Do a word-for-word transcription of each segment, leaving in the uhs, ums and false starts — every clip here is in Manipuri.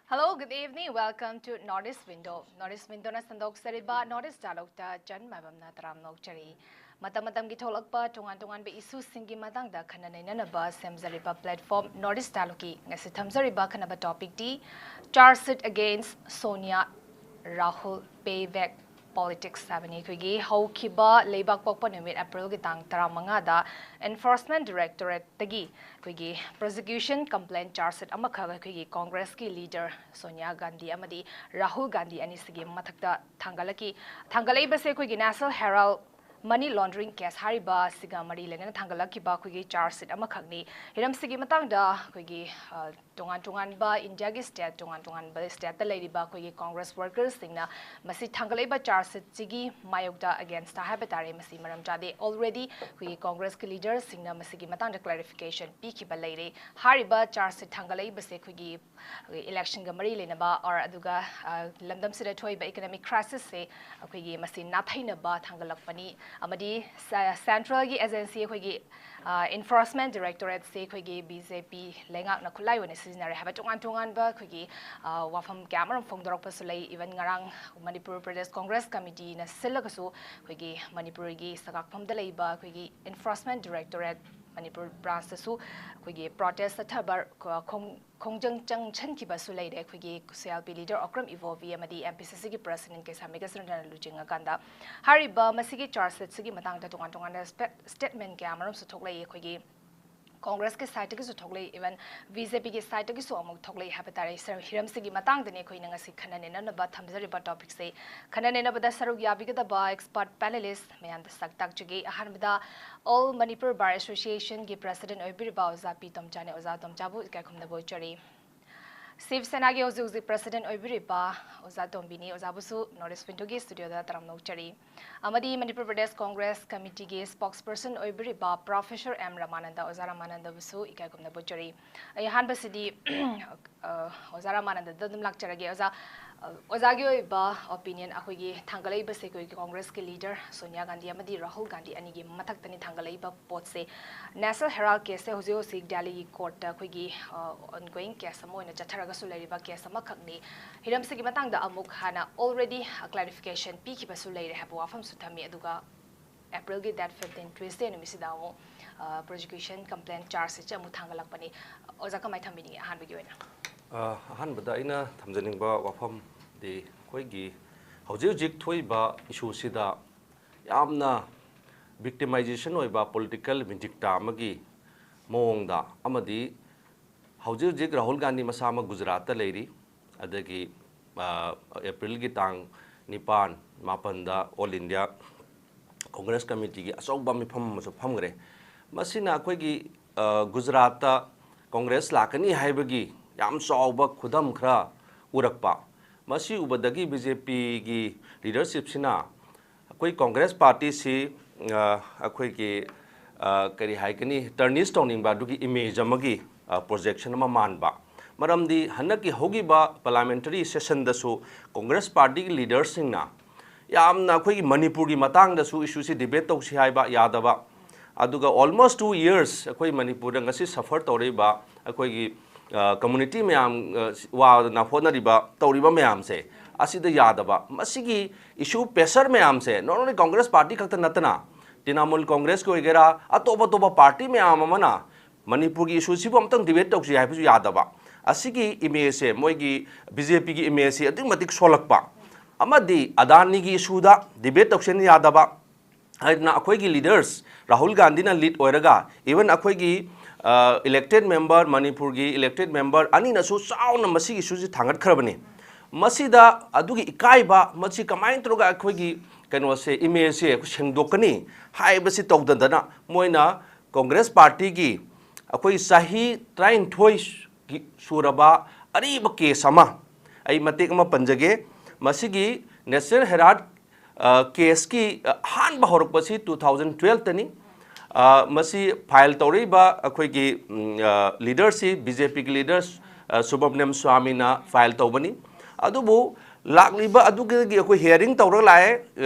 Hello, good evening. Welcome to North East Window. North East Window-ꯅ ꯁꯟꯗꯣꯛꯆꯔꯤꯕ North East Dialogue-ꯇ ꯆꯟ ꯃꯥꯏꯕꯝꯅ ꯇꯔꯥꯝꯅ ꯑꯣꯛꯆꯔꯤ꯫ ꯃꯇꯝ ꯃꯇꯝꯒꯤ ꯊꯣꯛꯂꯛꯄ ꯇꯣꯉꯥꯟ ꯇꯣꯉꯥꯟꯕ issue-ꯁꯤꯡꯒꯤ ꯃꯇꯥꯡꯗ ꯈꯟꯅ ꯅꯩꯅꯅꯕ ꯁꯦꯝꯖꯔꯤꯕ platform North East Dialogue-ꯀꯤ ꯉꯁꯤ ꯊꯝꯖꯔꯤꯕ ꯑꯈꯟꯅꯕ topic-ꯇꯤ Charge sheet against Sonia, Rahul, payback politics ꯍꯥꯏꯕꯅꯤ꯫ ꯑꯩꯈꯣꯏꯒꯤ ꯍꯧꯈꯤꯕ ꯂꯩꯕꯥꯛ ꯄꯣꯛꯄ ꯅꯨꯃꯤꯠ April-ꯒꯤ ꯇꯥꯡ ꯇꯔꯥꯃꯉꯥꯗ Enforcement Directorate-ꯇꯒꯤ ꯑꯩꯈꯣꯏꯒꯤ prosecution complaint charge sheet ꯑꯃꯈꯛ ꯑꯩꯈꯣꯏꯒꯤ Congress-ꯀꯤ leader ꯁꯣꯅꯤꯌꯥ ꯒꯥꯟꯙꯤ ꯑꯃꯗꯤ ꯔꯥꯍꯨꯜ ꯒꯥꯟꯙꯤ ꯑꯅꯤꯁꯤꯒꯤ ꯃꯊꯛꯇ ꯊꯥꯡꯒꯠꯂꯛꯈꯤ꯫ ꯊꯥꯡꯒꯠꯂꯛꯏꯕꯁꯦ ꯑꯩꯈꯣꯏꯒꯤ National Herald money laundering case ꯍꯥꯏꯔꯤꯕ ꯑꯁꯤꯒ ꯃꯔꯤ ꯂꯩꯅꯅ ꯊꯥꯡꯒꯠꯂꯛꯈꯤꯕ ꯑꯩꯈꯣꯏꯒꯤ charge sheet ꯑꯃꯈꯛꯅꯤ꯫ ꯍꯤꯔꯝꯁꯤꯒꯤ ꯃꯇꯥꯡꯗ ꯑꯩꯈꯣꯏꯒꯤ, ꯑ, ꯇꯣꯉꯥꯟ ꯇꯣꯉꯥꯟꯕ India-ꯒꯤ state, ꯇꯣꯉꯥꯟ ꯇꯣꯉꯥꯟꯕ state-ꯇ ꯂꯩꯔꯤꯕ ꯑꯩꯈꯣꯏꯒꯤ Congress workers-ꯁꯤꯡꯅ ꯃꯁꯤ ꯊꯥꯡꯒꯠꯂꯛꯏꯕ charge sheet-ꯁꯤꯒꯤ ꯃꯥꯌꯣꯛꯇ, against-ꯇ ꯍꯥꯏꯕ ꯇꯥꯔꯦ, ꯃꯁꯤ ꯃꯔꯝ ꯆꯥꯗꯦ, already ꯑꯩꯈꯣꯏꯒꯤ Congress-ꯀꯤ leader-ꯁꯤꯡꯅ ꯃꯁꯤꯒꯤ ꯃꯇꯥꯡꯗ clarification ꯄꯤꯈꯤꯕ ꯂꯩꯔꯦ꯫ ꯍꯥꯏꯔꯤꯕ charge sheet ꯊꯥꯡꯒꯠꯂꯛꯏꯕꯁꯦ ꯑꯩꯈꯣꯏꯒꯤ, ꯑꯩꯈꯣꯏꯒꯤ election-ꯒ ꯃꯔꯤ ꯂꯩꯅꯕ, or ꯑꯗꯨꯒ, ꯑ, ꯂꯝꯗꯝꯁꯤꯗ ꯊꯣꯛꯏꯕ economic crisis-ꯁꯦ ꯑꯩꯈꯣꯏꯒꯤ ꯃꯁꯤ ꯅꯥꯊꯩꯅꯕ ꯊꯥꯡꯒꯠꯂꯛꯄꯅꯤ꯫ ꯑꯃꯗꯤ ꯁ-, central-ꯒꯤ agency ꯑꯩꯈꯣꯏꯒꯤ, ꯑ, Enforcement Directorate-ꯁꯦ ꯑꯩꯈꯣꯏꯒꯤ B J P ꯂꯩꯉꯥꯛꯅ ꯈꯨꯠꯂꯥꯏ ꯑꯣꯏꯅ ꯁꯤꯖꯤꯟꯅꯔꯦ ꯍꯥꯏꯕ ꯇꯣꯉꯥꯟ ꯇꯣꯉꯥꯟꯕ ꯑꯩꯈꯣꯏꯒꯤ, ꯑ, ꯋꯥꯐꯝ ꯀꯌꯥ ꯑꯃꯔꯣꯝ ꯐꯣꯡꯗꯣꯔꯛꯄꯁꯨ ꯂꯩ꯫ Even ꯉꯔꯥꯡ ꯃꯅꯤꯄꯨꯔ ꯄ꯭ꯔꯗꯦꯁ ꯀꯣꯡꯒ꯭ꯔꯦꯁ ꯀꯃꯤꯇꯤꯅ ꯁꯤꯜꯂꯒꯁꯨ ꯑꯩꯈꯣꯏꯒꯤ ꯃꯅꯤꯄꯨꯔꯒꯤ ꯁꯒꯥꯛꯐꯝꯗ ꯂꯩꯕ ꯑꯩꯈꯣꯏꯒꯤ Enforcement Directorate ꯃꯅꯤꯄꯨꯔ branch-ꯇꯁꯨ ꯑꯩꯈꯣꯏꯒꯤ protest ꯆꯠꯊꯕ, ꯑ, ꯈꯣꯡ-, ꯈꯣꯡꯖꯪ ꯆꯪꯁꯤꯟꯈꯤꯕꯁꯨ ꯂꯩꯔꯦ꯫ ꯑꯩꯈꯣꯏꯒꯤ C L P leader Okram ꯏꯕꯣꯕꯤ ꯑꯃꯗꯤ M P C C-ꯒꯤ president ꯀꯩꯁꯥꯝꯕꯤ ꯀꯁꯅꯟꯗꯅ ꯂꯨꯆꯤꯡꯉꯀꯥꯟꯗ ꯍꯥꯏꯔꯤꯕ ꯃꯁꯤꯒꯤ charge sheet-ꯁꯤꯒꯤ ꯃꯇꯥꯡꯗ ꯇꯣꯉꯥꯟ ꯇꯣꯉꯥꯟꯕ spe-, statement ꯀꯌꯥ ꯑꯃꯔꯣꯝꯁꯨ ꯊꯣꯛꯂꯛꯏ꯫ ꯑꯩꯈꯣꯏꯒꯤ ꯀꯣꯡꯒ꯭ꯔꯦꯁꯀꯤ ꯁꯥꯏꯠꯇꯒꯤꯁꯨ ꯊꯣꯛꯂꯛꯏ, ꯏꯚꯟ ꯕꯤ ꯖꯦ ꯄꯤꯒꯤ ꯁꯥꯏꯠꯇꯒꯤꯁꯨ ꯑꯃꯨꯛ ꯊꯣꯛꯂꯛꯏ ꯍꯥꯏꯕ ꯇꯥꯔꯦ꯫ ꯁꯔ, ꯍꯤꯔꯝꯁꯤꯒꯤ ꯃꯇꯥꯡꯗꯅꯤ ꯑꯩꯈꯣꯏꯅ ꯉꯁꯤ ꯈꯟꯅ ꯅꯩꯅꯅꯕ ꯊꯝꯖꯔꯤꯕ ꯇꯣꯄꯤꯛꯁꯦ꯫ ꯈꯟꯅ ꯅꯩꯅꯕꯗ ꯁꯔꯨꯛ ꯌꯥꯕꯤꯒꯗꯕ ꯑꯦꯛꯁꯄꯔꯠ ꯄꯦꯅꯦꯂꯤꯁ ꯃꯌꯥꯝꯗ ꯁꯛ ꯇꯥꯛꯆꯒꯦ꯫ ꯑꯍꯥꯟꯕꯗ ꯑꯣꯜ ꯃꯅꯤꯄꯨꯔ ꯕꯥꯔ ꯑꯦꯁꯣꯁꯤꯌꯦꯁꯟꯒꯤ ꯄ꯭ꯔꯁꯤꯗꯦꯟꯠ ꯑꯣꯏꯕꯤꯔꯤꯕ ꯑꯣꯖꯥ ꯄꯤ ꯇꯣꯝꯆꯥꯅꯤ꯫ ꯑꯣꯖꯥ ꯇꯣꯝꯆꯥꯕꯨ ꯏꯀꯥꯏ ꯈꯨꯝꯅꯕ ꯎꯠꯆꯔꯤ꯫ ꯁꯤꯕ ꯁꯦꯅꯥꯒꯤ ꯍꯧꯖꯤꯛ ꯍꯧꯖꯤꯛ ꯄ꯭ꯔꯁꯤꯗꯦꯟꯠ ꯑꯣꯏꯕꯤꯔꯤꯕ ꯑꯣꯖꯥ ꯇꯣꯝꯕꯤꯅꯤ꯫ ꯑꯣꯖꯥꯕꯨꯁꯨ ꯅꯣꯔꯠ ꯏꯁ ꯋꯤꯟꯗꯣꯒꯤ ꯁ꯭ꯇꯨꯗꯤꯑꯣꯗ ꯇꯔꯥꯝꯅ ꯑꯣꯛꯆꯔꯤ꯫ ꯑꯃꯗꯤ ꯃꯅꯤꯄꯨꯔ ꯄ꯭ꯔꯗꯦꯁ ꯀꯣꯡꯒ꯭ꯔꯦꯁ ꯀꯃꯤꯇꯤꯒꯤ ꯁ꯭ꯄꯣꯛꯁꯄꯔꯁꯟ ꯑꯣꯏꯕꯤꯔꯤꯕ ꯄ꯭ꯔꯣꯐꯦꯁꯔ ꯑꯦꯝ ꯔꯃꯥꯅꯟꯗ꯫ ꯑꯣꯖꯥ ꯔꯃꯥꯅꯟꯗꯕꯨꯁꯨ ꯏꯀꯥꯏ ꯈꯨꯝꯅꯕ ꯎꯠꯆꯔꯤ꯫ ꯑꯩ ꯑꯍꯥꯟꯕꯁꯤꯗꯤ, ꯑ, ꯑꯣꯖꯥ ꯔꯃꯥꯅꯟꯗꯗ ꯑꯗꯨꯝ ꯂꯥꯛꯆꯔꯒꯦ꯫ ꯑꯣꯖꯥ, ꯑ, ꯑꯣꯖꯥꯒꯤ ꯑꯣꯏꯕ ꯑꯣꯄꯤꯅꯤꯌꯟ, ꯑꯩꯈꯣꯏꯒꯤ ꯊꯥꯡꯒꯠꯂꯛꯏꯕꯁꯦ ꯑꯩꯈꯣꯏꯒꯤ ꯀꯣꯡꯒ꯭ꯔꯦꯁꯀꯤ ꯂꯤꯗꯔ ꯁꯣꯅꯤꯌꯥ ꯒꯥꯟꯙꯤ ꯑꯃꯗꯤ ꯔꯥꯍꯨꯜ ꯒꯥꯟꯙꯤ ꯑꯅꯤꯒꯤ ꯃꯊꯛꯇꯅꯤ ꯊꯥꯡꯒꯠꯂꯛꯏꯕ ꯄꯣꯠꯁꯦ꯫ ꯅꯦꯁꯅꯦꯜ ꯍꯦꯔꯥꯜꯗ ꯀꯦꯁꯁꯦ ꯍꯧꯖꯤꯛ ꯍꯧꯖꯤꯛ ꯗꯦꯜꯂꯤꯒꯤ ꯀꯣꯔꯠꯇ ꯑꯩꯈꯣꯏꯒꯤ, ꯑ, ꯑꯣꯟꯒꯣꯌꯤꯡ ꯀꯦꯁ ꯑꯃ ꯑꯣꯏꯅ ꯆꯠꯊꯔꯒꯁꯨ ꯂꯩꯔꯤꯕ ꯀꯦꯁ ꯑꯃꯈꯛꯅꯤ꯫ ꯍꯤꯔꯝꯁꯤꯒꯤ ꯃꯇꯥꯡꯗ ꯑꯃꯨꯛ ꯍꯥꯟꯅ already ꯀ꯭ꯂꯥꯔꯤꯐꯤꯀꯦꯁꯟ ꯄꯤꯈꯤꯕꯁꯨ ꯂꯩꯔꯦ ꯍꯥꯏꯕ ꯋꯥꯐꯝꯁꯨ ꯊꯝꯃꯤ꯫ ꯑꯗꯨꯒ ꯑꯦꯄ꯭ꯔꯤꯜꯒꯤ ꯗꯦꯠ ꯐꯤꯐꯇꯤꯟ, ꯇ꯭ꯌꯨꯁꯗꯦ ꯅꯨꯃꯤꯠꯁꯤꯗ ꯑꯃꯨꯛ, ꯑ, ꯄ꯭ꯔꯣꯁꯤꯀ꯭ꯌꯨꯁꯟ ꯀꯝꯄ꯭ꯂꯦꯟ ꯆꯥꯔꯖꯁꯤꯠꯁꯦ ꯑꯃꯨꯛ ꯊꯥꯡꯒꯠꯂꯛꯄꯅꯤ꯫ ꯑꯣꯖꯥ, ꯀꯃꯥꯏꯅ ꯊꯝꯕꯤꯅꯤꯡꯉꯤ ꯑꯍꯥꯟꯕꯒꯤ ꯑꯣꯏꯅ? ꯑ, ꯑꯍꯥꯟꯕꯗ ꯑꯩꯅ ꯊꯝꯖꯅꯤꯡꯕ ꯋꯥꯐꯝꯗꯤ ꯑꯩꯈꯣꯏꯒꯤ ꯍꯧꯖꯤꯛ ꯍꯧꯖꯤꯛ ꯊꯣꯛꯏꯕ ꯏꯁꯨꯁꯤꯗ ꯌꯥꯝꯅ ꯚꯤꯛꯇꯤꯃꯥꯏꯖꯦꯁꯟ ꯑꯣꯏꯕ ꯄꯣꯂꯤꯇꯤꯀꯦꯜ ꯚꯤꯟꯗꯤꯛꯇꯥ ꯑꯃꯒꯤ ꯃꯑꯣꯡꯗ, ꯑꯃꯗꯤ ꯍꯧꯖꯤꯛ ꯍꯧꯖꯤꯛ ꯔꯥꯍꯨꯜ ꯒꯥꯟꯙꯤ ꯃꯁꯥꯃꯛ ꯒꯨꯖꯔꯥꯠꯇ ꯂꯩꯔꯤ, ꯑꯗꯒꯤ, ꯑ, ꯑꯦꯄ꯭ꯔꯤꯜꯒꯤ ꯇꯥꯡ ꯅꯤꯄꯥꯟ, ꯃꯥꯄꯟꯗ ꯑꯣꯜ ꯏꯟꯗꯤꯌꯥ ꯀꯣꯡꯒ꯭ꯔꯦꯁ ꯀꯃꯤꯇꯤꯒꯤ ꯑꯆꯧꯕ ꯃꯤꯐꯝ ꯑꯃꯁꯨ ꯐꯝꯈ꯭ꯔꯦ꯫ ꯃꯁꯤꯅ ꯑꯩꯈꯣꯏꯒꯤ, ꯑ, ꯒꯨꯖꯔꯥꯠꯇ ꯀꯣꯡꯒ꯭ꯔꯦꯁ ꯂꯥꯛꯀꯅꯤ ꯍꯥꯏꯕꯒꯤ ꯌꯥꯝ ꯆꯥꯎꯕ ꯈꯨꯗꯝ ꯈꯔ ꯎꯔꯛꯄ꯫ ꯃꯁꯤ ꯎꯕꯗꯒꯤ ꯕꯤ ꯖꯦ ꯄꯤꯒꯤ ꯂꯤꯗꯔꯁꯤꯞꯁꯤꯅ ꯑꯩꯈꯣꯏ ꯀꯣꯡꯒ꯭ꯔꯦꯁ ꯄꯥꯔꯇꯤꯁꯤ, ꯑ, ꯑꯩꯈꯣꯏꯒꯤ, ꯑ, ꯀꯔꯤ ꯍꯥꯏꯒꯅꯤ, ꯇꯔꯅꯤꯁ ꯇꯧꯅꯤꯡꯕ ꯑꯗꯨꯒꯤ ꯏꯃꯦꯖ ꯑꯃꯒꯤ, ꯑ, ꯄ꯭ꯔꯣꯖꯦꯛꯁꯟ ꯑꯃ ꯃꯥꯟꯕ꯫ ꯃꯔꯝꯗꯤ ꯍꯟꯗꯛꯀꯤ ꯍꯧꯈꯤꯕ ꯄꯥꯔꯂꯤꯌꯥꯃꯦꯟꯇꯔꯤ ꯁꯦꯁꯟꯗꯁꯨ ꯀꯣꯡꯒ꯭ꯔꯦꯁ ꯄꯥꯔꯇꯤꯒꯤ ꯂꯤꯗꯔꯁꯤꯡꯅ ꯌꯥꯝꯅ ꯑꯩꯈꯣꯏꯒꯤ ꯃꯅꯤꯄꯨꯔꯒꯤ ꯃꯇꯥꯡꯗꯁꯨ ꯏꯁꯨꯁꯤ ꯗꯤꯕꯦꯠ ꯇꯧꯁꯤ ꯍꯥꯏꯕ ꯌꯥꯗꯕ, ꯑꯗꯨꯒ almost two years ꯑꯩꯈꯣꯏ ꯃꯅꯤꯄꯨꯔꯗ ꯉꯁꯤ ꯁꯐꯔ ꯇꯧꯔꯛꯏꯕ ꯑꯩꯈꯣꯏꯒꯤ, ꯑ, ꯀꯝꯃꯨꯅꯤꯇꯤ ꯃꯌꯥꯝ, ꯑ, ꯋꯥꯗꯅ ꯍꯣꯠꯅꯔꯤꯕ, ꯇꯧꯔꯤꯕ ꯃꯌꯥꯝꯁꯦ, ꯑꯁꯤꯗ ꯌꯥꯗꯕ꯫ ꯃꯁꯤꯒꯤ ꯏꯁꯨ ꯄ꯭ꯔꯦꯁꯔ ꯃꯌꯥꯝꯁꯦ not only ꯀꯣꯡꯒ꯭ꯔꯦꯁ ꯄꯥꯔꯇꯤ ꯈꯛꯇ ꯅꯠꯇꯅ ꯇ꯭ꯔꯤꯅꯥꯃꯨꯜ ꯀꯣꯡꯒ꯭ꯔꯦꯁꯀꯤ ꯑꯣꯏꯒꯦꯔꯥ, ꯑꯇꯣꯞ ꯑꯇꯣꯞꯄ ꯄꯥꯔꯇꯤ ꯃꯌꯥꯝ ꯑꯃꯅ ꯃꯅꯤꯄꯨꯔꯒꯤ ꯏꯁꯨꯁꯤꯕꯨ ꯑꯝꯇꯪ ꯗꯤꯕꯦꯠ ꯇꯧꯁꯤ ꯍꯥꯏꯕꯁꯨ ꯌꯥꯗꯕ꯫ ꯑꯁꯤꯒꯤ ꯏꯃꯦꯖꯁꯦ ꯃꯣꯏꯒꯤ ꯕꯤ ꯖꯦ ꯄꯤꯒꯤ ꯏꯃꯦꯖꯁꯤ ꯑꯗꯨꯛꯀꯤ ꯃꯇꯤꯛ ꯁꯣꯜꯂꯛꯄ꯫ ꯑꯃꯗꯤ ꯑꯗꯥꯅꯤꯒꯤ ꯏꯁꯨꯗ ꯗꯤꯕꯦꯠ ꯇꯧꯁꯦꯅ ꯌꯥꯗꯕ꯫ ꯍꯥꯏꯗꯅ ꯑꯩꯈꯣꯏꯒꯤ ꯂꯤꯗꯔꯁ ꯔꯥꯍꯨꯜ ꯒꯥꯟꯙꯤꯅ ꯂꯤꯗ ꯑꯣꯏꯔꯒ, ꯏꯚꯟ ꯑꯩꯈꯣꯏꯒꯤ, ꯏꯂꯦꯛꯇꯦꯠ ꯃꯦꯝꯕꯔ, ꯃꯅꯤꯄꯨꯔꯒꯤ ꯏꯂꯦꯛꯇꯦꯠ ꯃꯦꯝꯕꯔ ꯑꯅꯤꯅꯁꯨ ꯆꯥꯎꯅ ꯃꯁꯤꯒꯤ ꯏꯁꯨꯁꯤ ꯊꯥꯡꯒꯠꯈ꯭ꯔꯕꯅꯤ꯫ ꯃꯁꯤꯗ ꯑꯗꯨꯒꯤ ꯏꯀꯥꯏꯕ, ꯃꯁꯤ ꯀꯃꯥꯏꯅ ꯇꯧꯔꯒ ꯑꯩꯈꯣꯏꯒꯤ ꯀꯩꯅꯣꯁꯦ, ꯏꯃꯦꯖꯁꯦ ꯑꯩꯈꯣꯏ ꯁꯦꯡꯗꯣꯛꯀꯅꯤ ꯍꯥꯏꯕꯁꯤ ꯇꯧꯗꯗꯅ, ꯃꯣꯏꯅ ꯀꯣꯡꯒ꯭ꯔꯦꯁ ꯄꯥꯔꯇꯤꯒꯤ ꯑꯩꯈꯣꯏ ꯆꯍꯤ ꯇꯔꯥꯅꯤꯊꯣꯏ ꯁꯨꯔꯕ ꯑꯔꯤꯕ ꯀꯦꯁ ꯑꯃ ꯑꯩ ꯃꯇꯦꯛ ꯑꯃ ꯄꯟꯖꯒꯦ꯫ ꯃꯁꯤꯒꯤ ꯅꯦꯁꯅꯦꯜ ꯍꯦꯔꯥꯜꯗ, ꯑ, ꯀꯦꯁꯀꯤ, ꯑ, ꯑꯍꯥꯟꯕ ꯍꯧꯔꯛꯄꯁꯤ ꯇꯨ ꯊꯥꯎꯖꯟ ꯇꯨꯋꯦꯜꯐꯇꯅꯤ꯫ ꯑ, ꯃꯁꯤ ꯐꯥꯏꯜ ꯇꯧꯔꯛꯏꯕ ꯑꯩꯈꯣꯏꯒꯤ, ꯎꯝ, ꯑ, ꯂꯤꯗꯔꯁꯤ ꯕꯤ ꯖꯦ ꯄꯤꯒꯤ ꯂꯤꯗꯔ, ꯑ, ꯁꯨꯕ꯭ꯔꯃꯅꯤꯌꯝ ꯁ꯭ꯋꯥꯃꯤꯅ ꯐꯥꯏꯜ ꯇꯧꯕꯅꯤ꯫ ꯑꯗꯨꯕꯨ ꯂꯥꯛꯂꯤꯕ ꯑꯗꯨꯒꯤ ꯑꯩꯈꯣꯏ ꯍꯤꯌꯥꯔꯤꯡ ꯇꯧꯔꯒ ꯂꯥꯛꯑꯦ,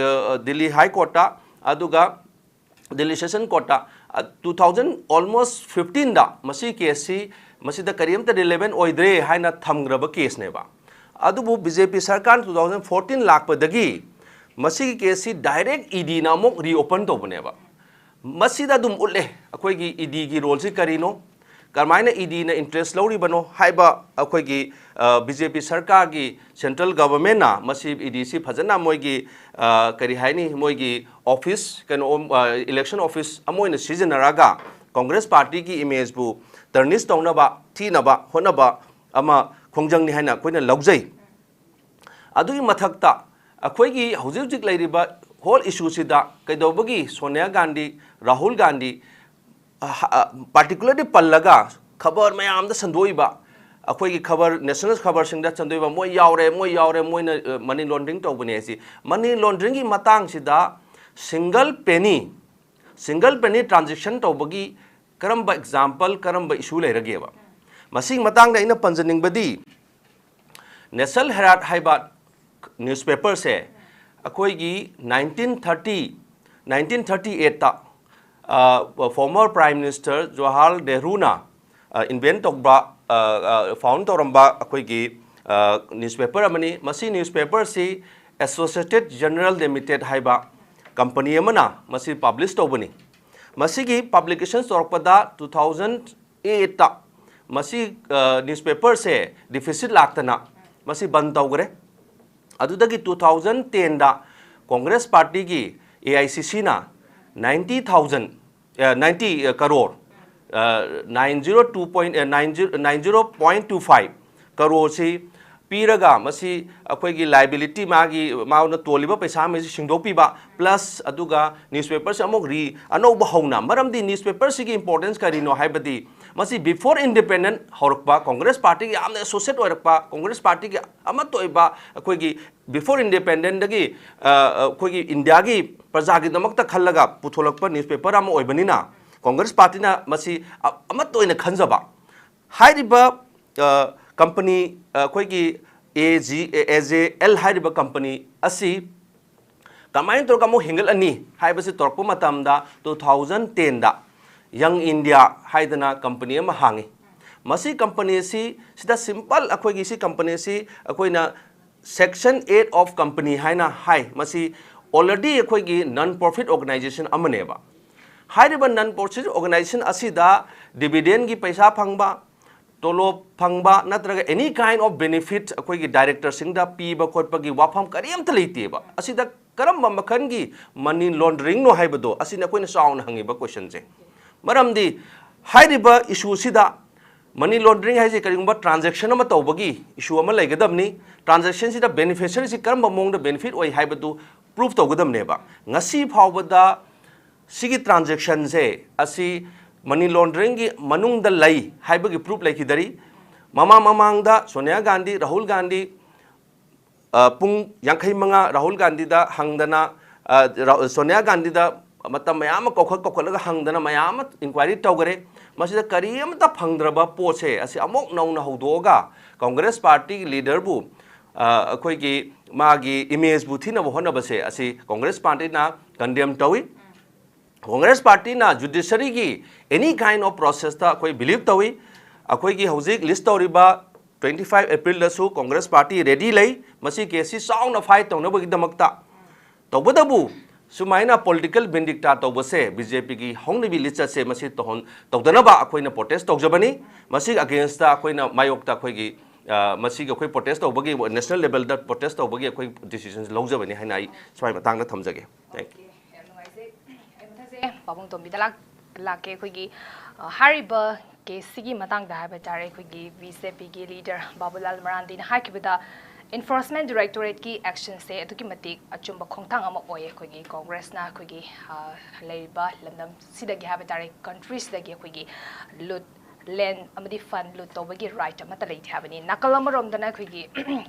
ꯑ, ꯗꯤꯜꯂꯤ ꯍꯥꯏ ꯀꯣꯔꯠꯇ꯫ ꯑꯗꯨꯒ ꯗꯤꯜꯂꯤ ꯁꯦꯁꯟ ꯀꯣꯔꯠꯇ, ꯑ, ꯇꯨ ꯊꯥꯎꯖꯟ ꯑꯣꯜꯃꯣꯁ ꯐꯤꯐꯇꯤꯟꯗ ꯃꯁꯤ ꯀꯦꯁꯁꯤ ꯃꯁꯤꯗ ꯀꯔꯤꯝꯇ ꯔꯤꯂꯦꯚꯦꯟ ꯑꯣꯏꯗ꯭ꯔꯦ ꯍꯥꯏꯅ ꯊꯝꯈ꯭ꯔꯕ ꯀꯦꯁꯅꯦꯕ꯫ ꯑꯗꯨꯕꯨ ꯕꯤ ꯖꯦ ꯄꯤ ꯁꯔꯀꯥꯔ ꯇꯨ ꯊꯥꯎꯖꯟ ꯐꯣꯔꯇꯤꯟ ꯂꯥꯛꯄꯗꯒꯤ ꯃꯁꯤꯒꯤ ꯀꯦꯁꯁꯤ ꯗꯥꯏꯔꯦꯛ ꯏ ꯗꯤꯅ ꯑꯃꯨꯛ ꯔꯤꯑꯣꯄꯟ ꯇꯧꯕꯅꯦꯕ꯫ ꯃꯁꯤꯗ ꯑꯗꯨꯝ ꯎꯠꯂꯦ ꯑꯩꯈꯣꯏꯒꯤ ꯏ ꯗꯤꯒꯤ ꯔꯣꯜꯁꯤ ꯀꯔꯤꯅꯣ, ꯀꯔꯝꯍꯥꯏꯅ ꯏ ꯗꯤꯅ ꯏꯟꯇꯔꯦꯁ ꯂꯧꯔꯤꯕꯅꯣ ꯍꯥꯏꯕ ꯑꯩꯈꯣꯏꯒꯤ, ꯑ, ꯕꯤ ꯖꯦ ꯄꯤ ꯁꯔꯀꯥꯔꯒꯤ ꯁꯦꯟꯇ꯭ꯔꯦꯜ ꯒꯚꯔꯟꯃꯦꯟꯠꯅ ꯃꯁꯤ ꯏ ꯗꯤꯁꯤ ꯐꯖꯅ ꯃꯣꯏꯒꯤ, ꯑ, ꯀꯔꯤ ꯍꯥꯏꯅꯤ, ꯃꯣꯏꯒꯤ ꯑꯣꯐꯤꯁ, ꯀꯩꯅꯣ, ꯑ, ꯏꯂꯦꯛꯁꯟ ꯑꯣꯐꯤꯁ ꯑꯃ ꯑꯣꯏꯅ ꯁꯤꯖꯤꯟꯅꯔꯒ ꯀꯣꯡꯒ꯭ꯔꯦꯁ ꯄꯥꯔꯇꯤꯒꯤ ꯏꯃꯦꯖꯄꯨ ꯇꯔꯅꯤꯁ ꯇꯧꯅꯕ, ꯊꯤꯅꯕ ꯍꯣꯠꯅꯕ ꯑꯃ ꯈꯣꯡꯖꯪꯅꯤ ꯍꯥꯏꯅ ꯑꯩꯈꯣꯏꯅ ꯂꯧꯖꯩ꯫ ꯑꯗꯨꯒꯤ ꯃꯊꯛꯇ ꯑꯩꯈꯣꯏꯒꯤ ꯍꯧꯖꯤꯛ ꯍꯧꯖꯤꯛ ꯂꯩꯔꯤꯕ ꯍꯣꯜ ꯏꯁꯨꯁꯤꯗ ꯀꯩꯗꯧꯕꯒꯤ ꯁꯣꯅꯤꯌꯥ ꯒꯥꯟꯙꯤ, ꯔꯥꯍꯨꯜ ꯒꯥꯟꯙꯤ, ꯄꯥꯔꯇꯤꯀꯨꯂꯔꯂꯤ ꯄꯜꯂꯒ ꯈꯕꯔ ꯃꯌꯥꯝꯗ ꯁꯟꯗꯣꯛꯏꯕ, ꯑꯩꯈꯣꯏꯒꯤ ꯈꯕꯔ, ꯅꯦꯁꯅꯦꯜ ꯈꯕꯔꯁꯤꯡꯗ ꯁꯟꯗꯣꯛꯏꯕ, "ꯃꯣꯏ ꯌꯥꯎꯔꯦ, ꯃꯣꯏ ꯌꯥꯎꯔꯦ, ꯃꯣꯏꯅ, ꯑ, ꯃꯅꯤ ꯂꯣꯟꯗ꯭ꯔꯤꯡ ꯇꯧꯕꯅꯦ" ꯍꯥꯏꯁꯤ꯫ ꯃꯅꯤ ꯂꯣꯟꯗ꯭ꯔꯤꯡꯒꯤ ꯃꯇꯥꯡꯁꯤꯗ ꯁꯤꯡꯒꯜ ꯄꯦꯅꯤ, ꯁꯤꯡꯒꯜ ꯄꯦꯅꯤ ꯇ꯭ꯔꯥꯟꯖꯦꯛꯁꯟ ꯇꯧꯕꯒꯤ ꯀꯔꯝꯕ ꯑꯦꯛꯖꯥꯝꯄꯜ, ꯀꯔꯝꯕ ꯏꯁꯨ ꯂꯩꯔꯒꯦꯕ? ꯃꯁꯤꯒꯤ ꯃꯇꯥꯡꯗ ꯑꯩꯅ ꯄꯟꯖꯅꯤꯡꯕꯗꯤ, ꯅꯦꯁꯅꯦꯜ ꯍꯦꯔꯥꯜꯗ ꯍꯥꯏꯕ ꯅ꯭ꯌꯨꯁꯄꯦꯄꯔꯁꯦ ꯑꯩꯈꯣꯏꯒꯤ ꯅꯥꯏꯟꯇꯤꯟ ꯊꯥꯔꯇꯤ, ꯅꯥꯏꯟꯇꯤꯟ ꯊꯥꯔꯇꯤ ꯑꯩꯠꯇ, ꯑ, ꯐꯣꯔꯃꯔ ꯄ꯭ꯔꯥꯏꯝ ꯃꯤꯅꯤꯁꯇꯔ ꯖꯋꯥꯍꯔ ꯅꯦꯍꯔꯨꯅ, ꯑ, ꯏꯟꯚꯦꯟ ꯇꯧꯕ, ꯑ, ꯑ, ꯐꯥꯎꯟ ꯇꯧꯔꯝꯕ ꯑꯩꯈꯣꯏꯒꯤ, ꯑ, ꯅ꯭ꯌꯨꯁꯄꯦꯄꯔ ꯑꯃꯅꯤ꯫ ꯃꯁꯤ ꯅ꯭ꯌꯨꯁꯄꯦꯄꯔꯁꯤ ꯑꯦꯁꯣꯁꯤꯌꯦꯇꯦꯗ ꯖꯔꯅꯦꯜ ꯂꯤꯃꯤꯇꯦꯗ ꯍꯥꯏꯕ ꯀꯝꯄꯅꯤ ꯑꯃꯅ ꯃꯁꯤ ꯄꯕ꯭ꯂꯤꯁ ꯇꯧꯕꯅꯤ꯫ ꯃꯁꯤꯒꯤ ꯄꯕ꯭ꯂꯤꯀꯦꯁꯟ ꯇꯧꯔꯛꯄꯗ ꯇꯨ ꯊꯥꯎꯖꯟ ꯑꯩꯠꯇ ꯃꯁꯤ, ꯑ, ꯅ꯭ꯌꯨꯁꯄꯦꯄꯔꯁꯦ ꯗꯤꯐꯤꯁꯤꯠ ꯂꯥꯛꯇꯅ ꯃꯁꯤ ꯕꯟ ꯇꯧꯈ꯭ꯔꯦ꯫ ꯑꯗꯨꯗꯒꯤ ꯇꯨ ꯊꯥꯎꯖꯟ ꯇꯦꯟꯗ ꯀꯣꯡꯒ꯭ꯔꯦꯁ ꯄꯥꯔꯇꯤꯒꯤ, ꯑꯦ ꯑꯥꯏ ꯁꯤ ꯁꯤꯅ ꯅꯥꯏꯟꯇꯤ ꯊꯥꯎꯖꯟ, ꯑ, ninety crore, nine zero two point nine zero nine zero point two five ꯀꯔꯣꯔꯁꯤ ꯄꯤꯔꯒ ꯃꯁꯤ ꯑꯩꯈꯣꯏꯒꯤ ꯂꯥꯏꯕꯤꯂꯤꯇꯤ, ꯃꯥꯒꯤ ꯃꯥꯅ ꯇꯣꯜꯂꯤꯕ ꯄꯩꯁꯥ ꯑꯃꯁꯤ ꯁꯤꯡꯗꯣꯛꯄꯤꯕ, ꯄ꯭ꯂꯁ ꯑꯗꯨꯒ ꯅ꯭ꯌꯨꯁꯄꯦꯄꯔꯁꯤ ꯑꯃꯨꯛ ꯔꯤ ꯑꯅꯧꯕ ꯍꯧꯅ, ꯃꯔꯝꯗꯤ ꯅ꯭ꯌꯨꯁꯄꯦꯄꯔꯁꯤꯒꯤ ꯏꯝꯄꯣꯔꯇꯦꯟꯁ ꯀꯔꯤꯅꯣ ꯍꯥꯏꯕꯗꯤ ꯃꯁꯤ ꯕꯤꯐꯣꯔ ꯏꯟꯗꯤꯄꯦꯟꯗꯦꯟ ꯍꯧꯔꯛꯄ, ꯀꯣꯡꯒ꯭ꯔꯦꯁ ꯄꯥꯔꯇꯤꯒ ꯌꯥꯝꯅ ꯑꯦꯁꯣꯁꯤꯌꯦꯠ ꯑꯣꯏꯔꯛꯄ, ꯀꯣꯡꯒ꯭ꯔꯦꯁ ꯄꯥꯔꯇꯤꯒꯤ ꯑꯃꯠꯇ ꯑꯣꯏꯕ, ꯑꯩꯈꯣꯏꯒꯤ ꯕꯤꯐꯣꯔ ꯏꯟꯗꯤꯄꯦꯟꯗꯦꯟꯗꯒꯤ ꯑꯩꯈꯣꯏꯒꯤ ꯏꯟꯗꯤꯌꯥꯒꯤ ꯄ꯭ꯔꯖꯥꯒꯤꯗꯃꯛꯇ ꯈꯜꯂꯒ ꯄꯨꯊꯣꯂꯛꯄ ꯅ꯭ꯌꯨꯁꯄꯦꯄꯔ ꯑꯃ ꯑꯣꯏꯕꯅꯤꯅ ꯀꯣꯡꯒ꯭ꯔꯦꯁ ꯄꯥꯔꯇꯤꯅ ꯃꯁꯤ ꯑ- ꯑꯃꯠꯇ ꯑꯣꯏꯅ ꯈꯟꯖꯕ꯫ ꯍꯥꯏꯔꯤꯕ ꯀꯝꯄꯅꯤ, ꯑꯩꯈꯣꯏꯒꯤ A G A J L ꯍꯥꯏꯔꯤꯕ ꯀꯝꯄꯅꯤ ꯑꯁꯤ ꯀꯃꯥꯏꯅ ꯇꯧꯔꯒ ꯑꯃꯨꯛ ꯍꯦꯟꯒꯠꯂꯅꯤ ꯍꯥꯏꯕꯁꯤ ꯇꯧꯔꯛꯄ ꯃꯇꯝꯗ, ꯇꯨ ꯊꯥꯎꯖꯟ ꯇꯦꯟꯗ ꯌꯪ ꯏꯟꯗꯤꯌꯥ ꯍꯥꯏꯗꯅ ꯀꯝꯄꯅꯤ ꯑꯃ ꯍꯥꯡꯉꯤ꯫ ꯃꯁꯤ ꯀꯝꯄꯅꯤ ꯑꯁꯤ, ꯁꯤꯗ ꯁꯤꯝꯄꯜ, ꯑꯩꯈꯣꯏꯒꯤ ꯁꯤ ꯀꯝꯄꯅꯤ ꯑꯁꯤ ꯑꯩꯈꯣꯏꯅ ꯁꯦꯛꯁꯟ ꯑꯦꯠ ꯑꯣꯐ ꯀꯝꯄꯅꯤ ꯍꯥꯏꯅ ꯍꯥꯏ꯫ ꯃꯁꯤ ꯑꯣꯜꯔꯦꯗꯤ ꯑꯩꯈꯣꯏꯒꯤ ꯅꯟ ꯄ꯭ꯔꯣꯐꯤꯠ ꯑꯣꯔꯒꯅꯥꯏꯖꯦꯁꯟ ꯑꯃꯅꯦꯕ꯫ ꯍꯥꯏꯔꯤꯕ ꯅꯟ ꯄ꯭ꯔꯣꯐꯤꯠ ꯑꯣꯔꯒꯅꯥꯏꯖꯦꯁꯟ ꯑꯁꯤꯗ ꯗꯤꯕꯤꯗꯦꯟꯒꯤ ꯄꯩꯁꯥ ꯐꯪꯕ, ꯇꯣꯂꯣꯞ ꯐꯪꯕ, ꯅꯠꯇ꯭ꯔꯒ ꯑꯦꯅꯤ ꯀꯥꯏꯟ ꯑꯣꯐ ꯕꯦꯅꯤꯐꯤꯠ ꯑꯩꯈꯣꯏꯒꯤ ꯗꯥꯏꯔꯦꯛꯇꯔꯁꯤꯡꯗ ꯄꯤꯕ ꯈꯣꯠꯄꯒꯤ ꯋꯥꯐꯝ ꯀꯔꯤꯝꯇ ꯂꯩꯇꯦꯕ꯫ ꯑꯁꯤꯗ ꯀꯔꯝꯕ ꯃꯈꯜꯒꯤ ꯃꯅꯤ ꯂꯣꯟꯗ꯭ꯔꯤꯡꯅꯣ ꯍꯥꯏꯕꯗꯣ, ꯑꯁꯤꯅ ꯑꯩꯈꯣꯏꯅ ꯆꯥꯎꯅ ꯍꯪꯉꯤꯕ ꯀꯣꯏꯁꯟꯁꯦ꯫ ꯃꯔꯝꯗꯤ ꯍꯥꯏꯔꯤꯕ ꯏꯁꯨꯁꯤꯗ, ꯃꯅꯤ ꯂꯣꯟꯗ꯭ꯔꯤꯡ ꯍꯥꯏꯁꯦ ꯀꯔꯤꯒꯨꯝꯕ ꯇ꯭ꯔꯥꯟꯖꯦꯛꯁꯟ ꯑꯃ ꯇꯧꯕꯒꯤ ꯏꯁꯨ ꯑꯃ ꯂꯩꯒꯗꯕꯅꯤ꯫ ꯇ꯭ꯔꯥꯟꯖꯦꯛꯁꯟꯁꯤꯗ ꯕꯦꯅꯤꯐꯤꯁꯔꯤꯁꯤ ꯀꯔꯝꯕ ꯃꯑꯣꯡꯗ ꯕꯦꯅꯤꯐꯤꯠ ꯑꯣꯏ ꯍꯥꯏꯕꯗꯨ ꯄ꯭ꯔꯨꯐ ꯇꯧꯒꯗꯕꯅꯦꯕ꯫ ꯉꯁꯤ ꯐꯥꯎꯕꯗ ꯁꯤꯒꯤ ꯇ꯭ꯔꯥꯟꯖꯦꯛꯁꯟꯁꯦ ꯑꯁꯤ ꯃꯅꯤ ꯂꯣꯟꯗ꯭ꯔꯤꯡꯒꯤ ꯃꯅꯨꯡꯗ ꯂꯩ ꯍꯥꯏꯕꯒꯤ ꯄ꯭ꯔꯨꯐ ꯂꯩꯈꯤꯗꯔꯤ꯫ ꯃꯃꯥꯡ ꯃꯃꯥꯡꯗ ꯁꯣꯅꯤꯌꯥ ꯒꯥꯟꯙꯤ, ꯔꯥꯍꯨꯜ ꯒꯥꯟꯙꯤ, ꯑ, ꯄꯨꯡ ꯌꯥꯡꯈꯩ ꯃꯉꯥ ꯔꯥꯍꯨꯜ ꯒꯥꯟꯙꯤꯗ ꯍꯪꯗꯅ, ꯑ, ꯔꯥ- ꯁꯣꯅꯤꯌꯥ ꯒꯥꯟꯙꯤꯗ ꯃꯇꯝ ꯃꯌꯥꯝ ꯑꯃ ꯀꯧꯈꯠ ꯀꯧꯈꯠꯂꯒ ꯍꯪꯗꯅ ꯃꯌꯥꯝ ꯑꯃ ꯏꯟꯀ꯭ꯋꯥꯏꯔꯤ ꯇꯧꯈꯔꯦ꯫ ꯃꯁꯤꯗ ꯀꯔꯤꯃꯇ ꯐꯪꯗ꯭ꯔꯕ ꯄꯣꯠꯁꯦ ꯑꯁꯤ ꯑꯃꯨꯛ ꯅꯧꯅ ꯍꯧꯗꯣꯛꯑꯒ ꯀꯣꯡꯒ꯭ꯔꯦꯁ ꯄꯥꯔꯇꯤꯒꯤ ꯂꯤꯗꯔꯕꯨ, ꯑ, ꯑꯩꯈꯣꯏꯒꯤ ꯃꯥꯒꯤ ꯏꯃꯦꯖꯕꯨ ꯊꯤꯅꯕ ꯍꯣꯠꯅꯕꯁꯦ ꯑꯁꯤ ꯀꯣꯡꯒ꯭ꯔꯦꯁ ꯄꯥꯔꯇꯤꯅ ꯀꯟꯗꯦꯝ ꯇꯧꯏ꯫ ꯀꯣꯡꯒ꯭ꯔꯦꯁ ꯄꯥꯔꯇꯤꯅ ꯖꯨꯗꯤꯁꯔꯤꯒꯤ ꯑꯦꯅꯤ ꯀꯥꯏꯟ ꯑꯣꯐ ꯄ꯭ꯔꯣꯁꯦꯁꯇ ꯑꯩꯈꯣꯏ ꯕꯤꯂꯤꯞ ꯇꯧꯏ꯫ ꯑꯩꯈꯣꯏꯒꯤ ꯍꯧꯖꯤꯛ ꯂꯤꯁ ꯇꯧꯔꯤꯕ ꯇ꯭ꯋꯦꯟꯇꯤ ꯐꯥꯏꯚ ꯑꯦꯄ꯭ꯔꯤꯜꯗꯁꯨ ꯀꯣꯡꯒ꯭ꯔꯦꯁ ꯄꯥꯔꯇꯤ ꯔꯦꯗꯤ ꯂꯩ ꯃꯁꯤ ꯀꯦꯁꯁꯤ ꯆꯥꯎꯅ ꯐꯥꯏꯠ ꯇꯧꯅꯕꯒꯤꯗꯃꯛꯇ꯫ ꯇꯧꯕꯇꯕꯨ ꯁꯨꯃꯥꯏꯅ ꯄꯣꯂꯤꯇꯤꯀꯦꯜ ꯕꯤꯟꯗꯤꯛꯇꯥ ꯇꯧꯕꯁꯦ, ꯕꯤ ꯖꯦ ꯄꯤꯒꯤ ꯍꯧꯅꯕꯤ ꯂꯤꯆꯠꯁꯦ, ꯃꯁꯤ ꯇꯧꯍꯟ- ꯇꯧꯗꯅꯕ ꯑꯩꯈꯣꯏꯅ ꯄ꯭ꯔꯣꯇꯦꯁ ꯇꯧꯖꯕꯅꯤ꯫ ꯃꯁꯤꯒꯤ ꯑꯒꯦꯟꯁꯇ ꯑꯩꯈꯣꯏꯅ ꯃꯥꯌꯣꯛꯇ ꯑꯩꯈꯣꯏꯒꯤ, ꯑ, ꯃꯁꯤꯒꯤ ꯑꯩꯈꯣꯏ ꯄ꯭ꯔꯣꯇꯦꯁ ꯇꯧꯕꯒꯤ, ꯅꯦꯁꯅꯦꯜ ꯂꯦꯚꯦꯜꯗ ꯄ꯭ꯔꯣꯇꯦꯁ ꯇꯧꯕꯒꯤ ꯑꯩꯈꯣꯏ ꯗꯤꯁꯤꯖꯟ ꯂꯧꯖꯕꯅꯤ ꯍꯥꯏꯅ ꯑꯩ ꯁ꯭ꯋꯥꯏ ꯃꯇꯥꯡꯗ ꯊꯝꯖꯒꯦ꯫ Thank you. ꯑꯣꯀꯦ, ꯌꯥꯝ ꯅꯨꯡꯉꯥꯏꯖꯩ꯫ ꯑꯩ ꯃꯊꯪꯁꯦ ꯄꯥꯕꯨꯡ ꯇꯣꯝꯕꯤꯗ ꯂꯥꯛ- ꯂꯥꯛꯀꯦ꯫ ꯑꯩꯈꯣꯏꯒꯤ, ꯑ, ꯍꯥꯏꯔꯤꯕ ꯀꯦꯁꯁꯤꯒꯤ ꯃꯇꯥꯡꯗ ꯍꯥꯏꯕ ꯇꯥꯔꯦ, ꯑꯩꯈꯣꯏꯒꯤ ꯕꯤ ꯖꯦ ꯄꯤꯒꯤ ꯂꯤꯗꯔ ꯕꯥꯕꯨꯂꯥꯜ ꯃꯔꯥꯟꯗꯤꯅ ꯍꯥꯏꯈꯤꯕꯗ, ꯏꯟꯐꯣꯔꯁꯃꯦꯟ ꯗꯤꯔꯦꯛꯇꯣꯔꯦꯠꯀꯤ ꯑꯦꯛꯁꯟꯁꯦ ꯑꯗꯨꯛꯀꯤ ꯃꯇꯤꯛ ꯑꯆꯨꯝꯕ ꯈꯣꯡꯊꯥꯡ ꯑꯃ ꯑꯣꯏꯌꯦ꯫ ꯑꯩꯈꯣꯏꯒꯤ ꯀꯣꯡꯒ꯭ꯔꯦꯁꯅ ꯑꯩꯈꯣꯏꯒꯤ, ꯑ, ꯂꯩꯔꯤꯕ ꯂꯝꯗꯝꯁꯤꯗꯒꯤ ꯍꯥꯏꯕ ꯇꯥꯔꯦ, ꯀꯟꯇ꯭ꯔꯤꯁꯤꯗꯒꯤ ꯑꯩꯈꯣꯏꯒꯤ ꯂꯨꯠ, ꯂꯦꯟ ꯑꯃꯗꯤ ꯐꯟ ꯂꯨꯠ ꯇꯧꯕꯒꯤ ꯔꯥꯏꯠ ꯑꯃꯠꯇ ꯂꯩꯇꯦ ꯍꯥꯏꯕꯅꯤ꯫ ꯅꯥꯀꯜ ꯑꯃꯔꯣꯝꯗꯅ ꯑꯩꯈꯣꯏꯒꯤ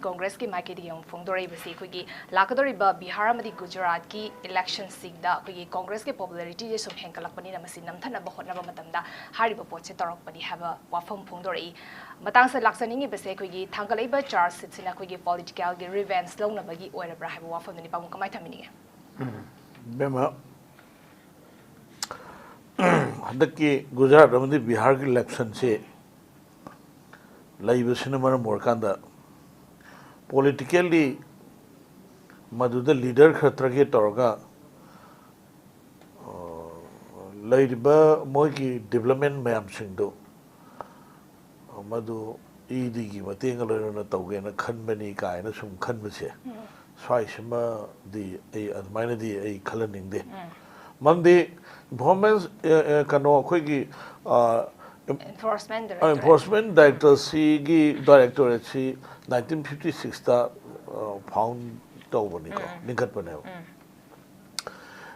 ꯀꯣꯡꯒ꯭ꯔꯦꯁꯀꯤ ꯃꯥꯏꯀꯩꯗꯒꯤ ꯑꯃꯨꯛ ꯐꯣꯡꯗꯣꯔꯛꯏꯕꯁꯤ, ꯑꯩꯈꯣꯏꯒꯤ ꯂꯥꯛꯀꯗꯧꯔꯤꯕ ꯕꯤꯍꯥꯔ ꯑꯃꯗꯤ ꯒꯨꯖꯔꯥꯠꯀꯤ ꯏꯂꯦꯛꯁꯟꯁꯤꯡꯗ ꯑꯩꯈꯣꯏꯒꯤ ꯀꯣꯡꯒ꯭ꯔꯦꯁꯀꯤ ꯄꯣꯄꯨꯂꯔꯤꯇꯤꯁꯦ ꯁꯨꯝ ꯍꯦꯟꯒꯠꯂꯛꯄꯅꯤꯅ ꯃꯁꯤ ꯅꯝꯊꯅꯕ ꯍꯣꯠꯅꯕ ꯃꯇꯝꯗ ꯍꯥꯏꯔꯤꯕ ꯄꯣꯠꯁꯦ ꯇꯧꯔꯛꯄꯅꯤ ꯍꯥꯏꯕ ꯋꯥꯐꯝ ꯐꯣꯡꯗꯣꯔꯛꯏ꯫ ꯃꯇꯥꯡꯁꯤꯗ ꯂꯥꯛꯆꯅꯤꯡꯉꯤꯕꯁꯦ, ꯑꯩꯈꯣꯏꯒꯤ ꯊꯥꯡꯒꯠꯂꯛꯏꯕ ꯆꯥꯔꯖ ꯁꯤꯠꯁꯤꯅ ꯑꯩꯈꯣꯏꯒꯤ ꯄꯣꯂꯤꯇꯤꯀꯦꯜꯒꯤ ꯔꯤꯚꯦꯟꯖ ꯂꯧꯅꯕꯒꯤ ꯑꯣꯏꯔꯕ꯭ꯔꯥ ꯍꯥꯏꯕ ꯋꯥꯐꯝꯗꯨꯅꯤ꯫ ꯄꯥꯕꯨꯡ, ꯀꯃꯥꯏꯅ ꯊꯝꯕꯤꯅꯤꯡꯉꯤ? ꯏꯕꯦꯝꯃ, ꯍꯟꯗꯛꯀꯤ ꯒꯨꯖꯔꯥꯠ ꯑꯃꯗꯤ ꯕꯤꯍꯥꯔꯒꯤ ꯏꯂꯦꯛꯁꯟꯁꯤ ꯂꯩꯕꯁꯤꯅ ꯃꯔꯝ ꯑꯣꯏꯔꯀꯥꯟꯗ, ꯄꯣꯂꯤꯇꯤꯀꯦꯜꯂꯤ ꯃꯗꯨꯗ ꯂꯤꯗꯔ ꯈꯔ ꯇꯥꯔꯒꯦꯠ ꯇꯧꯔꯒ, ꯑ, ꯂꯩꯔꯤꯕ ꯃꯣꯏꯒꯤ ꯗꯤꯕ꯭ꯂꯞꯃꯦꯟ ꯃꯌꯥꯝꯁꯤꯡꯗꯨ ꯃꯗꯨ ꯏ ꯗꯤꯒꯤ ꯃꯇꯦꯡꯒ ꯂꯣꯏꯅꯅ ꯇꯧꯒꯦꯅ ꯈꯟꯕꯅꯤ ꯀꯥꯏꯅ ꯁꯨꯝ ꯈꯟꯕꯁꯦ, ꯁ꯭ꯋꯥꯏꯁꯤꯃꯗꯤ ꯑꯩ ꯑꯗꯨꯃꯥꯏꯅꯗꯤ ꯑꯩ ꯈꯜꯍꯟꯅꯤꯡꯗꯦ꯫ ꯃꯔꯝꯗꯤ ꯏꯟꯐꯣꯔꯃꯦꯟ, ꯑ, ꯑ, ꯀꯩꯅꯣ, ꯑꯩꯈꯣꯏꯒꯤ, ꯑ, ꯏꯟꯐꯣꯔꯁꯃꯦꯟ ꯗꯥꯏꯔꯦꯛꯇꯣꯔꯦꯠ꯫ ꯏꯟꯐꯣꯔꯁꯃꯦꯟ ꯗꯥꯏꯔꯦꯛꯇꯣꯔꯦꯠꯁꯤꯒꯤ ꯗꯥꯏꯔꯦꯛꯇꯣꯔꯦꯠꯁꯤ ꯅꯥꯏꯟꯇꯤꯟ ꯐꯤꯐꯇꯤ ꯁꯤꯛꯁꯇ ꯐꯥꯎꯟ ꯇꯧꯕꯅꯤꯀꯣ, ꯂꯤꯡꯈꯠꯄꯅꯦꯕ꯫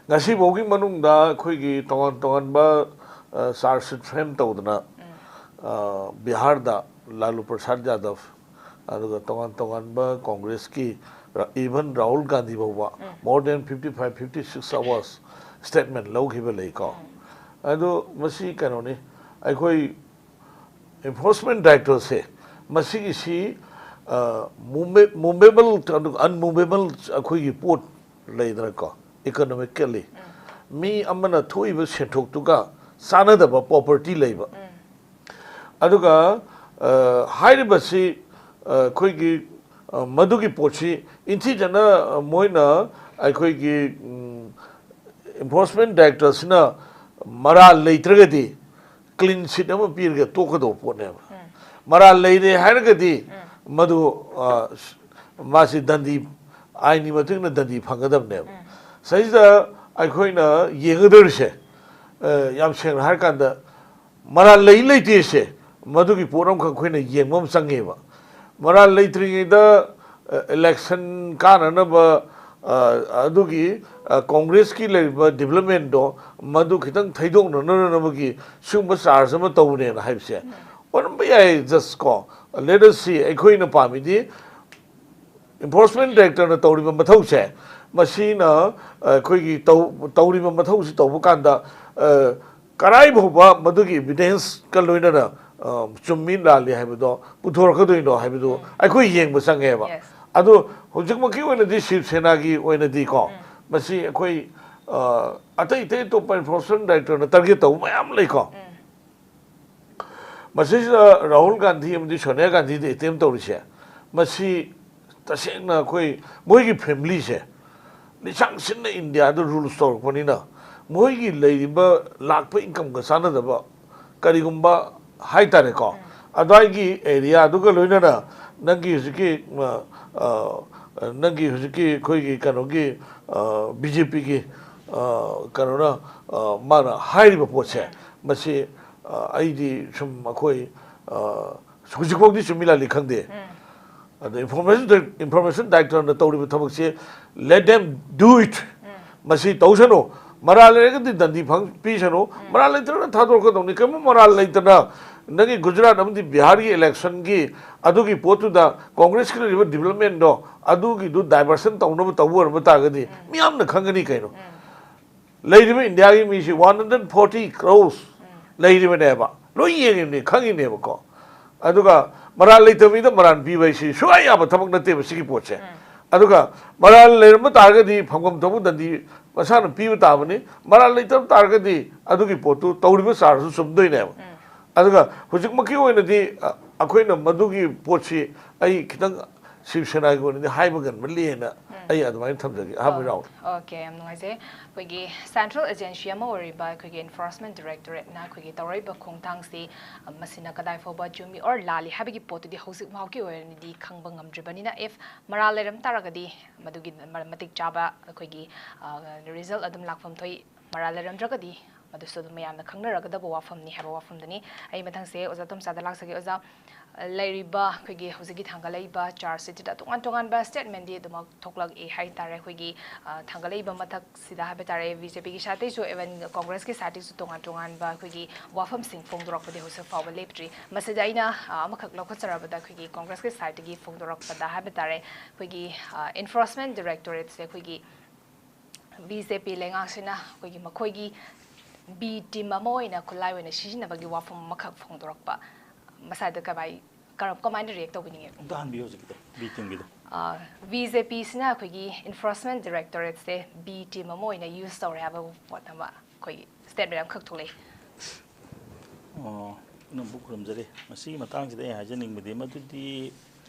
ꯉꯁꯤꯐꯥꯎꯒꯤ ꯃꯅꯨꯡꯗ ꯑꯩꯈꯣꯏꯒꯤ ꯇꯣꯉꯥꯟ ꯇꯣꯉꯥꯟꯕ, ꯑ, ꯆꯥꯔꯖ ꯁꯤꯠ ꯐ꯭ꯔꯦꯝ ꯇꯧꯗꯅ, ꯑ, ꯕꯤꯍꯥꯔꯗ ꯂꯥꯂꯨ ꯄ꯭ꯔꯁꯥꯗ ꯌꯥꯗꯕ, ꯑꯗꯨꯒ ꯇꯣꯉꯥꯟ ꯇꯣꯉꯥꯟꯕ ꯀꯣꯡꯒ꯭ꯔꯦꯁꯀꯤ, even ꯔꯥꯍꯨꯜ ꯒꯥꯟꯙꯤ ꯐꯥꯎꯕ more than fifty five, fifty six hours statement ꯂꯧꯈꯤꯕ ꯂꯩꯀꯣ꯫ ꯑꯗꯨ ꯃꯁꯤ ꯀꯩꯅꯣꯅꯤ, ꯑꯩꯈꯣꯏ ꯏꯟꯐꯣꯔꯁꯃꯦꯟ ꯗꯥꯏꯔꯦꯛꯇꯣꯔꯦꯠꯁꯦ ꯃꯁꯤꯒꯤꯁꯤ, ꯑ, ꯃꯨꯚꯦꯕꯜ ꯑꯗꯨꯒ ꯑꯟꯃꯨꯚꯦꯕꯜ ꯑꯩꯈꯣꯏꯒꯤ ꯄꯣꯠ ꯂꯩꯗꯅꯀꯣ, ꯏꯀꯣꯅꯣꯃꯤꯀꯦꯜꯂꯤ ꯃꯤ ꯑꯃꯅ ꯊꯣꯛꯏꯕ ꯁꯦꯟꯊꯣꯛꯇꯨꯒ ꯆꯥꯟꯅꯗꯕ ꯄ꯭ꯔꯣꯄꯔꯇꯤ ꯂꯩꯕ꯫ ꯑꯗꯨꯒ, ꯑ, ꯍꯥꯏꯔꯤꯕꯁꯤ, ꯑ, ꯑꯩꯈꯣꯏꯒꯤ, ꯑ, ꯃꯗꯨꯒꯤ ꯄꯣꯠꯁꯤ ꯏꯟꯊꯤꯖꯅ, ꯑ, ꯃꯣꯏꯅ ꯑꯩꯈꯣꯏꯒꯤ, ꯎꯝ, ꯏꯟꯐꯣꯔꯁꯃꯦꯟ ꯗꯥꯏꯔꯦꯛꯇꯣꯔꯦꯠꯁꯤꯅ ꯃꯔꯥꯜ ꯂꯩꯇ꯭ꯔꯒꯗꯤ ꯀ꯭ꯂꯤꯟ ꯆꯤꯠ ꯑꯃ ꯄꯤꯔꯒ ꯇꯣꯛꯀꯗꯧꯕ ꯄꯣꯠꯅꯦꯕ꯫ ꯃꯔꯥꯜ ꯂꯩꯔꯦ ꯍꯥꯏꯔꯒꯗꯤ ꯃꯗꯨ, ꯑ, ꯃꯥꯁꯤ ꯗꯟꯗꯤ, ꯑꯥꯏꯟꯒꯤ ꯃꯇꯨꯡ ꯏꯟꯅ ꯗꯟꯗꯤ ꯐꯪꯒꯗꯕꯅꯦꯕ꯫ ꯁꯤꯗꯩꯁꯤꯗ ꯑꯩꯈꯣꯏꯅ ꯌꯦꯡꯒꯗꯧꯔꯤꯁꯦ, ꯑ, ꯌꯥꯝ ꯁꯦꯡꯅ ꯍꯥꯏꯔꯀꯥꯟꯗ, ꯃꯔꯥꯜ ꯂꯩ ꯂꯩꯇꯦꯁꯦ, ꯃꯗꯨꯒꯤ ꯄꯣꯠ ꯑꯃꯈꯛ ꯑꯩꯈꯣꯏꯅ ꯌꯦꯡꯕ ꯑꯃ ꯆꯪꯉꯦꯕ꯫ ꯃꯔꯥꯜ ꯂꯩꯇ꯭ꯔꯤꯉꯩꯗ, ꯑ, ꯏꯂꯦꯛꯁꯟ ꯀꯥꯅꯅꯕ, ꯑ, ꯑꯗꯨꯒꯤ, ꯑ, ꯀꯣꯡꯒ꯭ꯔꯦꯁꯀꯤ ꯂꯩꯔꯤꯕ ꯗꯤꯕ꯭ꯂꯞꯃꯦꯟꯗꯣ, ꯃꯗꯨ ꯈꯤꯇꯪ ꯊꯩꯗꯣꯛꯅꯅꯅꯕꯒꯤ ꯁꯤꯒꯨꯝꯕ ꯆꯥꯔꯖ ꯑꯃ ꯇꯧꯕꯅꯦꯅ ꯍꯥꯏꯕꯁꯦ ꯑꯣꯏꯔꯝꯕ ꯌꯥꯏ, ꯖꯁ ꯀꯣ꯫ Let us see, ꯑꯩꯈꯣꯏꯅ ꯄꯥꯝꯃꯤꯗꯤ ꯏꯟꯐꯣꯔꯁꯃꯦꯟ ꯗꯥꯏꯔꯦꯛꯇꯔꯅ ꯇꯧꯔꯤꯕ ꯃꯊꯧꯁꯦ, ꯃꯁꯤꯅ, ꯑ, ꯑꯩꯈꯣꯏꯒꯤ ꯇꯧ-, ꯇꯧꯔꯤꯕ ꯃꯊꯧꯁꯤ ꯇꯧꯕ ꯀꯥꯟꯗ, ꯑ, ꯀꯔꯥꯏ ꯐꯥꯎꯕ ꯃꯗꯨꯒꯤ ꯏꯚꯤꯗꯦꯟꯁꯀ ꯂꯣꯏꯅꯅ, ꯑ, ꯆꯨꯝꯃꯤ ꯂꯥꯜꯂꯤ ꯍꯥꯏꯕꯗꯣ ꯄꯨꯊꯣꯔꯛꯀꯗꯣꯏꯅꯣ ꯍꯥꯏꯕꯗꯨ ꯑꯩꯈꯣꯏ ꯌꯦꯡꯕ ꯆꯪꯉꯦꯕ꯫ Yes. ꯑꯗꯣ ꯍꯧꯖꯤꯛꯃꯛꯀꯤ ꯑꯣꯏꯅꯗꯤ ꯁꯤꯕ ꯁꯦꯅꯥꯒꯤ ꯑꯣꯏꯅꯗꯤꯀꯣ, ꯃꯁꯤ ꯑꯩꯈꯣꯏ, ꯑ, ꯑꯇꯩ ꯑꯇꯩ ꯑꯇꯣꯞꯄ ꯏꯟꯐꯣꯔꯁꯃꯦꯟ ꯗꯥꯏꯔꯦꯛꯇꯔꯅ ꯇꯥꯔꯒꯦꯠ ꯇꯧꯕ ꯃꯌꯥꯝ ꯂꯩꯀꯣ꯫ ꯃꯁꯤꯁꯤꯗ ꯔꯥꯍꯨꯜ ꯒꯥꯟꯙꯤ ꯑꯃꯗꯤ ꯁꯣꯅꯤꯌꯥ ꯒꯥꯟꯙꯤꯗ ꯑꯦꯇꯦꯝ ꯇꯧꯔꯤꯁꯦ, ꯃꯁꯤ ꯇꯁꯦꯡꯅ ꯑꯩꯈꯣꯏ, ꯃꯣꯏꯒꯤ ꯐꯦꯃꯤꯂꯤꯁꯦ ꯂꯤꯁꯥꯡ ꯁꯤꯟꯅ ꯏꯟꯗꯤꯌꯥꯗ ꯔꯨꯜꯁ ꯇꯧꯔꯛꯄꯅꯤꯅ, ꯃꯣꯏꯒꯤ ꯂꯩꯔꯤꯕ ꯂꯥꯛꯄ ꯏꯟꯀꯝꯒ ꯆꯥꯟꯅꯗꯕ ꯀꯔꯤꯒꯨꯝꯕ ꯍꯥꯏꯇꯥꯔꯦꯀꯣ, ꯑꯗ꯭ꯋꯥꯏꯒꯤ ꯑꯦꯔꯤꯌꯥꯗꯨꯒ ꯂꯣꯏꯅꯅ ꯅꯪꯒꯤ ꯍꯧꯖꯤꯛꯀꯤ, ꯑ, ꯑ, ꯅꯪꯒꯤ ꯍꯧꯖꯤꯛꯀꯤ ꯑꯩꯈꯣꯏꯒꯤ ꯀꯩꯅꯣꯒꯤ, ꯕꯤ ꯖꯦ ꯄꯤꯒꯤ ꯀꯩꯅꯣꯅ, ꯑ, ꯃꯥꯅ ꯍꯥꯏꯔꯤꯕ ꯄꯣꯠꯁꯦ, ꯃꯁꯤ, ꯑ, ꯑꯩꯗꯤ ꯁꯨꯝ ꯑꯩꯈꯣꯏ, ꯑ, ꯍꯧꯖꯤꯛꯐꯥꯎꯗꯤ ꯆꯨꯝꯃꯤ ꯂꯥꯜꯂꯤ ꯈꯪꯗꯦ꯫ ꯑꯗꯣ ꯏꯟꯐꯣꯔꯃꯦꯁꯟ, ꯏꯟꯐꯣꯔꯃꯦꯁꯟ ꯗꯥꯏꯔꯦꯛꯇꯔꯅ ꯇꯧꯔꯤꯕ ꯊꯕꯛꯁꯤ, let them do it꯫ ꯃꯁꯤ ꯇꯧꯁꯅꯨ꯫ ꯃꯔꯥꯜ ꯂꯩꯔꯒꯗꯤ ꯗꯟꯗꯤ ꯐꯪ-, ꯄꯤꯁꯅꯨ꯫ ꯃꯔꯥꯜ ꯂꯩꯇ꯭ꯔꯒꯅ ꯊꯥꯗꯣꯔꯛꯀꯗꯧꯅꯤ꯫ ꯀꯔꯤꯒꯨꯝꯕ ꯃꯔꯥꯜ ꯂꯩꯇꯅ ꯅꯪꯒꯤ ꯒꯨꯖꯔꯥꯠ ꯑꯃꯗꯤ ꯕꯤꯍꯥꯔꯒꯤ ꯏꯂꯦꯛꯁꯟꯒꯤ ꯑꯗꯨꯒꯤ ꯄꯣꯠꯇꯨꯗ ꯀꯣꯡꯒ꯭ꯔꯦꯁꯀꯤ ꯂꯩꯔꯤꯕ ꯗꯤꯕ꯭ꯂꯞꯃꯦꯟꯗꯣ, ꯑꯗꯨꯒꯤꯗꯨ ꯗꯥꯏꯚꯔꯁꯟ ꯇꯧꯅꯕ ꯇꯧꯕ ꯑꯣꯏꯔꯝꯕ ꯇꯥꯔꯒꯗꯤ ꯃꯤꯌꯥꯝꯅ ꯈꯪꯒꯅꯤ ꯀꯩꯅꯣ꯫ ꯂꯩꯔꯤꯕ ꯏꯟꯗꯤꯌꯥꯒꯤ ꯃꯤꯁꯤ one hundred forty crores ꯂꯩꯔꯤꯕꯅꯦꯕ, ꯂꯣꯏ ꯌꯦꯡꯉꯤꯕꯅꯤ, ꯈꯪꯉꯤꯅꯦꯕꯀꯣ꯫ ꯑꯗꯨꯒ ꯃꯔꯥꯜ ꯂꯩꯇꯕ ꯃꯤꯗ ꯃꯔꯥꯜ ꯄꯤꯕ ꯍꯥꯏꯁꯤ ꯁꯨꯡꯌꯥ ꯌꯥꯕ ꯊꯕꯛ ꯅꯠꯇꯦꯕ ꯁꯤꯒꯤ ꯄꯣꯠꯁꯦ꯫ ꯑꯗꯨꯒ ꯃꯔꯥꯜ ꯂꯩꯔꯝꯕ ꯇꯥꯔꯒꯗꯤ ꯐꯪꯐꯝ ꯊꯣꯛꯄ ꯗꯟꯗꯤ ꯃꯁꯥꯅ ꯄꯤꯕ ꯇꯥꯕꯅꯤ꯫ ꯃꯔꯥꯜ ꯂꯩꯇꯕ ꯇꯥꯔꯒꯗꯤ ꯑꯗꯨꯒꯤ ꯄꯣꯠꯇꯨ ꯇꯧꯔꯤꯕ ꯆꯥꯔꯖꯁꯨ ꯆꯨꯝꯗꯣꯏꯅꯦꯕ꯫ ꯑꯗꯨꯒ ꯍꯧꯖꯤꯛꯃꯛꯀꯤ ꯑꯣꯏꯅꯗꯤ, ꯑ, ꯑꯩꯈꯣꯏꯅ ꯃꯗꯨꯒꯤ ꯄꯣꯠꯁꯤ ꯑꯩ ꯈꯤꯇꯪ ꯁꯤꯕ ꯁꯦꯅꯥꯒꯤ ꯑꯣꯏꯅꯗꯤ ꯍꯥꯏꯕ ꯉꯟꯃꯜꯂꯤ ꯍꯥꯏꯅ ꯑꯩ ꯑꯗꯨꯃꯥꯏꯅ ꯊꯝꯖꯒꯦ꯫ ꯑꯍꯥꯟꯕ round꯫ ꯑꯣꯀꯦ, ꯌꯥꯝ ꯅꯨꯡꯉꯥꯏꯖꯩ꯫ ꯑꯩꯈꯣꯏꯒꯤ ꯁꯦꯟꯇ꯭ꯔꯦꯜ ꯑꯦꯖꯦꯟꯁꯤ ꯑꯃ ꯑꯣꯏꯔꯤꯕ ꯑꯩꯈꯣꯏꯒꯤ ꯏꯟꯐꯣꯔꯁꯃꯦꯟ ꯗꯥꯏꯔꯦꯛꯇꯣꯔꯦꯠꯅ ꯑꯩꯈꯣꯏꯒꯤ ꯇꯧꯔꯛꯏꯕ ꯈꯣꯡꯊꯥꯡꯁꯤ, ꯑ, ꯃꯁꯤꯅ ꯀꯗꯥꯏ ꯐꯥꯎꯕ ꯆꯨꯝꯃꯤ ꯑꯣꯔ ꯂꯥꯜꯂꯤ ꯍꯥꯏꯕꯒꯤ ꯄꯣꯠꯇꯨꯗꯤ ꯍꯧꯖꯤꯛ ꯐꯥꯎꯒꯤ ꯑꯣꯏꯅꯗꯤ ꯈꯪꯕ ꯉꯝꯗ꯭ꯔꯤꯕꯅꯤꯅ, if ꯃꯔꯥꯜ ꯂꯩꯔꯝ ꯇꯥꯔꯒꯗꯤ ꯃꯗꯨꯒꯤ ꯃ-, ꯃꯇꯤꯛ ꯆꯥꯕ ꯑꯩꯈꯣꯏꯒꯤ, ꯑ, ꯔꯤꯖꯜ ꯑꯗꯨꯝ ꯂꯥꯛꯐꯝ ꯊꯣꯛꯏ꯫ ꯃꯔꯥꯜ ꯂꯩꯔꯝꯗ꯭ꯔꯒꯗꯤ ꯑꯗꯨꯁꯨ ꯑꯗꯨꯝ ꯃꯌꯥꯝꯅ ꯈꯪꯅꯔꯒꯗꯕ ꯋꯥꯐꯝꯅꯤ ꯍꯥꯏꯕ ꯋꯥꯐꯝꯗꯨꯅꯤ꯫ ꯑꯩ ꯃꯊꯪꯁꯦ ꯑꯣꯖꯥ ꯇꯣꯝꯆꯥꯗ ꯂꯥꯛꯆꯒꯦ꯫ ꯑꯣꯖꯥ, ꯂꯩꯔꯤꯕ ꯑꯩꯈꯣꯏꯒꯤ ꯍꯧꯖꯤꯛꯀꯤ ꯊꯥꯡꯒꯠꯂꯛꯏꯕ ꯆꯥꯔꯖ ꯁꯤꯠꯇꯨꯗ ꯇꯣꯉꯥꯟ ꯇꯣꯉꯥꯟꯕ ꯁ꯭ꯇꯦꯠꯃꯦꯟꯗꯤ ꯑꯗꯨꯃꯛ ꯊꯣꯛꯂꯛꯏ ꯍꯥꯏ ꯇꯥꯔꯦ꯫ ꯑꯩꯈꯣꯏꯒꯤ, ꯑ, ꯊꯥꯡꯒꯠꯂꯛꯏꯕ ꯃꯊꯛꯁꯤꯗ ꯍꯥꯏꯕ ꯇꯥꯔꯦ, ꯕꯤ ꯖꯦ ꯄꯤꯒꯤ ꯁꯥꯏꯠꯇꯩꯁꯨ, even ꯀꯣꯡꯒ꯭ꯔꯦꯁꯀꯤ ꯁꯥꯏꯠꯇꯩꯁꯨ ꯇꯣꯉꯥꯟ ꯇꯣꯉꯥꯟꯕ ꯑꯩꯈꯣꯏꯒꯤ ꯋꯥꯐꯝꯁꯤꯡ ꯐꯣꯡꯗꯣꯔꯛꯄꯗꯤ ꯍꯧꯖꯤꯛ ꯐꯥꯎꯕ ꯂꯦꯞꯇ꯭ꯔꯤ꯫ ꯃꯁꯤꯗ ꯑꯩꯅ, ꯑ, ꯑꯃꯈꯛ ꯂꯧꯈꯠꯆꯔꯕꯗ, ꯑꯩꯈꯣꯏꯒꯤ ꯀꯣꯡꯒ꯭ꯔꯦꯁꯀꯤ ꯁꯥꯏꯠꯇꯒꯤ ꯐꯣꯡꯗꯣꯔꯛꯄꯗ ꯍꯥꯏꯕ ꯇꯥꯔꯦ, ꯑꯩꯈꯣꯏꯒꯤ, ꯑ, ꯏꯟꯐꯣꯔꯁꯃꯦꯟ ꯗꯤꯔꯦꯛꯇꯣꯔꯦꯠꯁꯦ ꯑꯩꯈꯣꯏꯒꯤ ꯕꯤ ꯖꯦ ꯄꯤ ꯂꯩꯉꯥꯛꯁꯤꯅ ꯑꯩꯈꯣꯏꯒꯤ ꯃꯈꯣꯏꯒꯤ ꯕꯤ ꯇꯤꯝ ꯑꯃ ꯑꯣꯏꯅ ꯈꯨꯠꯂꯥꯏ ꯑꯣꯏꯅ ꯁꯤꯖꯤꯟꯅꯕꯒꯤ ꯋꯥꯐꯝ ꯑꯃꯈꯛ ꯐꯣꯡꯗꯣꯔꯛꯄ, ꯃꯁꯥꯗ ꯀꯃꯥꯏ-, ꯀꯔꯝ-, ꯀꯃꯥꯏꯅ ꯔꯤꯌꯦꯛ ꯇꯧꯕꯤꯅꯤꯡꯉꯦ? ꯑꯝꯇ ꯍꯟꯕꯤꯌꯨ ꯍꯧꯖꯤꯛꯀꯤꯗꯣ, ꯕꯤ ꯇꯤꯝꯒꯤꯗꯣ꯫ ꯑ, ꯕꯤ ꯖꯦ ꯄꯤꯁꯤꯅ ꯑꯩꯈꯣꯏꯒꯤ ꯏꯟꯐꯣꯔꯁꯃꯦꯟ ꯗꯤꯔꯦꯛꯇꯣꯔꯦꯠꯁꯦ ꯕꯤ ꯇꯤꯝ ꯑꯃ ꯑꯣꯏꯅ ꯌꯨꯁ ꯇꯧꯔꯦ ꯍꯥꯏꯕ ꯄꯣꯠ ꯑꯃ ꯑꯩꯈꯣꯏꯒꯤ ꯁ꯭ꯇꯦꯠꯃꯦꯟ ꯑꯃꯈꯛ ꯊꯣꯛꯂꯛꯏ꯫ ꯑꯣ, ꯄꯨꯝꯅꯃꯛꯄꯨ ꯈꯨꯔꯨꯝꯖꯔꯤ꯫ ꯃꯁꯤꯒꯤ ꯃꯇꯥꯡꯁꯤꯗ ꯑꯩ ꯍꯥꯏꯖꯅꯤꯡꯕꯗꯤ, ꯃꯗꯨꯗꯤ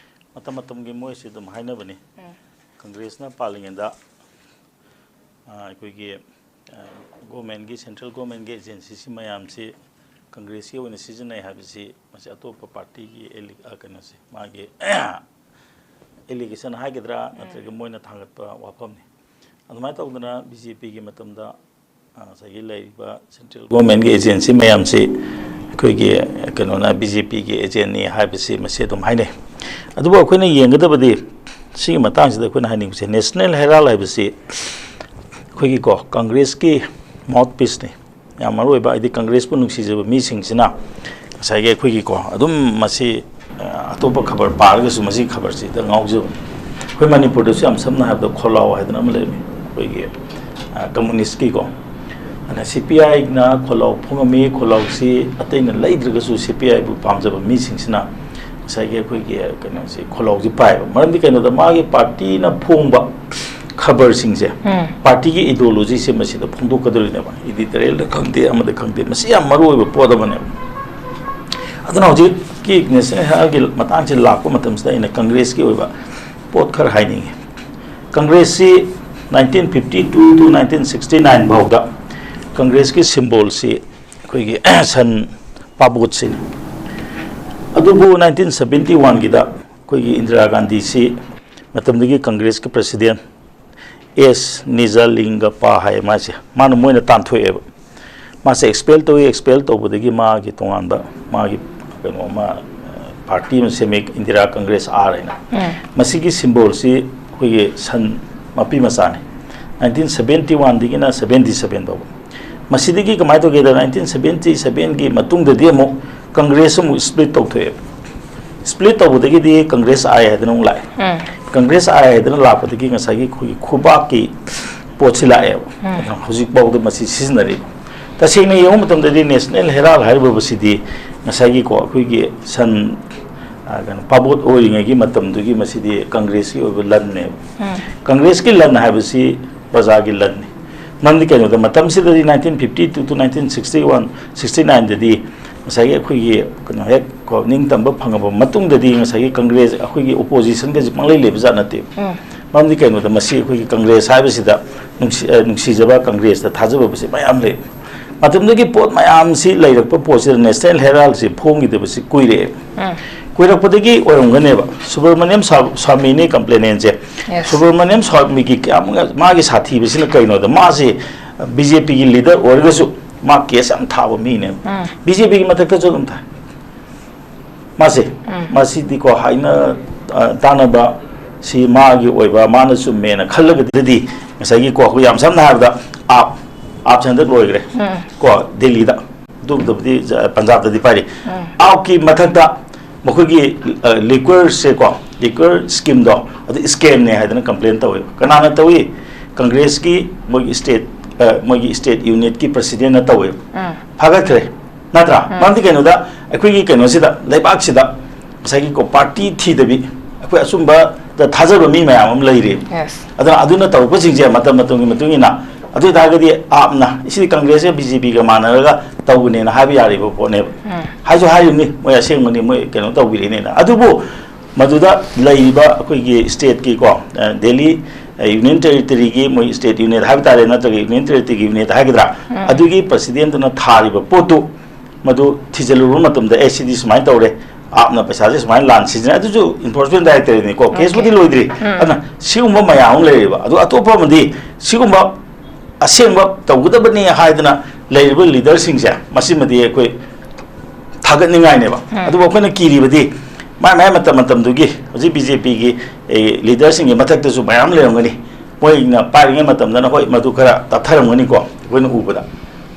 ꯃꯇꯝ ꯃꯇꯝꯒꯤ ꯃꯣꯏꯁꯤ ꯑꯗꯨꯝ ꯍꯥꯏꯅꯕꯅꯤ꯫ ꯎꯝ꯫ ꯀꯪꯒ꯭ꯔꯦꯁꯅ ꯄꯥꯜꯂꯤꯉꯩꯗ, ꯑ, ꯑꯩꯈꯣꯏꯒꯤ, ꯑ, ꯒꯣꯔꯃꯦꯟꯒꯤ, ꯁꯦꯟꯇ꯭ꯔꯦꯜ ꯒꯣꯔꯃꯦꯟꯒꯤ ꯑꯦꯖꯦꯟꯁꯤꯁꯤ ꯃꯌꯥꯝꯁꯤ ꯀꯪꯒ꯭ꯔꯦꯁꯀꯤ ꯑꯣꯏꯅ ꯁꯤꯖꯤꯟꯅꯩ ꯍꯥꯏꯕꯁꯤ, ꯃꯁꯤ ꯑꯇꯣꯞꯄ ꯄꯥꯔꯇꯤꯒꯤ ꯑꯦꯂꯤ-, ꯑ, ꯀꯩꯅꯣꯁꯦ, ꯃꯥꯒꯤ ꯑꯦꯂꯤꯒꯦꯁꯟ ꯍꯥꯏꯒꯗ꯭ꯔꯥ, ꯎꯝ꯫ ꯅꯠꯇ꯭ꯔꯒ ꯃꯣꯏꯅ ꯊꯥꯡꯒꯠꯄ ꯋꯥꯐꯝꯅꯤ꯫ ꯑꯗꯨꯃꯥꯏꯅ ꯇꯧꯗꯅ ꯕꯤ ꯖꯦ ꯄꯤꯒꯤ ꯃꯇꯝꯗ, ꯑ, ꯉꯁꯥꯏꯒꯤ ꯂꯩꯔꯤꯕ ꯁꯦꯟꯇ꯭ꯔꯦꯜ ꯒꯣꯔꯃꯦꯟꯒꯤ ꯑꯦꯖꯦꯟꯁꯤ ꯃꯌꯥꯝꯁꯤ ꯑꯩꯈꯣꯏꯒꯤ, ꯀꯩꯅꯣꯅ, ꯕꯤ ꯖꯦ ꯄꯤꯒꯤ ꯑꯦꯖꯦꯟꯅꯤ ꯍꯥꯏꯕꯁꯤ ꯃꯁꯤ ꯑꯗꯨꯝ ꯍꯥꯏꯅꯩ꯫ ꯑꯗꯨꯕꯨ ꯑꯩꯈꯣꯏꯅ ꯌꯦꯡꯒꯗꯕꯗꯤ, ꯁꯤꯒꯤ ꯃꯇꯥꯡꯁꯤꯗ ꯑꯩꯈꯣꯏꯅ ꯍꯥꯏꯅꯤꯡꯕꯁꯦ, ꯅꯦꯁꯅꯦꯜ ꯍꯦꯔꯥꯜ ꯍꯥꯏꯕꯁꯤ ꯑꯩꯈꯣꯏꯒꯤꯀꯣ, ꯀꯪꯒ꯭ꯔꯦꯁꯀꯤ ꯃꯥꯎꯠ ꯄꯤꯁꯅꯤ꯫ ꯌꯥꯝ ꯃꯔꯨ ꯑꯣꯏꯕ, ꯍꯥꯏꯗꯤ ꯀꯪꯒ꯭ꯔꯦꯁꯄꯨ ꯅꯨꯡꯁꯤꯖꯕ ꯃꯤꯁꯤꯡꯁꯤꯅ ꯉꯁꯥꯏꯒꯤ ꯑꯩꯈꯣꯏꯒꯤꯀꯣ, ꯑꯗꯨꯝ ꯃꯁꯤ, ꯑ, ꯑꯇꯣꯞꯄ ꯈꯕꯔ ꯄꯥꯔꯒꯁꯨ ꯃꯁꯤꯒꯤ ꯈꯕꯔꯁꯤꯗ ꯉꯥꯎꯖꯕꯅꯤ꯫ ꯑꯩꯈꯣꯏ ꯃꯅꯤꯄꯨꯔꯗꯁꯨ ꯌꯥꯝ ꯁꯝꯅ ꯍꯥꯏꯔꯕꯗ ꯈꯣꯜꯂꯥꯎ ꯍꯥꯏꯗꯅ ꯑꯃ ꯂꯩꯔꯝꯃꯤ, ꯑꯩꯈꯣꯏꯒꯤ, ꯑ, ꯀꯝꯃꯨꯅꯤꯁꯀꯤꯀꯣ꯫ ꯑꯗꯨꯅ ꯁꯤ ꯄꯤ ꯑꯥꯏꯅ ꯈꯣꯜꯂꯥꯎ ꯐꯣꯡꯉꯝꯃꯤ, ꯈꯣꯜꯂꯥꯎꯁꯤ ꯑꯇꯩꯅ ꯂꯩꯗ꯭ꯔꯒꯁꯨ ꯁꯤ ꯄꯤ ꯑꯥꯏꯕꯨ ꯄꯥꯝꯖꯕ ꯃꯤꯁꯤꯡꯁꯤꯅ ꯉꯁꯥꯏꯒꯤ ꯑꯩꯈꯣꯏꯒꯤ, ꯑ, ꯀꯩꯅꯣꯁꯤ, ꯈꯣꯜꯂꯥꯎꯁꯤ ꯄꯥꯏꯌꯦꯕ꯫ ꯃꯔꯝꯗꯤ ꯀꯩꯅꯣꯗ, ꯃꯥꯒꯤ ꯄꯥꯔꯇꯤꯅ ꯐꯣꯡꯕ ꯈꯕꯔꯁꯤꯡꯁꯦ, ꯎꯝ꯫ ꯄꯥꯔꯇꯤꯒꯤ ꯏꯗꯤꯑꯣꯂꯣꯖꯤꯁꯦ ꯃꯁꯤꯗ ꯐꯣꯡꯗꯣꯛꯀꯗꯧꯔꯤꯅꯦꯕ꯫ ꯏꯗꯤꯇꯣꯔꯤꯌꯦꯜꯗ ꯈꯪꯗꯦ, ꯑꯃꯗ ꯈꯪꯗꯦ, ꯃꯁꯤ ꯌꯥꯝ ꯃꯔꯨ ꯑꯣꯏꯕ ꯄꯣꯠ ꯑꯃꯅꯦꯕ꯫ ꯑꯗꯨꯅ ꯍꯧꯖꯤꯛꯀꯤ ꯅꯦꯁꯅꯦꯜ ꯍꯦꯔꯥꯜꯒꯤ ꯃꯇꯥꯡꯁꯤ ꯂꯥꯛꯄ ꯃꯇꯝꯁꯤꯗ ꯑꯩꯅ ꯀꯪꯒ꯭ꯔꯦꯁꯀꯤ ꯑꯣꯏꯕ ꯄꯣꯠ ꯈꯔ ꯍꯥꯏꯅꯤꯡꯉꯤ꯫ ꯀꯪꯒ꯭ꯔꯦꯁꯁꯤ nineteen fifty two to nineteen sixty nine ꯐꯥꯎꯗ ꯀꯪꯒ꯭ꯔꯦꯁꯀꯤ ꯁꯤꯝꯕꯣꯜꯁꯤ ꯑꯩꯈꯣꯏꯒꯤ ꯁꯟ ꯄꯥꯕꯣꯠꯁꯤꯅꯤ꯫ ꯑꯗꯨꯕꯨ nineteen seventy one ꯒꯤꯗ ꯑꯩꯈꯣꯏꯒꯤ ꯏꯟꯗꯤꯔꯥ ꯒꯥꯟꯙꯤꯁꯤ ꯃꯇꯝꯗꯨꯒꯤ ꯀꯪꯒ꯭ꯔꯦꯁꯀꯤ ꯄ꯭ꯔꯁꯤꯗꯦꯟ ꯑꯦꯁ ꯅꯤꯖꯂꯤꯡꯒꯄꯥ ꯍꯥꯏ ꯃꯥꯁꯦ, ꯃꯥꯅ ꯃꯣꯏꯅ ꯇꯥꯟꯊꯣꯛꯑꯦꯕ꯫ ꯃꯥꯁꯦ ꯑꯦꯛꯁꯄꯦꯜ ꯇꯧꯏ꯫ ꯑꯦꯛꯁꯄꯦꯜ ꯇꯧꯕꯗꯒꯤ ꯃꯥꯒꯤ ꯇꯣꯉꯥꯟꯕ ꯃꯥꯒꯤ ꯀꯩꯅꯣ ꯑꯃ, ꯄꯥꯔꯇꯤ ꯑꯃ ꯁꯦꯝꯃꯤ, ꯏꯟꯗꯤꯔꯥ ꯀꯪꯒ꯭ꯔꯦꯁ ꯑꯥꯔ ꯍꯥꯏꯅ꯫ ꯃꯁꯤꯒꯤ ꯁꯤꯝꯕꯣꯜꯁꯤ ꯑꯩꯈꯣꯏꯒꯤ ꯁꯟ ꯃꯄꯤ ꯃꯆꯥꯅꯤ꯫ ꯅꯥꯏꯟꯇꯤꯟ ꯁꯕꯦꯟꯇꯤ ꯋꯥꯟꯗꯒꯤꯅ ꯁꯕꯦꯟꯇꯤ ꯁꯕꯦꯟ ꯐꯥꯎꯕ꯫ ꯃꯁꯤꯗꯒꯤ ꯀꯃꯥꯏꯅ ꯇꯧꯒꯦꯗ, ꯅꯥꯏꯟꯇꯤꯟ ꯁꯕꯦꯟꯇꯤ ꯁꯕꯦꯟꯒꯤ ꯃꯇꯨꯡꯗꯗꯤ ꯑꯃꯨꯛ ꯀꯪꯒ꯭ꯔꯦꯁ ꯑꯃꯨꯛ ꯁ꯭ꯄ꯭ꯂꯤꯠ ꯇꯧꯊꯣꯛꯑꯦꯕ꯫ ꯁ꯭ꯄ꯭ꯂꯤꯠ ꯇꯧꯕꯗꯒꯤꯗꯤ ꯀꯪꯒ꯭ꯔꯦꯁ ꯑꯥꯏ ꯍꯥꯏꯗꯅ ꯑꯃꯨꯛ ꯂꯥꯛꯑꯦ꯫ ꯀꯪꯒ꯭ꯔꯦꯁ ꯑꯥꯏ ꯍꯥꯏꯗꯅ ꯂꯥꯛꯄꯗꯒꯤ ꯉꯁꯥꯏꯒꯤ ꯑꯩꯈꯣꯏꯒꯤ ꯈꯨꯕꯥꯛꯀꯤ ꯄꯣꯠꯁꯤ ꯂꯥꯛꯑꯦꯕ꯫ ꯍꯧꯖꯤꯛꯐꯥꯎꯗ ꯃꯁꯤ ꯁꯤꯖꯤꯟꯅꯔꯤ꯫ ꯇꯁꯦꯡꯅ ꯌꯦꯡꯕ ꯃꯇꯝꯗꯗꯤ ꯅꯦꯁꯅꯦꯜ ꯍꯦꯔꯥꯜ ꯍꯥꯏꯔꯤꯕꯁꯤꯗꯤ ꯉꯁꯥꯏꯒꯤꯀꯣ ꯑꯩꯈꯣꯏꯒꯤ ꯁꯟ, ꯑ, ꯀꯩꯅꯣ, ꯄꯥꯕꯣꯠ ꯑꯣꯏꯔꯤꯉꯩꯒꯤ ꯃꯇꯝꯗꯨꯒꯤ ꯃꯁꯤꯗꯤ ꯀꯪꯒ꯭ꯔꯦꯁꯀꯤ ꯑꯣꯏꯕ ꯂꯟꯅꯦꯕ꯫ ꯀꯪꯒ꯭ꯔꯦꯁꯀꯤ ꯂꯟ ꯍꯥꯏꯕꯁꯤ ꯄ꯭ꯔꯖꯥꯒꯤ ꯂꯟꯅꯤ꯫ ꯃꯔꯝꯗꯤ ꯀꯩꯅꯣꯗ, ꯃꯇꯝꯁꯤꯗꯗꯤ nineteen fifty two to nineteen sixty one, sixty ꯅꯥꯏꯟꯗꯗꯤ ꯉꯁꯥꯏꯒꯤ ꯑꯩꯈꯣꯏꯒꯤ ꯀꯩꯅꯣ ꯍꯦꯛ ꯀꯣ ꯅꯤꯡꯇꯝꯕ ꯐꯪꯉꯕ ꯃꯇꯨꯡꯗꯗꯤ ꯉꯁꯥꯏꯒꯤ ꯀꯪꯒ꯭ꯔꯦꯁ, ꯑꯩꯈꯣꯏꯒꯤ ꯑꯣꯄꯣꯖꯤꯁꯟꯒꯁꯦ ꯄꯪꯂꯩ ꯂꯩꯕ ꯖꯥꯠ ꯅꯠꯇꯦ꯫ ꯃꯔꯝꯗꯤ ꯀꯩꯅꯣꯗ, ꯃꯁꯤ ꯑꯩꯈꯣꯏꯒꯤ ꯀꯪꯒ꯭ꯔꯦꯁ ꯍꯥꯏꯕꯁꯤꯗ ꯅꯨꯡꯁꯤ-, ꯑ, ꯅꯨꯡꯁꯤꯖꯕ ꯀꯪꯒ꯭ꯔꯦꯁꯇ ꯊꯥꯖꯕꯁꯦ ꯃꯌꯥꯝ ꯂꯩ꯫ ꯃꯇꯝꯗꯨꯒꯤ ꯄꯣꯠ ꯃꯌꯥꯝꯁꯤ ꯂꯩꯔꯛꯄ ꯄꯣꯠꯁꯤꯗ ꯅꯦꯁꯅꯦꯜ ꯍꯦꯔꯥꯜꯁꯤ ꯐꯣꯡꯈꯤꯗꯕꯁꯤ ꯀꯨꯏꯔꯛꯑꯦ꯫ ꯀꯨꯏꯔꯛꯄꯗꯒꯤ ꯑꯣꯏꯔꯝꯒꯅꯦꯕ꯫ ꯁꯨꯕ꯭ꯔꯃꯅꯤꯌꯝ ꯁ꯭ꯋꯥ-, ꯁ꯭ꯋꯥꯃꯤꯅꯤ ꯀꯝꯄ꯭ꯂꯦꯅꯦꯟꯁꯦ꯫ Yes. ꯁꯨꯕ꯭ꯔꯃꯅꯤꯌꯝ ꯁ꯭ꯋꯥꯃꯤꯒꯤ ꯀꯌꯥꯃꯨꯛ ꯃꯥꯒꯤ ꯁꯥꯊꯤꯕꯁꯤꯅ ꯀꯩꯅꯣꯗ, ꯃꯥꯁꯤ ꯕꯤ ꯖꯦ ꯄꯤꯒꯤ ꯂꯤꯗꯔ ꯑꯣꯏꯔꯒꯁꯨ ꯃꯥ ꯀꯦꯁ ꯌꯥꯝ ꯊꯥꯕ ꯃꯤꯅꯦꯕ꯫ ꯕꯤ ꯖꯦ ꯄꯤꯒꯤ ꯃꯊꯛꯇꯁꯨ ꯑꯗꯨꯝ ꯊꯥꯏ꯫ ꯃꯥꯁꯦ, ꯃꯁꯤꯗꯤꯀꯣ ꯍꯥꯏꯅ, ꯑ, ꯇꯥꯅꯕ ꯁꯤ ꯃꯥꯒꯤ ꯑꯣꯏꯕ, ꯃꯥꯅ ꯆꯨꯝꯃꯦꯅ ꯈꯜꯂꯒꯗꯤ ꯉꯁꯥꯏꯒꯤꯀꯣ ꯑꯩꯈꯣꯏ ꯌꯥꯝ ꯁꯝꯅ ꯍꯥꯏꯔꯕꯗ ꯑꯥꯞ, ꯑꯥꯞꯁꯦ ꯍꯟꯗꯛ ꯂꯣꯏꯈ꯭ꯔꯦ꯫ ꯀꯣ ꯗꯦꯜꯂꯤꯗ, ꯑꯗꯨꯕꯨꯗꯤ ꯖ-, ꯄꯟꯖꯥꯕꯇꯗꯤ ꯄꯥꯏꯔꯤ꯫ ꯑꯥꯞꯀꯤ ꯃꯊꯛꯇ ꯃꯈꯣꯏꯒꯤ, ꯑ, ꯂꯤꯀ꯭ꯋꯔꯁꯦꯀꯣ, ꯂꯤꯀ꯭ꯋꯔ ꯁ꯭ꯀꯤꯝꯗꯣ ꯑꯗꯨ ꯁ꯭ꯀꯦꯝꯅꯦ ꯍꯥꯏꯗꯅ ꯀꯝꯄ꯭ꯂꯦꯟ ꯇꯧꯋꯦꯕ꯫ ꯀꯅꯥꯅ ꯇꯧꯏ? ꯀꯪꯒ꯭ꯔꯦꯁꯀꯤ ꯃꯣꯏꯒꯤ ꯁ꯭ꯇꯦꯠ, ꯑ, ꯃꯣꯏꯒꯤ ꯁ꯭ꯇꯦꯠ ꯌꯨꯅꯤꯠꯀꯤ ꯄ꯭ꯔꯁꯤꯗꯦꯟꯅ ꯇꯧꯋꯦꯕ꯫ ꯐꯥꯒꯠꯈ꯭ꯔꯦ꯫ ꯅꯠꯇ꯭ꯔꯥ? ꯃꯔꯝꯗꯤ ꯀꯩꯅꯣꯗ, ꯑꯩꯈꯣꯏꯒꯤ ꯀꯩꯅꯣꯁꯤꯗ, ꯂꯩꯕꯥꯛꯁꯤꯗ ꯉꯁꯥꯏꯒꯤ ꯀꯣ ꯄꯥꯔꯇꯤ ꯊꯤꯗꯕꯤ, ꯑꯩꯈꯣꯏ ꯑꯆꯨꯝꯕꯗ ꯊꯥꯖꯕ ꯃꯤ ꯃꯌꯥꯝ ꯑꯃ ꯂꯩꯔꯤ꯫ Yes. ꯑꯗꯨꯅ ꯑꯗꯨꯅ ꯇꯧꯔꯛꯄꯁꯤꯡꯁꯦ ꯃꯇꯝ ꯃꯇꯝꯒꯤ ꯃꯇꯨꯡ ꯏꯟꯅ, ꯑꯗꯨ ꯑꯣꯏꯇꯥꯔꯒꯗꯤ ꯑꯥꯞꯅ ꯁꯤꯗꯤ ꯀꯪꯒ꯭ꯔꯦꯁꯀ ꯕꯤ ꯖꯦ ꯄꯤꯒ ꯃꯥꯟꯅꯔꯒ ꯇꯧꯕꯅꯦꯅ ꯍꯥꯏꯕ ꯌꯥꯔꯤꯕ ꯄꯣꯠꯅꯦꯕ꯫ ꯍꯥꯏꯁꯨ ꯍꯥꯏꯔꯤꯕꯅꯤ, ꯃꯣꯏ ꯑꯁꯦꯡꯕꯅꯤ, ꯃꯣꯏ ꯀꯩꯅꯣ ꯇꯧꯕꯤꯔꯤꯅꯦꯅ꯫ ꯑꯗꯨꯕꯨ ꯃꯗꯨꯗ ꯂꯩꯔꯤꯕ ꯑꯩꯈꯣꯏꯒꯤ ꯁ꯭ꯇꯦꯠꯀꯤꯀꯣ, ꯑ, ꯗꯦꯜꯂꯤ, ꯑ, ꯌꯨꯅꯤꯌꯟ ꯇꯦꯔꯤꯇꯣꯔꯤꯒꯤ ꯃꯣꯏ ꯁ꯭ꯇꯦꯠ ꯌꯨꯅꯤꯠ ꯍꯥꯏꯕ ꯇꯥꯔꯦ, ꯅꯠꯇ꯭ꯔꯒ ꯌꯨꯅꯤꯌꯟ ꯇꯦꯔꯤꯇꯣꯔꯤꯒꯤ ꯌꯨꯅꯤꯠ ꯍꯥꯏꯒꯗ꯭ꯔꯥ, ꯑꯗꯨꯒꯤ ꯄ꯭ꯔꯁꯤꯗꯦꯟꯗꯨꯅ ꯊꯥꯔꯤꯕ ꯄꯣꯠꯇꯨ ꯃꯗꯨ ꯊꯤꯖꯤꯜꯂꯨꯕ ꯃꯇꯝꯗ, "ꯑꯦ, ꯁꯤꯗꯤ ꯁꯨꯃꯥꯏꯅ ꯇꯧꯔꯦ, ꯑꯥꯞꯅ ꯄꯩꯁꯥꯁꯦ ꯁꯨꯃꯥꯏꯅ ꯂꯥꯟ ꯁꯤꯖꯤꯟꯅꯩ", ꯑꯗꯨꯁꯨ ꯏꯟꯐꯣꯔꯁꯃꯦꯟ ꯗꯥꯏꯔꯦꯛꯇꯣꯔꯦꯠꯅꯤꯀꯣ, ꯀꯦꯁꯄꯨꯗꯤ ꯂꯣꯏꯗ꯭ꯔꯤ꯫ ꯑꯗꯨꯅ ꯁꯤꯒꯨꯝꯕ ꯃꯌꯥꯝ ꯑꯃ ꯂꯩꯔꯤꯕ꯫ ꯑꯗꯨ ꯑꯇꯣꯞꯄ ꯑꯃꯗꯤ ꯁꯤꯒꯨꯝꯕ ꯑꯁꯦꯡꯕ ꯇꯧꯒꯗꯕꯅꯤ ꯍꯥꯏꯗꯅ ꯂꯩꯔꯤꯕ ꯂꯤꯗꯔꯁꯤꯡꯁꯦ ꯃꯁꯤꯃꯗꯤ ꯑꯩꯈꯣꯏ ꯊꯥꯒꯠꯅꯤꯡꯉꯥꯏꯅꯦꯕ꯫ ꯎꯝ꯫ ꯑꯗꯨꯕꯨ ꯑꯩꯈꯣꯏꯅ ꯀꯤꯔꯤꯕꯗꯤ ꯃꯥꯏ ꯃꯥꯏ ꯃꯇꯝ ꯃꯇꯝꯗꯨꯒꯤ ꯍꯧꯖꯤꯛ ꯕꯤ ꯖꯦ ꯄꯤꯒꯤ ꯂꯤꯗꯔꯁꯤꯡꯒꯤ ꯃꯊꯛꯇꯁꯨ ꯃꯌꯥꯝ ꯂꯩꯔꯝꯒꯅꯤ꯫ ꯃꯣꯏꯅ ꯄꯥꯏꯔꯤꯉꯩ ꯃꯇꯝꯗꯅ ꯍꯣꯏ ꯃꯗꯨ ꯈꯔ ꯇꯞꯊꯔꯝꯒꯅꯤꯀꯣ ꯑꯩꯈꯣꯏꯅ ꯎꯕꯗ꯫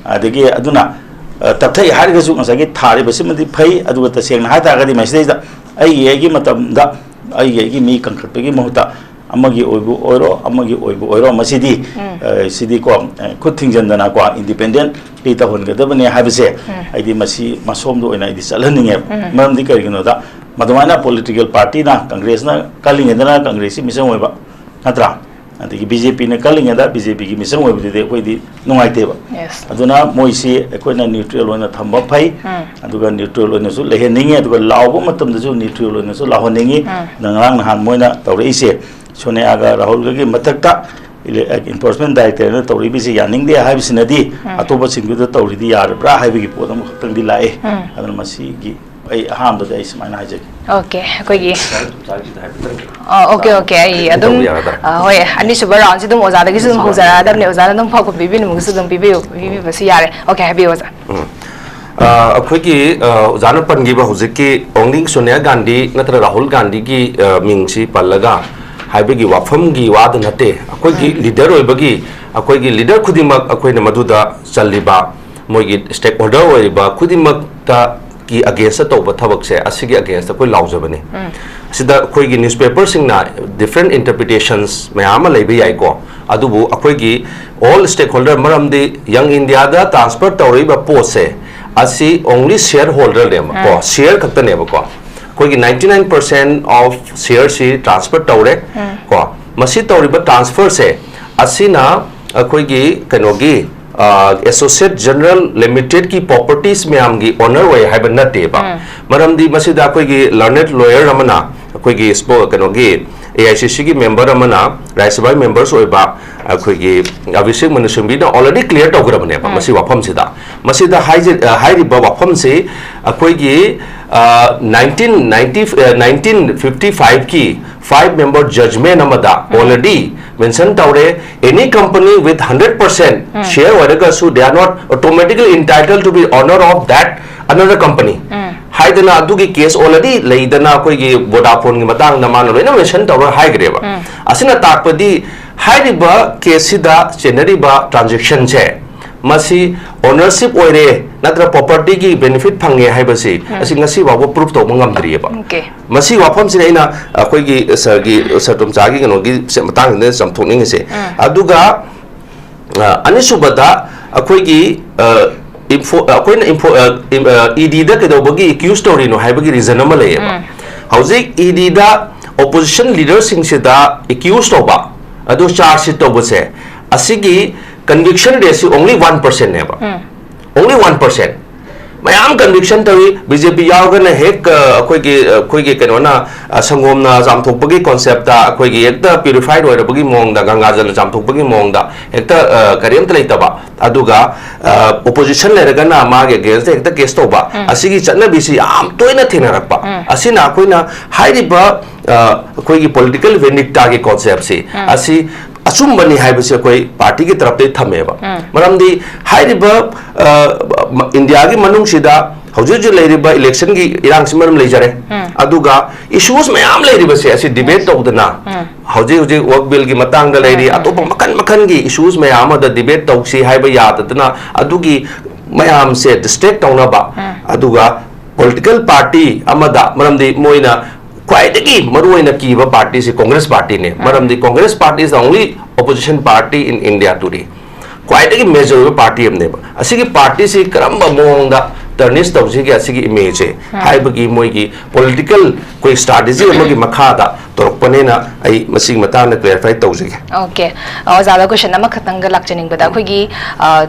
ꯑꯗꯒꯤ ꯑꯗꯨꯅ, ꯑ, ꯇꯞꯊꯩ ꯍꯥꯏꯔꯒꯁꯨ ꯉꯁꯥꯏꯒꯤ ꯊꯥꯔꯤꯕꯁꯤꯃꯗꯤ ꯐꯩ, ꯑꯗꯨꯒ ꯇꯁꯦꯡꯅ ꯍꯥꯏ ꯇꯥꯔꯒꯗꯤ ꯃꯁꯤꯗꯩꯗ ꯑꯩꯒꯤ ꯑꯩꯒꯤ ꯃꯇꯝꯗ ꯑꯩꯒꯤ ꯑꯩꯒꯤ ꯃꯤ ꯀꯟꯈꯠꯄꯒꯤ ꯃꯍꯨꯠꯇ ꯑꯃꯒꯤ ꯑꯣꯏꯕ ꯑꯣꯏꯔꯣ, ꯑꯃꯒꯤ ꯑꯣꯏꯕ ꯑꯣꯏꯔꯣ, ꯃꯁꯤꯗꯤ, ꯎꯝ꯫ ꯑ, ꯁꯤꯗꯤꯀꯣ, ꯑ, ꯈꯨꯠ ꯊꯤꯡꯖꯤꯟꯗꯅꯀꯣ, independently ꯇꯧꯍꯟꯒꯗꯕꯅꯦ ꯍꯥꯏꯕꯁꯦ ꯎꯝ꯫ ꯑꯩꯗꯤ ꯃꯁꯤ ꯃꯁꯣꯝꯗ ꯑꯣꯏꯅ ꯑꯩꯗꯤ ꯆꯠꯍꯟꯅꯤꯡꯉꯦꯕ꯫ ꯎꯝ꯫ ꯃꯔꯝꯗꯤ ꯀꯔꯤꯒꯤꯅꯣꯗ, ꯃꯗꯨꯃꯥꯏꯅ political partyꯅ, ꯀꯪꯒ꯭ꯔꯦꯁꯅ ꯀꯜꯂꯤꯉꯩꯗꯅ ꯀꯪꯒ꯭ꯔꯦꯁꯀꯤ ꯃꯤꯆꯪ ꯑꯣꯏꯕ, ꯅꯠꯇ꯭ꯔꯥ? ꯑꯗꯒꯤ ꯕꯤ ꯖꯦ ꯄꯤꯅ ꯀꯜꯂꯤꯉꯩꯗ ꯕꯤ ꯖꯦ ꯄꯤꯒꯤ ꯃꯤꯆꯪ ꯑꯣꯏꯕꯗꯨꯗꯤ ꯑꯩꯈꯣꯏꯗꯤ ꯅꯨꯡꯉꯥꯏꯇꯦꯕ꯫ Yes꯫ ꯑꯗꯨꯅ ꯃꯣꯏꯁꯤ ꯑꯩꯈꯣꯏꯅ neutral ꯑꯣꯏꯅ ꯊꯝꯕ ꯐꯩ꯫ ꯎꯝ꯫ ꯑꯗꯨꯒ neutral ꯑꯣꯏꯅꯁꯨ ꯂꯩꯍꯟꯅꯤꯡꯉꯤ꯫ ꯑꯗꯨꯒ ꯂꯥꯎꯕ ꯃꯇꯝꯗꯁꯨ neutral ꯑꯣꯏꯅꯁꯨ ꯂꯥꯎꯍꯟꯅꯤꯡꯉꯤ꯫ ꯎꯝ꯫ ꯑꯗ ꯉꯔꯥꯡ ꯅꯍꯥꯟ ꯃꯣꯏꯅ ꯇꯧꯔꯛꯏꯁꯦ, ꯁꯣꯅꯤꯌꯥꯒ ꯔꯥꯍꯨꯜꯒꯒꯤ ꯃꯊꯛꯇ ele-, enforcement directorꯅ ꯇꯧꯔꯛꯏꯕꯁꯤ ꯌꯥꯅꯤꯡꯗꯦ ꯍꯥꯏꯕꯁꯤꯅꯗꯤ ꯎꯝ꯫ ꯑꯇꯣꯞꯄꯁꯤꯡꯗꯨꯗ ꯇꯧꯔꯤꯗꯤ ꯌꯥꯔꯕ꯭ꯔꯥ ꯍꯥꯏꯕꯒꯤ ꯄꯣꯠ ꯑꯃꯈꯛꯇꯪꯗꯤ ꯂꯥꯛꯑꯦ꯫ ꯎꯝ꯫ ꯑꯗꯨꯅ ꯃꯁꯤꯒꯤ ꯑꯩ ꯑꯍꯥꯟꯕꯗ ꯑꯩ ꯁꯨꯃꯥꯏꯅ ꯍꯥꯏꯖꯒꯦ꯫ Okay, ꯑꯩꯈꯣꯏꯒꯤ, ꯑꯣ, okay, okay, ꯑꯩ ꯑꯗꯨꯝ, ꯇꯧꯕ ꯌꯥꯒꯗ꯭ꯔꯥ? ꯑ, ꯍꯣꯏ, ꯑꯅꯤꯁꯨꯕ roundꯁꯤ ꯑꯗꯨꯝ ꯑꯣꯖꯥꯗꯒꯤꯁꯨ ꯑꯗꯨꯝ ꯍꯧꯖꯔꯛꯑꯗꯕꯅꯦ꯫ ꯑꯣꯖꯥꯅ ꯑꯗꯨꯝ ꯐꯥꯎꯒꯠꯄꯤꯕꯤꯅꯤꯡꯕꯒꯁꯨ ꯑꯗꯨꯝ ꯄꯤꯕꯤꯌꯨ, ꯄꯤꯕꯤꯕꯁꯨ ꯌꯥꯔꯦ꯫ Okay, ꯍꯥꯏꯕꯤꯌꯨ, ꯑꯣꯖꯥ꯫ ꯎꯝ꯫ ꯑ, ꯑꯩꯈꯣꯏꯒꯤ, ꯑ, ꯑꯣꯖꯥꯅ ꯄꯟꯈꯤꯕ ꯍꯧꯖꯤꯛꯀꯤ only ꯁꯣꯅꯤꯌꯥ ꯒꯥꯟꯙꯤ ꯅꯠꯇ꯭ꯔꯒ ꯔꯥꯍꯨꯜ ꯒꯥꯟꯙꯤꯒꯤ, ꯑ, ꯃꯤꯡꯁꯤ ꯄꯜꯂꯒ ꯍꯥꯏꯕꯒꯤ ꯋꯥꯐꯝꯒꯤ ꯋꯥꯗꯨ ꯅꯠꯇꯦ꯫ ꯑꯩꯈꯣꯏꯒꯤ ꯎꯝ꯫ Leader ꯑꯣꯏꯕꯒꯤ ꯑꯩꯈꯣꯏꯒꯤ leader ꯈꯨꯗꯤꯡꯃꯛ ꯑꯩꯈꯣꯏꯅ ꯃꯗꯨꯗ ꯆꯜꯂꯤꯕ ꯃꯣꯏꯒꯤ stakeholder ꯑꯣꯏꯔꯤꯕ ꯈꯨꯗꯤꯡꯃꯛꯇ ꯀꯤ against ꯇꯧꯕ ꯊꯕꯛꯁꯦ, ꯑꯁꯤꯒꯤ against ꯑꯩꯈꯣꯏ ꯂꯥꯎꯖꯕꯅꯤ꯫ ꯎꯝ꯫ ꯁꯤꯗ ꯑꯩꯈꯣꯏꯒꯤ newspaperꯁꯤꯡꯅ different interpretations ꯃꯌꯥꯝ ꯑꯃ ꯂꯩꯕ ꯌꯥꯏꯀꯣ, ꯑꯗꯨꯕꯨ ꯑꯩꯈꯣꯏꯒꯤ all stakeholder, ꯃꯔꯝꯗꯤ Young Indiaꯗ transfer ꯇꯧꯔꯛꯏꯕ ꯄꯣꯠꯁꯦ, ꯑꯁꯤ only shareholderꯅꯦꯕ ꯀꯣ, ꯎꯝ꯫ Share ꯈꯛꯇꯅꯦꯕꯀꯣ꯫ ꯑꯩꯈꯣꯏꯒꯤ ninety nine percent of shareꯁꯤ transfer ꯇꯧꯔꯦ ꯎꯝ꯫ ꯀꯣ꯫ ꯃꯁꯤ ꯇꯧꯔꯤꯕ transferꯁꯦ, ꯑꯁꯤꯅ ꯑꯩꯈꯣꯏꯒꯤ ꯀꯩꯅꯣꯒꯤ, ꯑ, Associate General Limitedꯀꯤ properties ꯃꯌꯥꯝꯒꯤ owner ꯑꯣꯏ ꯍꯥꯏꯕ ꯅꯠꯇꯦꯕ꯫ ꯎꯝ꯫ ꯃꯔꯝꯗꯤ ꯃꯁꯤꯗ ꯑꯩꯈꯣꯏꯒꯤ learned lawyer ꯑꯃꯅ, ꯑꯩꯈꯣꯏꯒꯤ spo-, ꯀꯩꯅꯣꯒꯤ, A I C Cꯒꯤ member ꯑꯃꯅ, ꯔꯥꯖ꯭ꯌ ꯁꯚꯥꯒꯤ members ꯑꯣꯏꯕ ꯑꯩꯈꯣꯏꯒꯤ ꯑꯚꯤꯁꯦꯛ ꯃꯅꯨ ꯁꯤꯡꯚꯤꯅ already clear ꯇꯧꯈ꯭ꯔꯕꯅꯦꯕ ꯎꯝ꯫ ꯃꯁꯤ ꯋꯥꯐꯝꯁꯤꯗ꯫ ꯃꯁꯤꯗ ꯍꯥꯏꯖ-, ꯑ, ꯍꯥꯏꯔꯤꯕ ꯋꯥꯐꯝꯁꯤ ꯑꯩꯈꯣꯏꯒꯤ, ꯑ, nineteen ninety, ꯑ, nineteen fifty fiveꯀꯤ Five member judgment ꯑꯃꯗ already mention ꯇꯧꯔꯦ, any company with hundred percent share ꯑꯣꯏꯔꯒꯁꯨ they are not automatically entitled to be owner of that another company ꯍꯥꯏꯗꯅ ꯑꯗꯨꯒꯤ case already ꯂꯩꯗꯅ ꯑꯩꯈꯣꯏꯒꯤ Vodafoneꯒꯤ ꯃꯇꯥꯡꯗ ꯃꯥꯅ ꯂꯣꯏꯅ mention ꯇꯧꯔꯒ ꯍꯥꯏꯈ꯭ꯔꯦꯕ꯫ ꯑꯁꯤꯅ ꯇꯥꯛꯄꯗꯤ ꯍꯥꯏꯔꯤꯕ caseꯁꯤꯗ ꯆꯦꯟꯅꯔꯤꯕ transactionꯁꯦ ꯃꯁꯤ ownership ꯑꯣꯏꯔꯦ ꯅꯠꯇ꯭ꯔ propertyꯒꯤ benefit ꯐꯪꯉꯦ ꯍꯥꯏꯕꯁꯤ ꯑꯁꯤ ꯉꯁꯤ ꯐꯥꯎꯕ prove ꯇꯧꯕ ꯉꯝꯗ꯭ꯔꯤꯑꯕ꯫ Okay. ꯃꯁꯤ ꯋꯥꯐꯝꯁꯤꯅ ꯑꯩꯅ ꯑꯩꯈꯣꯏꯒꯤ ꯁꯥꯔꯒꯤ ꯁꯥꯔ ꯇꯣꯝꯆꯥꯒꯤ ꯀꯩꯅꯣꯒꯤ ꯃꯇꯥꯡꯁꯤꯗ ꯆꯥꯝꯊꯣꯛꯅꯤꯡꯉꯤꯁꯦ꯫ ꯑꯗꯨꯒ ꯑ, ꯑꯅꯤꯁꯨꯕꯗ ꯑꯩꯈꯣꯏꯒꯤ ꯑ, ꯏꯟꯐꯣ ꯑꯩꯈꯣꯏꯅ ꯏꯟꯐꯣ ꯏꯗꯤꯗ ꯀꯩꯗꯧꯕꯒꯤ accuse ꯇꯧꯔꯤꯅꯣ ꯍꯥꯏꯕꯒꯤ reason ꯑꯃ ꯂꯩꯌꯦꯕ꯫ ꯍꯧꯖꯤꯛ ꯏꯗꯤꯗ opposition leaderꯁꯤꯡꯁꯤꯗ accuse ꯇꯧꯕ ꯑꯗꯨ charge sheet ꯇꯧꯕꯁꯦ ꯑꯁꯤꯒꯤ conviction rateꯁꯤ only one percentꯅꯦꯕ꯫ Only one percent꯫ ꯃꯌꯥꯝ conviction ꯇꯧꯏ꯫ ꯕꯤ ꯖꯦ ꯄꯤ ꯌꯥꯎꯔꯒꯅ ꯍꯦꯛ ꯑ, ꯑꯩꯈꯣꯏꯒꯤ ꯑꯩꯈꯣꯏꯒꯤ ꯀꯩꯅꯣꯅ ꯑ, ꯁꯪꯒꯣꯝꯅ ꯆꯥꯝꯊꯣꯛꯄꯒꯤ conceptꯇ ꯑꯩꯈꯣꯏꯒꯤ ꯍꯦꯛꯇ purified ꯑꯣꯏꯔꯕꯒꯤ ꯃꯑꯣꯡꯗ ꯒꯪꯒꯥꯖꯜꯅ ꯆꯥꯝꯊꯣꯛꯄꯒꯤ ꯃꯑꯣꯡꯗ ꯍꯦꯛꯇ ꯑ, ꯀꯔꯤꯝꯇ ꯂꯩꯇꯕ꯫ ꯑꯗꯨꯒ opposition ꯂꯩꯔꯒꯅ ꯃꯥꯒꯤ againstꯇ ꯍꯦꯛꯇ case ꯇꯧꯕ꯫ ꯑꯁꯤꯒꯤ ꯆꯠꯅꯕꯤꯁꯤ ꯌꯥꯝ ꯇꯣꯏꯅ ꯊꯦꯡꯅꯔꯛꯄ꯫ ꯑꯁꯤꯅ ꯑꯩꯈꯣꯏꯅ ꯍꯥꯏꯔꯤꯕ ꯑ, ꯑꯩꯈꯣꯏꯒꯤ political vendetta ꯒꯤ conceptꯁꯤ ꯑꯁꯤ ꯑꯆꯨꯝꯕꯅꯤ ꯍꯥꯏꯕꯁꯤ ꯑꯩꯈꯣꯏ partyꯒꯤ ꯇꯔꯞꯇꯒꯤ ꯊꯝꯃꯦꯕ꯫ ꯃꯔꯝꯗꯤ ꯍꯥꯏꯔꯤꯕ ꯑ, ꯃ- ꯏꯟꯗꯤꯌꯥꯒꯤ ꯃꯅꯨꯡꯁꯤꯗ ꯍꯧꯖꯤꯛ ꯍꯧꯖꯤꯛ ꯂꯩꯔꯤꯕ electionꯒꯤ ꯏꯔꯥꯡꯁꯤ ꯃꯔꯝ ꯂꯩꯖꯔꯦ꯫ ꯑꯗꯨꯒ issues ꯃꯌꯥꯝ ꯂꯩꯔꯤꯕꯁꯦ ꯑꯁꯤ debate ꯇꯧꯗꯅ ꯍꯧꯖꯤꯛ ꯍꯧꯖꯤꯛ work billꯒꯤ ꯃꯇꯥꯡꯗ ꯂꯩꯔꯤ, ꯑꯇꯣꯞꯄ ꯃꯈꯜ ꯃꯈꯜꯒꯤ issues ꯃꯌꯥꯝ ꯑꯃꯗ debate ꯇꯧꯁꯤ ꯍꯥꯏꯕ ꯌꯥꯗꯗꯅ ꯑꯗꯨꯒꯤ ꯃꯌꯥꯝꯁꯦ distract ꯇꯧꯅꯕ ꯑꯗꯨꯒ political party ꯑꯃꯗ, ꯃꯔꯝꯗꯤ ꯃꯣꯏꯅ ꯈ꯭ꯋꯥꯏꯗꯒꯤ ꯃꯔꯨꯑꯣꯏꯅ ꯀꯤꯕ partyꯁꯤ Congress partyꯅꯦ꯫ ꯃꯔꯝꯗꯤ Congress party is the only opposition party in India today꯫ ꯈ꯭ꯋꯥꯏꯗꯒꯤ major ꯑꯣꯏꯕ party ꯑꯃꯅꯦꯕ꯫ ꯑꯁꯤꯒꯤ partyꯁꯤ ꯀꯔꯝꯕ ꯃꯑꯣꯡꯗ tarnish ꯇꯧꯁꯤꯒꯦ ꯑꯁꯤꯒꯤ imageꯁꯦ ꯍꯥꯏꯕꯒꯤ ꯃꯣꯏꯒꯤ political ꯑꯩꯈꯣꯏ strategy ꯑꯃꯒꯤ ꯃꯈꯥꯗ ꯇꯧꯔꯛꯄꯅꯦꯅ ꯑꯩ ꯃꯁꯤꯒꯤ ꯃꯇꯥꯡꯗ clarify ꯇꯧꯖꯒꯦ꯫ Okay. ꯑ, ꯑꯣꯖꯥꯗ question ꯑꯃꯈꯛꯇꯪꯒ ꯂꯥꯛꯆꯅꯤꯡꯕꯗ ꯑꯩꯈꯣꯏꯒꯤ ꯑ,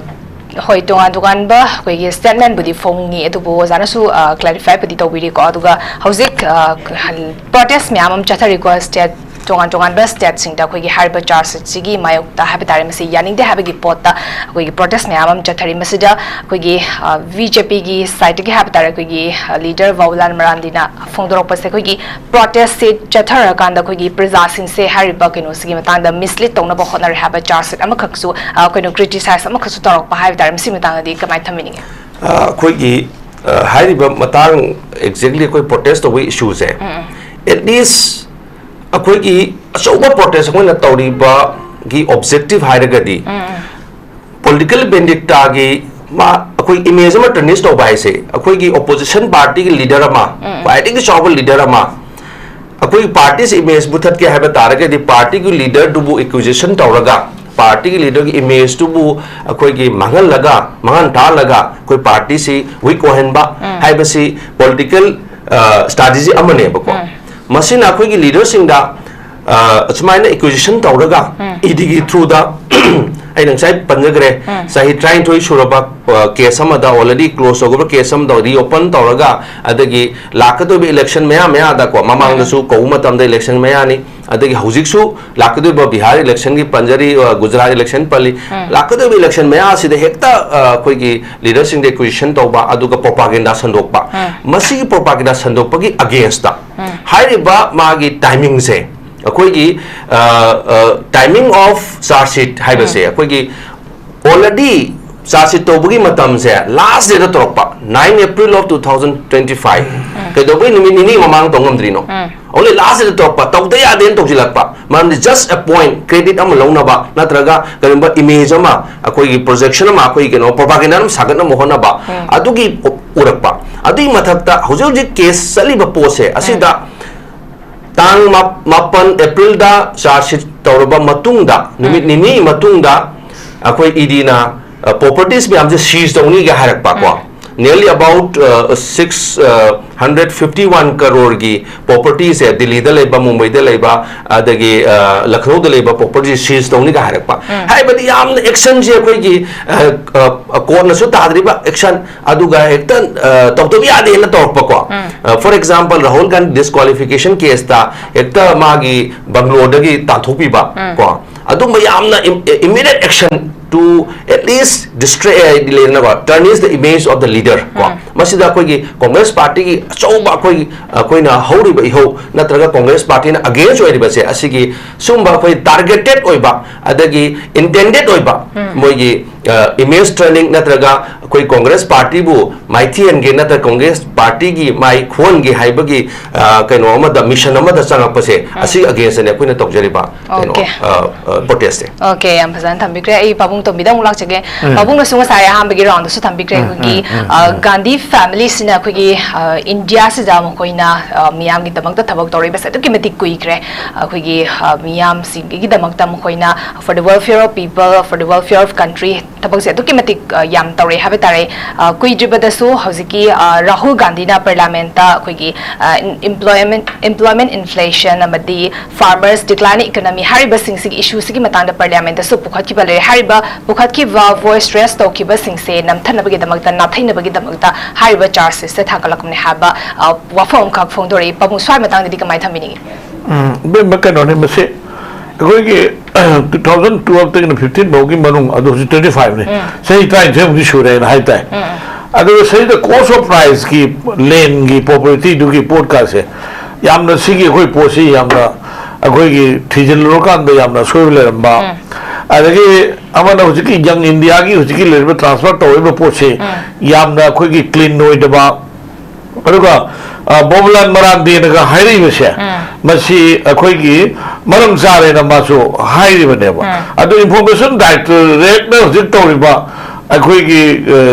ꯍꯣꯏ, ꯇꯣꯉꯥꯟ ꯇꯣꯉꯥꯟꯕ ꯑꯩꯈꯣꯏꯒꯤ statementꯕꯨꯗꯤ ꯐꯣꯡꯉꯤ, ꯑꯗꯨꯕꯨ ꯑꯣꯖꯥꯅꯁꯨ ꯑ, clarifyꯕꯨꯗꯤ ꯇꯧꯕꯤꯔꯤꯀꯣ꯫ ꯑꯗꯨꯒ ꯍꯧꯖꯤꯛ ꯑ, protest ꯃꯌꯥꯝ ꯑꯃ ꯆꯠꯊꯔꯤꯀꯣ state ꯇꯣꯉꯥꯟ ꯇꯣꯉꯥꯟꯕ ꯁ꯭ꯇꯦꯠꯁꯤꯡꯗ ꯑꯩꯈꯣꯏꯒꯤ ꯍꯥꯏꯔꯤꯕ ꯆꯥꯔꯖꯁꯤꯠꯁꯤꯒꯤ ꯃꯥꯌꯣꯛꯇ ꯍꯥꯏꯕ ꯇꯥꯔꯦ, ꯃꯁꯤ ꯌꯥꯅꯤꯡꯗꯦ ꯍꯥꯏꯕꯒꯤ ꯄꯣꯠꯇ ꯑꯩꯈꯣꯏꯒꯤ ꯄ꯭ꯔꯣꯇꯦꯁ ꯃꯌꯥꯝ ꯑꯃ ꯆꯠꯊꯔꯤ꯫ ꯃꯁꯤꯗ ꯑꯩꯈꯣꯏꯒꯤ ꯕꯤ ꯖꯦ ꯄꯤꯒꯤ ꯁꯥꯏꯠꯇꯒꯤ ꯍꯥꯏꯕ ꯇꯥꯔꯦ, ꯑꯩꯈꯣꯏꯒꯤ ꯂꯤꯗꯔ ꯕꯥꯕꯨꯂꯥꯜ ꯃꯔꯥꯟꯗꯤꯅ ꯐꯣꯡꯗꯣꯔꯛꯄꯁꯦ, ꯑꯩꯈꯣꯏꯒꯤ ꯄ꯭ꯔꯣꯇꯦꯁꯁꯦ ꯆꯠꯊꯔꯀꯥꯟꯗ ꯑꯩꯈꯣꯏꯒꯤ ꯄ꯭ꯔꯖꯥꯁꯤꯡꯁꯦ ꯍꯥꯏꯔꯤꯕ ꯀꯩꯅꯣꯁꯤꯒꯤ ꯃꯇꯥꯡꯗ ꯃꯤꯁꯂꯤꯗ ꯇꯧꯅꯕ ꯍꯣꯠꯅꯔꯦ ꯍꯥꯏꯕ ꯆꯥꯔꯖꯁꯤꯠ ꯑꯃꯈꯛꯁꯨ, ꯑ, ꯀꯩꯅꯣ, ꯀ꯭ꯔꯤꯇꯤꯁꯥꯏꯖ ꯑꯃꯈꯛꯁꯨ ꯇꯧꯔꯛꯄ ꯍꯥꯏꯕ ꯇꯥꯔꯦ꯫ ꯃꯁꯤꯒꯤ ꯃꯇꯥꯡꯗꯗꯤ ꯀꯃꯥꯏꯅ ꯊꯝꯕꯤꯅꯤꯡꯉꯤ? ꯑ, ꯑꯩꯈꯣꯏꯒꯤ, ꯑ, ꯍꯥꯏꯔꯤꯕ ꯃꯇꯥꯡ, exactly ꯑꯩꯈꯣꯏ ꯄ꯭ꯔꯣꯇꯦꯁ ꯇꯧꯕꯒꯤ ꯏꯁꯨꯁꯦ, at least ꯑꯩꯈꯣꯏꯒꯤ ꯑꯆꯧꯕ ꯄ꯭ꯔꯣꯇꯦꯁ ꯑꯩꯈꯣꯏꯅ ꯇꯧꯔꯤꯕꯒꯤ ꯑꯣꯕꯖꯦꯛꯇꯤꯚ ꯍꯥꯏꯔꯒꯗꯤ, ꯄꯣꯂꯤꯇꯤꯀꯦꯜ ꯚꯦꯟꯗꯤꯛꯇꯥꯒꯤ ꯃꯥ, ꯑꯩꯈꯣꯏ ꯏꯃꯦꯖ ꯑꯃ ꯇꯔꯅꯤꯁ ꯇꯧꯕ ꯍꯥꯏꯁꯦ, ꯑꯩꯈꯣꯏꯒꯤ ꯑꯣꯄꯣꯖꯤꯁꯟ ꯄꯥꯔꯇꯤꯒꯤ ꯂꯤꯗꯔ ꯑꯃ, ꯈ꯭ꯋꯥꯏꯗꯒꯤ ꯆꯥꯎꯕ ꯂꯤꯗꯔ ꯑꯃ, ꯑꯩꯈꯣꯏꯒꯤ ꯄꯥꯔꯇꯤꯁꯤ ꯏꯃꯦꯖ ꯃꯨꯊꯠꯀꯦ ꯍꯥꯏꯕ ꯇꯥꯔꯒꯗꯤ, ꯄꯥꯔꯇꯤꯒꯤ ꯂꯤꯗꯔꯗꯨꯕꯨ ꯑꯦꯀ꯭ꯌꯨꯖꯦꯁꯟ ꯇꯧꯔꯒ, ꯄꯥꯔꯇꯤꯒꯤ ꯂꯤꯗꯔꯒꯤ ꯏꯃꯦꯖꯇꯨꯕꯨ ꯑꯩꯈꯣꯏꯒꯤ ꯃꯥꯡꯍꯜꯂꯒ, ꯃꯥꯡꯍꯟ ꯇꯥꯍꯜꯂꯒ, ꯑꯩꯈꯣꯏ ꯄꯥꯔꯇꯤꯁꯤ ꯋꯤꯛ ꯑꯣꯏꯍꯟꯕ ꯍꯥꯏꯕꯁꯤ ꯄꯣꯂꯤꯇꯤꯀꯦꯜ, ꯑ, ꯁ꯭ꯇ꯭ꯔꯥꯇꯦꯖꯤ ꯑꯃꯅꯦꯕꯀꯣ꯫ ꯃꯁꯤꯅ ꯑꯩꯈꯣꯏꯒꯤ ꯂꯤꯗꯔꯁꯤꯡꯗ, ꯑ, ꯑꯁꯨꯃꯥꯏꯅ ꯑꯦꯀ꯭ꯌꯨꯖꯦꯁꯟ ꯇꯧꯔꯒ, ꯏ ꯗꯤꯒꯤ ꯊ꯭ꯔꯨꯗ, ꯑꯩꯅ ꯉꯁꯥꯏ ꯄꯟꯖꯈ꯭ꯔꯦ, ꯆꯍꯤ ꯇꯔꯥꯅꯤꯊꯣꯏ ꯁꯨꯔꯕ, ꯑ, ꯀꯦꯁ ꯑꯃꯗ, ꯑꯣꯜꯔꯦꯗꯤ ꯀ꯭ꯂꯣꯖ ꯇꯧꯈ꯭ꯔꯕ ꯀꯦꯁ ꯑꯃꯗ ꯔꯤꯑꯣꯄꯟ ꯇꯧꯔꯒ, ꯑꯗꯒꯤ ꯂꯥꯛꯀꯗꯧꯔꯤꯕ ꯏꯂꯦꯛꯁꯟ ꯃꯌꯥ ꯃꯌꯥꯗꯀꯣ, ꯃꯃꯥꯡꯗꯁꯨ ꯀꯧꯕ ꯃꯇꯝꯗ ꯏꯂꯦꯛꯁꯟ ꯃꯌꯥꯅꯤ, ꯑꯗꯒꯤ ꯍꯧꯖꯤꯛꯁꯨ ꯂꯥꯛꯀꯗꯧꯔꯤꯕ ꯕꯤꯍꯥꯔ ꯏꯂꯦꯛꯁꯟꯒꯤ ꯄꯟꯖꯔꯤ, ꯑ, ꯒꯨꯖꯔꯥꯠ ꯏꯂꯦꯛꯁꯟ ꯄꯜꯂꯤ, ꯂꯥꯛꯀꯗꯧꯔꯤꯕ ꯏꯂꯦꯛꯁꯟ ꯃꯌꯥ ꯑꯁꯤꯗ ꯍꯦꯛꯇ, ꯑ, ꯑꯩꯈꯣꯏꯒꯤ ꯂꯤꯗꯔꯁꯤꯡꯗ ꯑꯦꯀ꯭ꯌꯨꯖꯦꯁꯟ ꯇꯧꯕ, ꯑꯗꯨꯒ ꯄ꯭ꯔꯣꯄꯥꯒꯦꯟꯗꯥ ꯁꯟꯗꯣꯛꯄ, ꯃꯁꯤꯒꯤ ꯄ꯭ꯔꯣꯄꯥꯒꯦꯟꯗꯥ ꯁꯟꯗꯣꯛꯄꯒꯤ ꯑꯒꯦꯟꯁꯇ ꯍꯥꯏꯔꯤꯕ ꯃꯥꯒꯤ ꯇꯥꯏꯃꯤꯡꯁꯦ, ꯑꯩꯈꯣꯏꯒꯤ, ꯑ, ꯑ, timing of charge sheet ꯍꯥꯏꯕꯁꯦ, ꯑꯩꯈꯣꯏꯒꯤ ꯑꯣꯜꯔꯦꯗꯤ ꯆꯥꯔꯖ ꯁꯤꯠ ꯇꯧꯕꯒꯤ ꯃꯇꯝꯁꯦ ꯂꯥꯁ ꯗꯦꯗ ꯇꯧꯔꯛꯄ, nine April of two thousand twenty five꯫ ꯀꯩꯗꯧꯕꯩ ꯅꯨꯃꯤꯠ ꯅꯤꯅꯤ ꯃꯃꯥꯡ ꯇꯧ ꯉꯝꯗ꯭ꯔꯤꯅꯣ? ꯑꯣꯟꯂꯤ ꯂꯥꯁ ꯗꯦꯗ ꯇꯧꯔꯛꯄ, ꯇꯧꯗ ꯌꯥꯗꯦꯅ ꯇꯧꯁꯤꯜꯂꯛꯄ꯫ ꯃꯔꯝꯗꯤ just a point, credit ꯑꯃ ꯂꯧꯅꯕ, ꯅꯠꯇ꯭ꯔꯒ ꯀꯔꯤꯒꯨꯝꯕ ꯏꯃꯦꯖ ꯑꯃ, ꯑꯩꯈꯣꯏꯒꯤ ꯄ꯭ꯔꯣꯖꯦꯛꯁꯟ ꯑꯃ, ꯑꯩꯈꯣꯏꯒꯤ ꯀꯩꯅꯣ, ꯄ꯭ꯔꯣꯄꯥꯒꯦꯟꯗꯥ ꯑꯃ ꯁꯥꯒꯠꯅꯕ ꯍꯣꯠꯅꯕ, ꯑꯗꯨꯒꯤ ꯎꯔꯛꯄ꯫ ꯑꯗꯨꯒꯤ ꯃꯊꯛꯇ ꯍꯧꯖꯤꯛ ꯍꯧꯖꯤꯛ ꯀꯦꯁ ꯆꯠꯂꯤꯕ ꯄꯣꯠꯁꯦ ꯑꯁꯤꯗ ꯇꯥꯡ ꯃꯥ-, ꯃꯥꯄꯟ ꯑꯦꯄ꯭ꯔꯤꯜꯗ ꯆꯥꯔꯖ ꯁꯤꯠ ꯇꯧꯔꯕ ꯃꯇꯨꯡꯗ, ꯅꯨꯃꯤꯠ ꯅꯤꯅꯤ ꯃꯇꯨꯡꯗ ꯑꯩꯈꯣꯏ ꯏ ꯗꯤꯅ, ꯑ, ꯄ꯭ꯔꯣꯄꯔꯇꯤꯁ ꯃꯌꯥꯝꯁꯦ ꯁꯤꯖ ꯇꯧꯅꯤꯒ ꯍꯥꯏꯔꯛꯄ ꯀꯣ꯫ Nearly about uh, six hundred fifty one crore ꯒꯤ property ꯁꯦ ꯗꯤꯜꯂꯤꯗ ꯂꯩꯕ, ꯃꯨꯝꯕꯩꯗ ꯂꯩꯕ, ꯑꯗꯒꯤ ꯂꯈꯅꯧꯗ ꯂꯩꯕ property ꯁꯤꯖ ꯇꯧꯅꯤꯒ ꯍꯥꯏꯔꯛꯄ꯫ ꯍꯥꯏꯕꯗꯤ ꯌꯥꯝꯅ action ꯁꯦ ꯑꯩꯈꯣꯏꯒꯤ court ꯅꯁꯨ ꯇꯥꯗ꯭ꯔꯤꯕ action, ꯑꯗꯨꯒ ꯍꯦꯛꯇ ꯇꯧꯗꯕ ꯌꯥꯗꯦꯅ ꯇꯧꯔꯛꯄꯀꯣ꯫ For example, Rahul Gandhi disqualification case ꯇ ꯍꯦꯛꯇ ꯃꯥꯒꯤ bungalow ꯗꯒꯤ ꯇꯥꯟꯊꯣꯛꯄꯤꯕ ꯀꯣ, ꯑꯗꯨꯝꯕ ꯌꯥꯝꯅ immediate action to at least distract, ꯍꯥꯏꯗꯤ ꯂꯩꯗꯅꯀꯣ, tarnish the image of the leader ꯀꯣ꯫ ꯃꯁꯤꯗ ꯑꯩꯈꯣꯏꯒꯤ Congress party ꯒꯤ ꯑꯆꯧꯕ ꯑꯩꯈꯣꯏꯒꯤ, ꯑꯩꯈꯣꯏꯅ ꯍꯧꯔꯤꯕ ꯏꯍꯧ ꯅꯠꯇ꯭ꯔꯒ Congress party ꯅ against ꯑꯣꯏꯔꯤꯕꯁꯦ, ꯑꯁꯤꯒꯤ ꯁꯨꯝꯕ ꯑꯩꯈꯣꯏ targeted ꯑꯣꯏꯕ ꯑꯗꯒꯤ intended ꯑꯣꯏꯕ ꯃꯣꯏꯒꯤ image turning ꯅꯠꯇ꯭ꯔꯒ ꯑꯩꯈꯣꯏ Congress party ꯕꯨ ꯃꯥꯏꯊꯤꯍꯟꯒꯦ ꯅꯠꯇ꯭ꯔꯒ Congress party ꯒꯤ ꯃꯥꯏ ꯈꯨꯍꯟꯒꯦ ꯍꯥꯏꯕꯒꯤ ꯀꯩꯅꯣ ꯑꯃꯗ, mission ꯑꯃꯗ ꯆꯪꯉꯛꯄꯁꯦ, ꯑꯁꯤ against ꯅꯦ ꯑꯩꯈꯣꯏꯅ ꯇꯧꯖꯔꯤꯕ ꯀꯩꯅꯣ protest ꯁꯦ꯫ Okay, ꯌꯥꯝ ꯐꯖꯅ ꯊꯝꯕꯤꯈ꯭ꯔꯦ꯫ ꯑꯩ ꯄꯥꯕꯨꯡ ꯇꯣꯝꯕꯤꯗ ꯑꯃꯨꯛ ꯂꯥꯛꯆꯒꯦ꯫ ꯄꯥꯕꯨꯡꯅꯁꯨ ꯉꯁꯥꯏ ꯑꯍꯥꯟꯕꯒꯤ round ꯗꯁꯨ ꯊꯝꯕꯤꯈ꯭ꯔꯦ, ꯑꯩꯈꯣꯏꯒꯤ Gandhi family ꯁꯤꯅ ꯑꯩꯈꯣꯏꯒꯤ India ꯁꯤꯗ ꯃꯈꯣꯏꯅ ꯃꯤꯌꯥꯝꯒꯤꯗꯃꯛꯇ ꯊꯕꯛ ꯇꯧꯔꯛꯏꯕꯁꯦ ꯑꯗꯨꯛꯀꯤ ꯃꯇꯤꯛ ꯀꯨꯏꯈ꯭ꯔꯦ꯫ ꯑꯩꯈꯣꯏꯒꯤ ꯃꯤꯌꯥꯝꯁꯤꯡꯒꯤꯗꯃꯛꯇ ꯃꯈꯣꯏꯅ for the welfare of people, for the welfare of country ꯊꯕꯛꯁꯦ ꯑꯗꯨꯛꯀꯤ ꯃꯇꯤꯛ ꯌꯥꯝ ꯇꯧꯔꯛꯑꯦ ꯍꯥꯏꯕ ꯇꯥꯔꯦ꯫ ꯀꯨꯏꯗ꯭ꯔꯤꯕꯗꯁꯨ ꯍꯧꯖꯤꯛꯀꯤ ꯔꯥꯍꯨꯜ ꯒꯥꯟꯙꯤꯅ Parliament ꯇ ꯑꯩꯈꯣꯏꯒꯤ employment, employment inflation ꯑꯃꯗꯤ farmers declining economy ꯍꯥꯏꯔꯤꯕꯁꯤꯡꯁꯤꯒꯤ issue ꯁꯤꯒꯤ ꯃꯇꯥꯡꯗ Parliament ꯇꯁꯨ ꯄꯨꯈꯠꯈꯤꯕ ꯂꯩꯔꯦ꯫ ꯍꯥꯏꯔꯤꯕ ꯄꯨꯈꯠꯈꯤꯕ voice raise ꯇꯧꯈꯤꯕꯁꯤꯡꯁꯦ ꯅꯝꯊꯅꯕꯒꯤꯗꯃꯛꯇ, ꯅꯥꯊꯩꯅꯕꯒꯤꯗꯃꯛꯇ ꯍꯥꯏꯔꯤꯕ charges ꯁꯦ ꯊꯥꯡꯒꯠꯂꯛꯄꯅꯦ ꯍꯥꯏꯕ ꯋꯥꯐꯝ ꯑꯃꯈꯛ ꯐꯣꯡꯗꯣꯔꯛꯏ꯫ ꯄꯥꯕꯨꯡ, ꯁ꯭ꯋꯥꯏ ꯃꯇꯥꯡꯗꯗꯤ ꯀꯃꯥꯏꯅ ꯊꯝꯕꯤꯅꯤꯡꯉꯤ? ꯎꯝ, ꯏꯕꯦꯝꯃ, ꯀꯩꯅꯣꯅꯤ ꯃꯁꯤ꯫ ꯑꯩꯈꯣꯏꯒꯤ two thousand twelve ꯇꯒꯤꯅ fifteen ꯐꯥꯎꯒꯤ ꯃꯅꯨꯡ, ꯑꯗꯨ ꯍꯧꯖꯤꯛ twenty five ꯅꯤ꯫ ꯆꯍꯤ ꯇꯔꯥꯅꯤꯊꯣꯏꯃꯨꯛꯇꯤ ꯁꯨꯔꯦꯅ ꯍꯥꯏꯇꯥꯏ꯫ ꯑꯗꯨꯒ ꯁꯤꯗ cost of price ꯀꯤ, land ꯒꯤ property ꯗꯨꯒꯤ ꯄꯣꯠꯀꯥꯁꯦ ꯌꯥꯝꯅ, ꯁꯤꯒꯤ ꯑꯩꯈꯣꯏ ꯄꯣꯠꯁꯤ ꯌꯥꯝꯅ ꯑꯩꯈꯣꯏꯒꯤ ꯊꯤꯖꯤꯜꯂꯨꯔꯀꯥꯟꯗ ꯌꯥꯝꯅ ꯑꯁꯣꯏꯕ ꯂꯩꯔꯝꯕ꯫ ꯑꯗꯒꯤ ꯑꯃꯅ ꯍꯧꯖꯤꯛꯀꯤ Young India ꯒꯤ ꯍꯧꯖꯤꯛꯀꯤ ꯂꯩꯔꯤꯕ transfer ꯇꯧꯔꯤꯕ ꯄꯣꯠꯁꯤ ꯌꯥꯝꯅ ꯑꯩꯈꯣꯏꯒꯤ clean ꯑꯣꯏꯗꯕ꯫ ꯑꯗꯨꯒ ꯕꯣꯕꯨꯂꯥꯜ ꯃꯔꯥꯟꯗꯦꯅꯒ ꯍꯥꯏꯔꯛꯏꯕꯁꯦ, ꯃꯁꯤ ꯑꯩꯈꯣꯏꯒꯤ ꯃꯔꯝ ꯆꯥꯔꯦꯅ ꯃꯥꯁꯨ ꯍꯥꯏꯔꯤꯕꯅꯦꯕ꯫ ꯑꯗꯨ Information Directorate ꯅ ꯍꯧꯖꯤꯛ ꯇꯧꯔꯤꯕ ꯑꯩꯈꯣꯏꯒꯤ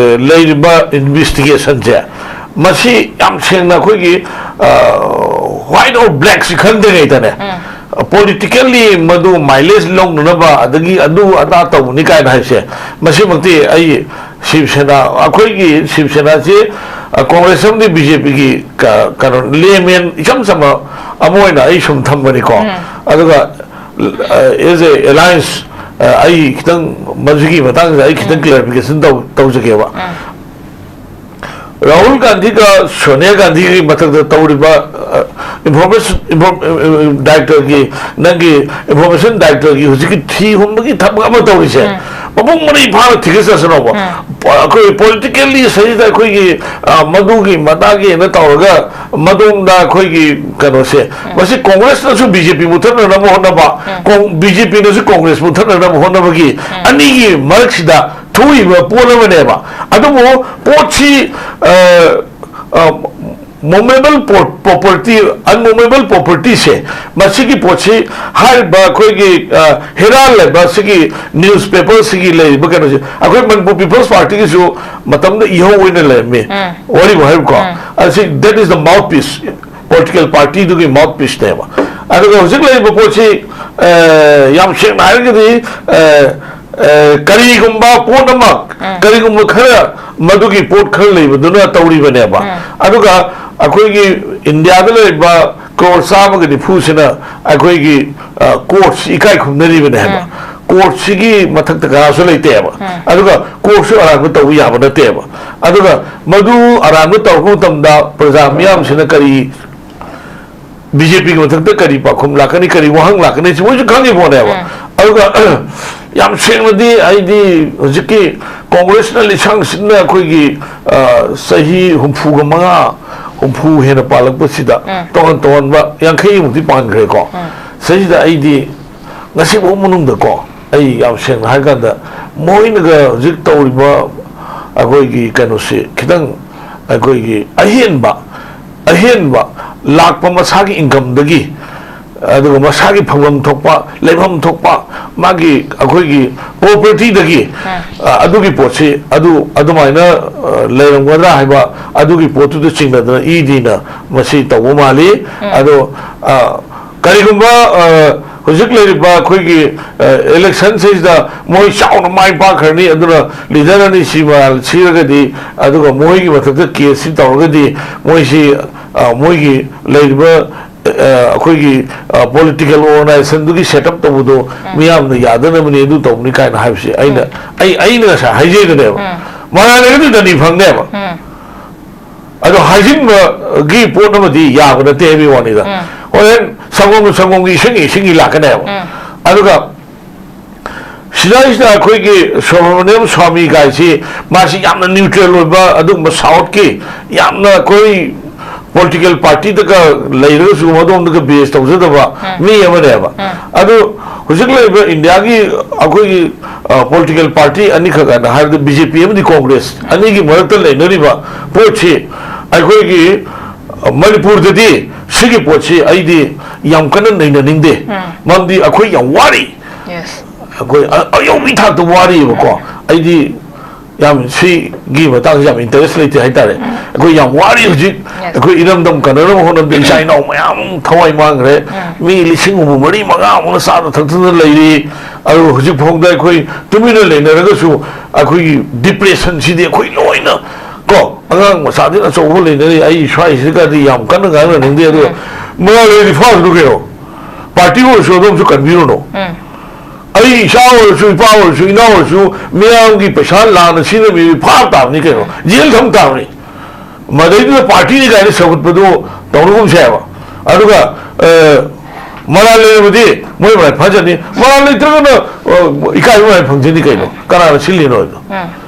ꯂꯩꯔꯤꯕ investigation ꯁꯦ, ꯃꯁꯤ ꯌꯥꯝ ꯁꯦꯡꯅ ꯑꯩꯈꯣꯏꯒꯤ white or black ꯁꯤ ꯈꯪꯗ꯭ꯔꯤꯉꯩꯗꯅꯦ, politically ꯃꯗꯨ mileage ꯂꯧꯅꯅꯕ ꯑꯗꯒꯤ ꯑꯗꯨ ꯑꯗꯥ ꯇꯧꯕꯅꯤ ꯀꯥꯏꯅ ꯍꯥꯏꯁꯦ, ꯃꯁꯤꯃꯛꯇꯤ ꯑꯩ ꯁꯤꯕ ꯁꯦꯅꯥ, ꯑꯩꯈꯣꯏꯒꯤ ꯁꯤꯕ ꯁꯦꯅꯥꯁꯤ, ꯑ, ꯀꯣꯡꯒ꯭ꯔꯦꯁ ꯑꯃꯗꯤ ꯕꯤ ꯖꯦ ꯄꯤꯒꯤ ꯀ-, ꯀꯩꯅꯣ, ꯂꯦꯃꯦꯟ ꯏꯆꯝ ꯆꯝꯕ ꯑꯃ ꯑꯣꯏꯅ ꯑꯩ ꯁꯨꯝ ꯊꯝꯕꯅꯤꯀꯣ꯫ ꯎꯝ꯫ ꯑꯗꯨꯒ, ꯑ, as a alliance, ꯑ, ꯑꯩ ꯈꯤꯇꯪ ꯃꯁꯤꯒꯤ ꯃꯇꯥꯡꯁꯤꯗ ꯑꯩ ꯈꯤꯇꯪ ꯎꯝ꯫ Clarification ꯇꯧ-, ꯇꯧꯖꯒꯦꯕ꯫ ꯎꯝ꯫ ꯔꯥꯍꯨꯜ ꯒꯥꯟꯙꯤꯒ ꯁꯣꯅꯤꯌꯥ ꯒꯥꯟꯙꯤꯒꯤ ꯃꯊꯛꯇ ꯇꯧꯔꯤꯕ, ꯑ, information, inform-, ꯑ, ꯑ, directorꯒꯤ, ꯅꯪꯒꯤ information directorꯒꯤ ꯍꯧꯖꯤꯛꯀꯤ ꯊꯤ ꯍꯨꯝꯕꯒꯤ ꯊꯕꯛ ꯑꯃ ꯇꯧꯔꯤꯁꯦ, ꯎꯝ꯫ ꯃꯄꯨꯡ ꯃꯔꯩ ꯐꯥꯅ ꯊꯤꯒꯠꯆꯁꯅꯣꯕ꯫ ꯎꯝ꯫ ꯄ-, ꯑꯩꯈꯣꯏ politically ꯁꯤꯗꯩꯗ ꯑꯩꯈꯣꯏꯒꯤ, ꯑ, ꯃꯗꯨꯒꯤ ꯃꯗꯥꯒꯤꯅ ꯇꯧꯔꯒ ꯃꯗꯣꯝꯗ ꯑꯩꯈꯣꯏꯒꯤ ꯀꯩꯅꯣꯁꯦ, ꯎꯝ꯫ ꯃꯁꯤ ꯀꯣꯡꯒ꯭ꯔꯦꯁꯅꯁꯨ ꯕꯤ ꯖꯦ ꯄꯤ ꯃꯨꯠꯊꯠꯅꯅꯕ ꯍꯣꯠꯅꯕ, ꯎꯝ꯫ ꯀꯣꯡ-, ꯕꯤ ꯖꯦ ꯄꯤꯅꯁꯨ ꯀꯣꯡꯒ꯭ꯔꯦꯁ ꯃꯨꯠꯊꯠꯅꯅꯕ ꯍꯣꯠꯅꯕꯒꯤ ꯎꯝ꯫ ꯑꯅꯤꯒꯤ ꯃꯔꯛꯁꯤꯗ ꯊꯣꯛꯏꯕ ꯄꯣꯠ ꯑꯃꯅꯦꯕ꯫ ꯑꯗꯨꯕꯨ ꯄꯣꯠꯁꯤ, ꯑ, ꯑ, movable pro-, property, unmovable propertyꯁꯦ, ꯃꯁꯤꯒꯤ ꯄꯣꯠꯁꯤ ꯍꯥꯏꯔꯤꯕ ꯑꯩꯈꯣꯏꯒꯤ, ꯑ, ꯍꯦꯔꯥ ꯂꯩꯕ ꯁꯤꯒꯤ newspaperꯁꯤꯒꯤ ꯂꯩꯔꯤꯕ ꯀꯩꯅꯣꯁꯦ, ꯑꯩꯈꯣꯏ ꯃꯅꯤꯄꯨꯔ People's Partyꯒꯤꯁꯨ ꯃꯇꯝꯗ ꯏꯍꯧ ꯑꯣꯏꯅ ꯂꯩꯔꯝꯃꯤ꯫ ꯎꯝ꯫ ꯋꯥꯔꯤꯕꯨ ꯍꯥꯏꯕꯀꯣ, ꯎꯝ꯫ ꯑꯁꯤ, that is the mouthpiece, political partyꯗꯨꯒꯤ mouthpieceꯅꯦꯕ꯫ ꯑꯗꯨꯒ ꯍꯧꯖꯤꯛ ꯂꯩꯔꯤꯕ ꯄꯣꯠꯁꯤ, ꯑ, ꯌꯥꯝ ꯁꯦꯡꯅ ꯍꯥꯏꯔꯒꯗꯤ, ꯑ, ꯑ, ꯀꯔꯤꯒꯨꯝꯕ ꯄꯣꯠ ꯑꯃ, ꯎꯝ꯫ ꯀꯔꯤꯒꯨꯝꯕ ꯈꯔ, ꯃꯗꯨꯒꯤ ꯄꯣꯠ ꯈꯔ ꯂꯩꯕꯗꯨꯅ ꯇꯧꯔꯤꯕꯅꯦꯕ꯫ ꯎꯝ꯫ ꯑꯗꯨꯒ ꯑꯩꯈꯣꯏꯒꯤ ꯏꯟꯗꯤꯌꯥꯗ ꯂꯩꯔꯤꯕ ꯀ꯭ꯔꯣꯔ ꯆꯥꯝꯃꯒ ꯅꯤꯐꯨꯁꯤꯅ ꯑꯩꯈꯣꯏꯒꯤ, ꯑ, courtꯁꯤ ꯏꯀꯥꯏ ꯈꯨꯝꯅꯔꯤꯕꯅꯦꯕ꯫ ꯎꯝ꯫ Courtꯁꯤꯒꯤ ꯃꯊꯛꯇ ꯀꯅꯥꯁꯨ ꯂꯩꯇꯦꯕ꯫ ꯎꯝ꯫ ꯑꯗꯨꯒ courtꯁꯨ ꯑꯔꯥꯟꯕ ꯇꯧꯕ ꯌꯥꯕ ꯅꯠꯇꯦꯕ꯫ ꯑꯗꯨꯒ ꯃꯗꯨ ꯑꯔꯥꯟꯕ ꯇꯧꯔꯛꯄ ꯃꯇꯝꯗ ꯄ꯭ꯔꯖꯥ ꯃꯤꯌꯥꯝꯁꯤꯅ ꯀꯔꯤ, ꯕꯤ ꯖꯦ ꯄꯤꯒꯤ ꯃꯊꯛꯇ ꯀꯔꯤ ꯄꯥꯎꯈꯨꯝ ꯂꯥꯛꯀꯅꯤ, ꯀꯔꯤ ꯋꯥꯍꯪ ꯂꯥꯛꯀꯅꯤ, ꯁꯤ ꯃꯣꯏꯁꯨ ꯈꯪꯉꯤ ꯄꯣꯠꯅꯦꯕ꯫ ꯎꯝ꯫ ꯑꯗꯨꯒ ꯌꯥꯝ ꯁꯦꯡꯅꯗꯤ ꯑꯩꯗꯤ ꯍꯧꯖꯤꯛꯀꯤ ꯀꯣꯡꯒ꯭ꯔꯦꯁꯅ ꯂꯤꯁꯥꯡ ꯁꯤꯠꯅ ꯑꯩꯈꯣꯏꯒꯤ, ꯑ, ꯆꯍꯤ ꯍꯨꯝꯐꯨꯒ ꯃꯉꯥ, ꯍꯨꯝꯐꯨ ꯍꯦꯟꯅ ꯄꯥꯜꯂꯛꯄꯁꯤꯗ ꯎꯝ꯫ ꯇꯣꯉꯥꯟ ꯇꯣꯉꯥꯟꯕ ꯌꯥꯡꯈꯩꯃꯨꯛꯇꯤ ꯄꯥꯟꯈ꯭ꯔꯦꯀꯣ꯫ ꯎꯝ꯫ ꯁꯤꯗꯩꯁꯤꯗ ꯑꯩꯗꯤ ꯉꯁꯤꯐꯥꯎ ꯃꯅꯨꯡꯗꯀꯣ, ꯑꯩ ꯌꯥꯝ ꯁꯦꯡꯅ ꯍꯥꯏꯔ ꯀꯥꯟꯗ, ꯃꯣꯏꯅꯒ ꯍꯧꯖꯤꯛ ꯇꯧꯔꯤꯕ ꯑꯩꯈꯣꯏꯒꯤ ꯀꯩꯅꯣꯁꯤ ꯈꯤꯇꯪ ꯑꯩꯈꯣꯏꯒꯤ ꯑꯍꯦꯟꯕ, ꯑꯍꯦꯟꯕ ꯂꯥꯛꯄ ꯃꯁꯥꯒꯤ incomeꯗꯒꯤ, ꯑꯗꯨꯒ ꯃꯁꯥꯒꯤ ꯐꯪꯐꯝ ꯊꯣꯛꯄ, ꯂꯩꯐꯝ ꯊꯣꯛꯄ, ꯃꯥꯒꯤ ꯑꯩꯈꯣꯏꯒꯤ propertyꯗꯒꯤ, ꯎꯝ꯫ ꯑ, ꯑꯗꯨꯒꯤ ꯄꯣꯠꯁꯤ ꯑꯗꯨ ꯑꯗꯨꯃꯥꯏꯅ, ꯑ, ꯂꯩꯔꯝꯒꯗ꯭ꯔꯥ ꯍꯥꯏꯕ ꯑꯗꯨꯒꯤ ꯄꯣꯠꯇꯨꯗ ꯆꯤꯡꯅꯗꯅ ꯏ ꯗꯤꯅ ꯃꯁꯤ ꯇꯧꯕ ꯃꯥꯜꯂꯤ꯫ ꯎꯝ꯫ ꯑꯗꯣ, ꯑ, ꯀꯔꯤꯒꯨꯝꯕ, ꯑ, ꯍꯧꯖꯤꯛ ꯂꯩꯔꯤꯕ ꯑꯩꯈꯣꯏꯒꯤ, ꯑ, election ꯁꯤꯗ ꯃꯣꯏ ꯆꯥꯎꯅ ꯃꯥꯏ ꯄꯥꯛꯈ꯭ꯔꯅꯤ, ꯑꯗꯨꯅ leader ꯑꯅꯤ ꯁꯤ ꯃꯔꯥꯜ ꯁꯤꯔꯒꯗꯤ, ꯑꯗꯨꯒ ꯃꯣꯏꯒꯤ ꯃꯊꯛꯇ case ꯁꯤ ꯇꯧꯔꯒꯗꯤ, ꯃꯣꯏꯁꯤ, ꯑ, ꯃꯣꯏꯒꯤ ꯂꯩꯔꯤꯕ, ꯑ, ꯑꯩꯈꯣꯏꯒꯤ, ꯑ, political organization ꯗꯨꯒꯤ set up ꯇꯧꯕꯗꯣ ꯃꯤꯌꯥꯝꯅ ꯌꯥꯗꯅꯕꯅꯤ, ꯑꯗꯨ ꯇꯧꯕꯅꯤ ꯀꯥꯏꯅ ꯍꯥꯏꯕꯁꯤ ꯑꯩꯅ, ꯑꯩ, ꯑꯩꯅ ꯉꯁꯥꯏ ꯍꯥꯏꯖꯩꯗꯨꯅꯦꯕ꯫ ꯃꯔꯥꯜ ꯂꯩꯔꯒꯗꯤ ꯗꯟꯗꯤ ꯐꯪꯅꯦꯕ꯫ ꯑꯗꯣ ꯍꯥꯏꯖꯤꯟꯕꯒꯤ ꯄꯣꯠ ꯑꯃꯗꯤ ꯌꯥꯕ ꯅꯠꯇꯦ ꯍꯥꯏꯕꯒꯤ ꯋꯥꯅꯤꯗ꯫ ꯍꯣꯔꯦꯟ ꯁꯪꯒꯣꯝ, ꯁꯪꯒꯣꯝꯒꯤ ꯏꯁꯤꯡꯒꯤ, ꯏꯁꯤꯡꯒꯤ ꯂꯥꯛꯀꯅꯦꯕ꯫ ꯑꯗꯨꯒ ꯁꯤꯗꯩꯁꯤꯗ ꯑꯩꯈꯣꯏꯒꯤ ꯁꯨꯕ꯭ꯔꯃꯅꯤꯌꯝ ꯁ꯭ꯋꯥꯃꯤ ꯀꯥꯏꯁꯤ, ꯃꯥꯁꯤ ꯌꯥꯝꯅ neutral ꯑꯣꯏꯕ, ꯑꯗꯨꯒꯨꯝꯕ South ꯀꯤ ꯌꯥꯝꯅ ꯑꯩꯈꯣꯏ political party ꯗꯒ ꯂꯩꯔꯒꯁꯨ ꯃꯗꯣꯝꯗꯒ base ꯇꯧꯖꯗꯕ ꯃꯤ ꯑꯃꯅꯦꯕ꯫ ꯑꯗꯨ ꯍꯧꯖꯤꯛ ꯂꯩꯔꯤꯕ ꯏꯟꯗꯤꯌꯥꯒꯤ ꯑꯩꯈꯣꯏꯒꯤ, ꯑ, political party ꯑꯅꯤꯈꯛ ꯍꯥꯏꯅ ꯍꯥꯏꯔꯕꯗ B J P ꯑꯃꯗꯤ Congress ꯑꯅꯤꯒꯤ ꯃꯔꯛꯇ ꯂꯩꯅꯔꯤꯕ ꯄꯣꯠꯁꯤ ꯑꯩꯈꯣꯏꯒꯤ, ꯑ, ꯃꯅꯤꯄꯨꯔꯗꯗꯤ ꯁꯤꯒꯤ ꯄꯣꯠꯁꯤ ꯑꯩꯗꯤ ꯌꯥꯝ ꯀꯟꯅ ꯅꯩꯅꯅꯤꯡꯗꯦ꯫ ꯃꯔꯝꯗꯤ ꯑꯩꯈꯣꯏ ꯌꯥꯝ ꯋꯥꯔꯤ꯫ ꯑꯩꯈꯣꯏ ꯑ-, ꯑꯌꯧꯕꯤ ꯊꯥꯛꯇ ꯋꯥꯔꯤꯕꯀꯣ꯫ ꯑꯩꯗꯤ ꯌꯥꯝ ꯁꯤꯒꯤ ꯃꯇꯥꯡꯁꯤ ꯌꯥꯝ interest ꯂꯩꯇꯦ ꯍꯥꯏꯇꯥꯔꯦ꯫ ꯑꯩꯈꯣꯏ ꯌꯥꯝ ꯋꯥꯔꯤ ꯍꯧꯖꯤꯛ꯫ ꯑꯩꯈꯣꯏ ꯏꯔꯝꯗꯝ ꯀꯟꯅꯅꯕ ꯍꯣꯠꯅꯕꯗ ꯏꯆꯥ ꯏꯅꯥꯎ ꯃꯌꯥꯝ ꯊꯋꯥꯏ ꯃꯥꯡꯈ꯭ꯔꯦ꯫ ꯃꯤ ꯂꯤꯁꯤꯡ ꯍꯨꯝꯐꯨ ꯃꯔꯤ ꯃꯉꯥꯃꯨꯛꯅ ꯆꯥꯗ ꯊꯛꯇꯅ ꯂꯩꯔꯤ꯫ ꯑꯗꯨ ꯍꯧꯖꯤꯛ ꯐꯥꯎꯗ ꯑꯩꯈꯣꯏ ꯇꯨꯃꯤꯟꯅ ꯂꯩꯅꯔꯒꯁꯨ ꯑꯩꯈꯣꯏꯒꯤ depression ꯁꯤꯗꯤ ꯑꯩꯈꯣꯏ ꯂꯣꯏꯅ ꯀꯣ, ꯑꯉꯥꯡ ꯃꯆꯥꯗꯒꯤ ꯑꯆꯧꯕ ꯂꯩꯅꯔꯤ꯫ ꯑꯩ ꯁ꯭ꯋꯥꯏꯁꯤꯗꯒꯗꯤ ꯌꯥꯝ ꯀꯟꯅ ꯉꯥꯡꯅꯅꯤꯡꯗꯦ, ꯑꯗꯨꯒ ꯃꯔꯥꯜ ꯂꯩꯔꯗꯤ ꯐꯥꯔꯨꯅꯨ ꯀꯩꯅꯣ꯫ Party ꯑꯣꯏꯔꯁꯨ ꯑꯗꯣꯝꯁꯨ ꯀꯟꯕꯤꯔꯨꯅꯨ꯫ ꯑꯩ ꯏꯆꯥ ꯑꯣꯏꯔꯁꯨ, ꯏꯄꯥ ꯑꯣꯏꯔꯁꯨ, ꯏꯅꯥꯎ ꯑꯣꯏꯔꯁꯨ, ꯃꯤꯌꯥꯝꯒꯤ ꯄꯩꯁꯥ ꯂꯥꯟꯅ ꯁꯤꯖꯤꯟꯅꯕꯤꯔꯗꯤ ꯐꯥꯕ ꯇꯥꯕꯅꯤ ꯀꯩꯅꯣ, ꯖꯦꯜ ꯊꯝ ꯇꯥꯕꯅꯤ꯫ ꯃꯗꯩꯗꯨꯗ party ꯅꯤ ꯀꯥꯏꯅ ꯁꯧꯒꯠꯄꯗꯨ ꯇꯧꯅꯒꯨꯝꯁꯦ ꯍꯥꯏꯕ꯫ ꯑꯗꯨꯒ, ꯑ, ꯃꯔꯥꯜ ꯂꯩꯔꯕꯗꯤ ꯃꯣꯏ ꯃꯔꯥꯏ ꯐꯥꯖꯅꯤ, ꯃꯔꯥꯜ ꯂꯩꯇ꯭ꯔꯒꯅ, ꯑ, ꯏꯀꯥꯏꯕ ꯃꯔꯥꯏ ꯐꯪꯖꯅꯤ ꯀꯩꯅꯣ, ꯀꯅꯥꯅ ꯁꯤꯜꯂꯤꯅꯣ ꯍꯥꯏꯗꯣ꯫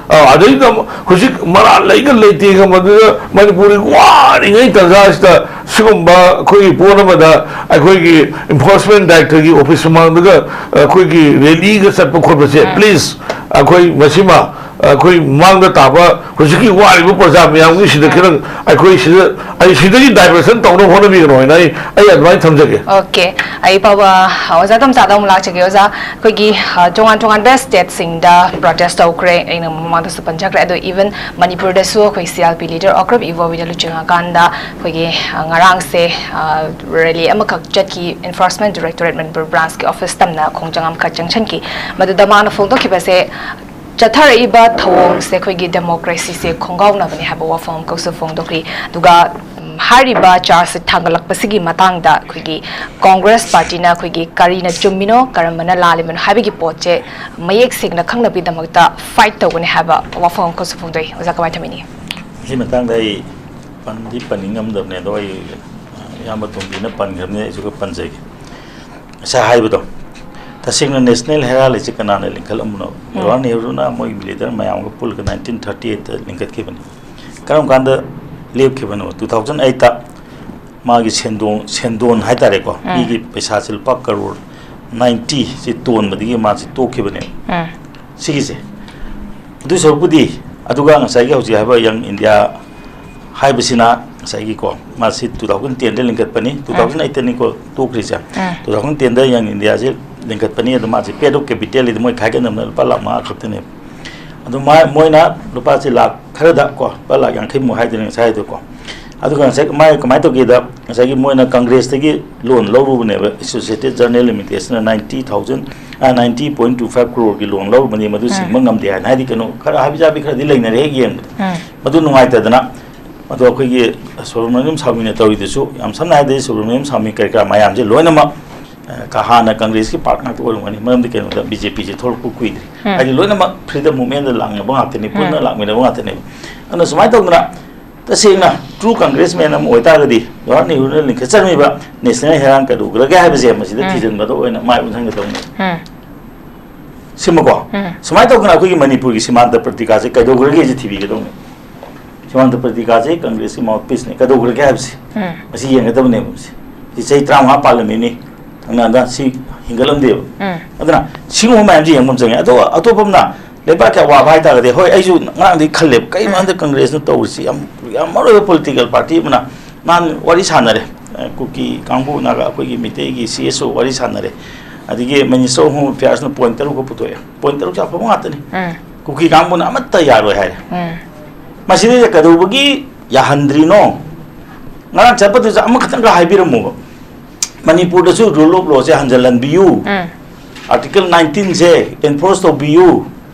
ꯑ, ꯑꯗꯩꯗ ꯑꯃꯨꯛ ꯍꯧꯖꯤꯛ ꯃꯔꯥꯜ ꯂꯩꯒ ꯂꯩꯇꯦꯒ ꯃꯗꯨꯗ ꯃꯅꯤꯄꯨꯔꯒꯤ ꯋꯥꯔꯤꯉꯩ ꯇꯥꯟꯖꯥꯁꯤꯗ ꯁꯤꯒꯨꯝꯕ ꯑꯩꯈꯣꯏꯒꯤ ꯄꯣꯠ ꯑꯃꯗ ꯑꯩꯈꯣꯏꯒꯤ enforcement director ꯒꯤ office ꯃꯃꯥꯡꯗꯒ ꯑꯩꯈꯣꯏꯒꯤ rally ꯒ ꯆꯠꯄ ꯈꯣꯠꯄꯁꯦ, please, ꯑꯩꯈꯣꯏ ꯃꯁꯤꯃ, ꯑꯩꯈꯣꯏ ꯃꯥꯡꯗ ꯇꯥꯕ ꯍꯧꯖꯤꯛꯀꯤ ꯋꯥꯔꯤꯕ ꯄ꯭ꯔꯖꯥ ꯃꯌꯥꯝꯒꯤ ꯁꯤꯗ ꯈꯤꯇꯪ ꯑꯩꯈꯣꯏ ꯁꯤꯗ, ꯑꯩ ꯁꯤꯗꯒꯤ diversion ꯇꯧꯅꯕ ꯍꯣꯠꯅꯕꯤꯒꯅꯨ ꯍꯥꯏꯅ ꯑꯩ, ꯑꯩ ꯑꯗꯨꯃꯥꯏꯅ ꯊꯝꯖꯒꯦ꯫ ꯑꯣꯀꯦ, ꯑꯩ ꯐꯥꯎꯕ ꯑꯣꯖꯥ ꯇꯝꯆꯥꯗ ꯑꯃꯨꯛ ꯂꯥꯛꯆꯒꯦ꯫ ꯑꯣꯖꯥ, ꯑꯩꯈꯣꯏꯒꯤ, ꯑ, ꯇꯣꯉꯥꯟ ꯇꯣꯉꯥꯟꯕ stateꯁꯤꯡꯗ protest ꯇꯧꯈ꯭ꯔꯦ, ꯑꯩꯅ ꯃꯃꯥꯡꯗꯁꯨ ꯄꯟꯖꯈ꯭ꯔꯦ꯫ ꯑꯗꯣ even ꯃꯅꯤꯄꯨꯔꯗꯁꯨ ꯑꯩꯈꯣꯏ CRP leader ꯑꯣꯀ꯭ꯔꯝ ꯏꯕꯣꯕꯤꯅ ꯂꯨꯆꯤꯡꯉꯀꯥꯟꯗ ꯑꯩꯈꯣꯏꯒꯤ, ꯑ, ꯉꯔꯥꯡꯁꯦ, ꯑ, rally ꯑꯃꯈꯛ ꯆꯠꯈꯤ꯫ Enforcement Directorate ꯃꯅꯤꯄꯨꯔ branchꯀꯤ office ꯇꯝꯅ ꯈꯣꯡꯖꯪ ꯑꯃꯈꯛ ꯆꯪꯁꯤꯟꯈꯤ꯫ ꯃꯗꯨꯗ ꯃꯥꯅ ꯐꯣꯡꯗꯣꯛꯈꯤꯕꯁꯦ, ꯆꯠꯊꯔꯛꯏꯕ ꯊꯧꯑꯣꯡꯁꯦ ꯑꯩꯈꯣꯏꯒꯤ democracyꯁꯦ ꯈꯣꯡꯒꯥꯎꯅꯕꯅꯤ ꯍꯥꯏꯕ ꯋꯥꯐꯝ ꯑꯃꯈꯛꯁꯨ ꯐꯣꯡꯗꯣꯛꯈꯤ꯫ ꯑꯗꯨꯒ, ꯎꯝ, ꯍꯥꯏꯔꯤꯕ chargeꯁꯦ ꯊꯥꯡꯒꯠꯂꯛꯄꯁꯤꯒꯤ ꯃꯇꯥꯡꯗ ꯑꯩꯈꯣꯏꯒꯤ Congress partyꯅ ꯑꯩꯈꯣꯏꯒꯤ ꯀꯔꯤꯅ ꯆꯨꯝꯃꯤꯅꯣ, ꯀꯔꯝꯕꯅ ꯂꯥꯜꯂꯤꯕꯅꯣ ꯍꯥꯏꯕꯒꯤ ꯄꯣꯠꯁꯦ ꯃꯌꯦꯛ ꯁꯦꯡꯅ ꯈꯪꯅꯕꯒꯤꯗꯃꯛꯇ fight ꯇꯧꯒꯅꯤ ꯍꯥꯏꯕ ꯋꯥꯐꯝ ꯑꯃꯈꯛꯁꯨ ꯐꯣꯡꯗꯣꯛꯏ꯫ ꯑꯣꯖꯥ, ꯀꯃꯥꯏꯅ ꯊꯝꯕꯤꯅꯤ? ꯁꯤ ꯃꯇꯥꯡꯗ ꯑꯩ ꯄꯟꯗꯤ ꯄꯟꯅꯤꯡꯉꯝꯗꯕꯅꯦ, ꯑꯗꯣ ꯑꯩ, ꯑ, ꯏꯌꯥꯝꯕ ꯇꯣꯝꯕꯤꯅ ꯄꯟꯈ꯭ꯔꯕꯅꯤꯅ ꯑꯩꯁꯨ ꯈꯔ ꯄꯟꯖꯒꯦ꯫ ꯉꯁꯥꯏ ꯍꯥꯏꯕꯗꯣ, ꯇꯁꯦꯡꯅ national heraldꯁꯦ ꯀꯅꯥꯅ ꯂꯤꯡꯈꯠꯂꯝꯕꯅꯣ? ꯖꯋꯥꯍꯔ ꯅꯦꯍꯔꯨꯅ ꯃꯣꯏꯒꯤ leader ꯃꯌꯥꯝꯒ ꯄꯨꯜꯂꯒ nineteen thirty eightꯇ ꯂꯤꯡꯈꯠꯈꯤꯕꯅꯤ꯫ ꯀꯔꯝ ꯀꯥꯟꯗ ꯂꯦꯞꯈꯤꯕꯅꯣ? Two thousand eightꯇ ꯃꯥꯒꯤ ꯁꯦꯟꯗꯣꯡ, ꯁꯦꯟꯗꯣꯟ ꯍꯥꯏꯇꯥꯔꯦꯀꯣ, ꯃꯤꯒꯤ ꯄꯩꯁꯥꯁꯦ ꯂꯨꯄꯥ ꯀꯔꯣꯔ ninety ꯁꯤ ꯇꯣꯟꯕꯗꯒꯤ ꯃꯥꯁꯦ ꯇꯣꯛꯈꯤꯕꯅꯦꯕ꯫ ꯁꯤꯒꯤꯁꯦ꯫ ꯑꯗꯨ ꯁꯔꯨꯛꯄꯨꯗꯤ, ꯑꯗꯨꯒ ꯉꯁꯥꯏꯒꯤ ꯍꯧꯖꯤꯛ ꯍꯥꯏꯕ Young India ꯍꯥꯏꯕꯁꯤꯅ ꯉꯁꯥꯏꯒꯤꯀꯣ, ꯃꯥꯁꯤ two thousand tenꯗ ꯂꯤꯡꯈꯠꯄꯅꯤ, two thousand eightꯇꯅꯤꯀꯣ ꯇꯣꯛꯈ꯭ꯔꯤꯁꯦ꯫ Two thousand tenꯗ Young Indiaꯁꯦ ꯂꯤꯡꯈꯠꯄꯅꯤ, ꯑꯗꯣ ꯃꯥꯁꯦ paid up capitalꯗꯤ ꯃꯣꯏ ꯈꯥꯏꯒꯠꯅꯕꯅ ꯂꯨꯄꯥ ꯂꯥꯈ ꯃꯉꯥ ꯈꯛꯇꯅꯦꯕ꯫ ꯑꯗꯨ ꯃꯥ-, ꯃꯣꯏꯅ ꯂꯨꯄꯥꯁꯦ ꯂꯥꯈ ꯈꯔꯗ ꯀꯣ, ꯂꯨꯄꯥ ꯂꯥꯈ ꯌꯥꯡꯈꯩꯃꯨꯛ ꯍꯥꯏꯗꯨꯅꯤ ꯉꯁꯥꯏ ꯍꯥꯏꯗꯣꯀꯣ꯫ ꯑꯗꯨꯒ ꯉꯁꯥꯏ ꯃꯥꯏ ꯀꯃꯥꯏꯅ ꯇꯧꯒꯦꯗ, ꯉꯁꯥꯏꯒꯤ ꯃꯣꯏꯅ Congressꯇꯒꯤ loan ꯂꯧꯔꯨꯕꯅꯦꯕ, Associated Journal Limitedꯁꯤꯅ ninety thousand, ꯑ, ninety point two five crore ꯒꯤ loan ꯂꯧꯔꯨꯕꯅꯤ, ꯃꯗꯨ ꯁꯤꯡꯕ ꯉꯝꯗꯦ ꯍꯥꯏꯅ꯫ ꯍꯥꯏꯗꯤ ꯀꯩꯅꯣ, ꯈꯔ ꯍꯥꯕꯤ ꯆꯥꯕꯤ ꯈꯔꯗꯤ ꯂꯩꯅꯔꯦ ꯍꯦꯛ ꯌꯦꯡꯕꯗ꯫ ꯃꯗꯨ ꯅꯨꯡꯉꯥꯏꯇꯗꯅ, ꯑꯗꯣ ꯑꯩꯈꯣꯏꯒꯤ ꯁꯨꯕ꯭ꯔꯃꯅꯤꯌꯝ ꯁ꯭ꯋꯥꯃꯤꯅ ꯇꯧꯔꯤꯗꯨꯁꯨ, ꯌꯥꯝ ꯁꯝꯅ ꯍꯥꯏꯔꯗꯤ ꯁꯨꯕ꯭ꯔꯃꯅꯤꯌꯝ ꯁ꯭ꯋꯥꯃꯤ ꯀꯔꯤ ꯀꯔꯥ ꯃꯌꯥꯝꯁꯦ ꯂꯣꯏꯅꯃꯛ, ꯑ, ꯀ-, ꯍꯥꯟꯅ Congressꯀꯤ part ꯉꯥꯛꯇ ꯑꯣꯏꯔꯝꯒꯅꯤ, ꯃꯔꯝꯗꯤ ꯀꯩꯅꯣꯗ BJPꯁꯦ ꯊꯣꯛꯂꯛꯄ ꯀꯨꯏꯗ꯭ꯔꯤ꯫ ꯍꯥꯏꯗꯤ ꯂꯣꯏꯅꯃꯛ freedom movementꯗ ꯂꯥꯛꯅꯕ ꯉꯥꯛꯇꯅꯤ, ꯄꯨꯟꯅ ꯂꯥꯛꯃꯤꯟꯅꯕ ꯉꯥꯛꯇꯅꯦꯕ꯫ ꯑꯗꯨꯅ ꯁꯨꯃꯥꯏꯅ ꯇꯧꯗꯅ, ꯇꯁꯦꯡꯅ true Congressman ꯑꯃ ꯑꯣꯏꯇꯥꯔꯒꯗꯤ, ꯖꯋꯥꯍꯔ ꯅꯦꯍꯔꯨꯅ ꯂꯤꯡꯈꯠꯆꯔꯝꯃꯤꯕ national herald ꯀꯩꯗꯧꯈ꯭ꯔꯒꯦ ꯍꯥꯏꯕꯁꯦ ꯃꯁꯤꯗ ꯊꯤꯖꯤꯟꯕꯗ ꯑꯣꯏꯅ ꯃꯥꯏ ꯑꯣꯟꯁꯤꯟꯒꯗꯧꯅꯤ꯫ ꯁꯤꯃꯀꯣ, ꯁꯨꯃꯥꯏꯅ ꯇꯧꯗꯅ ꯑꯩꯈꯣꯏꯒꯤ ꯃꯅꯤꯄꯨꯔꯒꯤ ꯁꯤꯃꯥꯟꯇ ꯄ꯭ꯔꯇꯤꯀꯥꯁꯦ ꯀꯩꯗꯧꯈ꯭ꯔꯒꯦꯁꯦ ꯊꯤꯕꯤꯒꯗꯧꯅꯤ꯫ ꯁꯤꯃꯥꯟꯇ ꯄ꯭ꯔꯇꯤꯀꯥꯁꯦ Congressꯀꯤ mouthpieceꯅꯦ, ꯀꯩꯗꯧꯈ꯭ꯔꯒꯦ ꯍꯥꯏꯕꯁꯦ ꯃꯁꯤ ꯌꯦꯡꯒꯗꯕꯅꯦꯕ꯫ ꯃꯁꯤ ꯁꯤ ꯆꯍꯤ ꯇꯔꯥꯃꯉꯥ ꯄꯥꯜꯂꯝꯃꯤꯅꯤ, ꯊꯪꯅꯗ ꯁꯤ ꯍꯤꯡꯒꯠꯂꯝꯗꯦꯕ꯫ ꯑꯗꯨꯅ ꯁꯤꯒꯨꯝꯕ ꯃꯌꯥꯝꯁꯦ ꯌꯦꯡꯕ ꯑꯃ ꯆꯪꯉꯦ꯫ ꯑꯗꯣ ꯑꯇꯣꯞꯄ ꯑꯃꯅ ꯂꯩꯕꯥꯛꯀꯤ ꯑꯋꯥꯕ ꯍꯥꯏꯇꯥꯔꯒꯗꯤ, ꯍꯣꯏ, ꯑꯩꯁꯨ ꯉꯔꯥꯡꯗꯤ ꯈꯜꯂꯦꯕ, ꯀꯩꯅꯣ ꯍꯟꯗꯛ ꯀꯪꯒ꯭ꯔꯦꯁꯅ ꯇꯧꯔꯤꯁꯤ? ꯌꯥꯝ, ꯌꯥꯝ ꯃꯔꯨ ꯑꯣꯏꯕ ꯄꯣꯂꯤꯇꯤꯀꯦꯜ ꯄꯥꯔꯇꯤ ꯑꯃꯅ꯫ ꯅꯍꯥꯟ ꯋꯥꯔꯤ ꯁꯥꯟꯅꯔꯦ, ꯑ, ꯀꯨꯀꯤ ꯀꯥꯡꯕꯨ, ꯅꯥꯒꯥ, ꯑꯩꯈꯣꯏꯒꯤ ꯃꯤꯇꯩꯒꯤ ꯁꯤ ꯑꯦꯁ ꯑꯣ ꯋꯥꯔꯤ ꯁꯥꯟꯅꯔꯦ, ꯑꯗꯒꯤ ꯃꯤꯅꯤꯁꯇꯔ ꯑꯣꯐ ꯍꯣꯝ ꯑꯦꯐꯤꯌꯔꯁꯅ ꯄꯣꯏꯟ ꯇꯔꯨꯛꯀ ꯄꯨꯊꯣꯛꯑꯦ꯫ ꯄꯣꯏꯟ ꯇꯔꯨꯛꯁꯦ ꯑꯐꯕ ꯉꯥꯛꯇꯅꯤ꯫ ꯎꯝ꯫ ꯀꯨꯀꯤ ꯀꯥꯡꯕꯨꯅ ꯑꯃꯠꯇ ꯌꯥꯔꯣꯏ ꯍꯥꯏꯔꯦ꯫ ꯎꯝ꯫ ꯃꯁꯤꯗꯩꯗ ꯀꯩꯗꯧꯕꯒꯤ ꯌꯥꯍꯟꯗ꯭ꯔꯤꯅꯣ? ꯉꯔꯥꯡ ꯆꯠꯄꯗꯨꯁꯨ ꯑꯃꯈꯛꯇꯪꯒ ꯍꯥꯏꯕꯤꯔꯝꯃꯣꯕ, ꯃꯅꯤꯄꯨꯔꯗꯁꯨ ꯔꯨꯜ ꯑꯣꯐ ꯂꯣꯁꯦ ꯍꯟꯖꯤꯜꯍꯟꯕꯤꯌꯨ, ꯎꯝ꯫ ꯑꯥꯔꯇꯤꯀꯜ ꯅꯥꯏꯟꯇꯤꯟꯁꯦ ꯑꯦꯟꯐꯣꯔꯁ ꯇꯧꯕꯤꯌꯨ,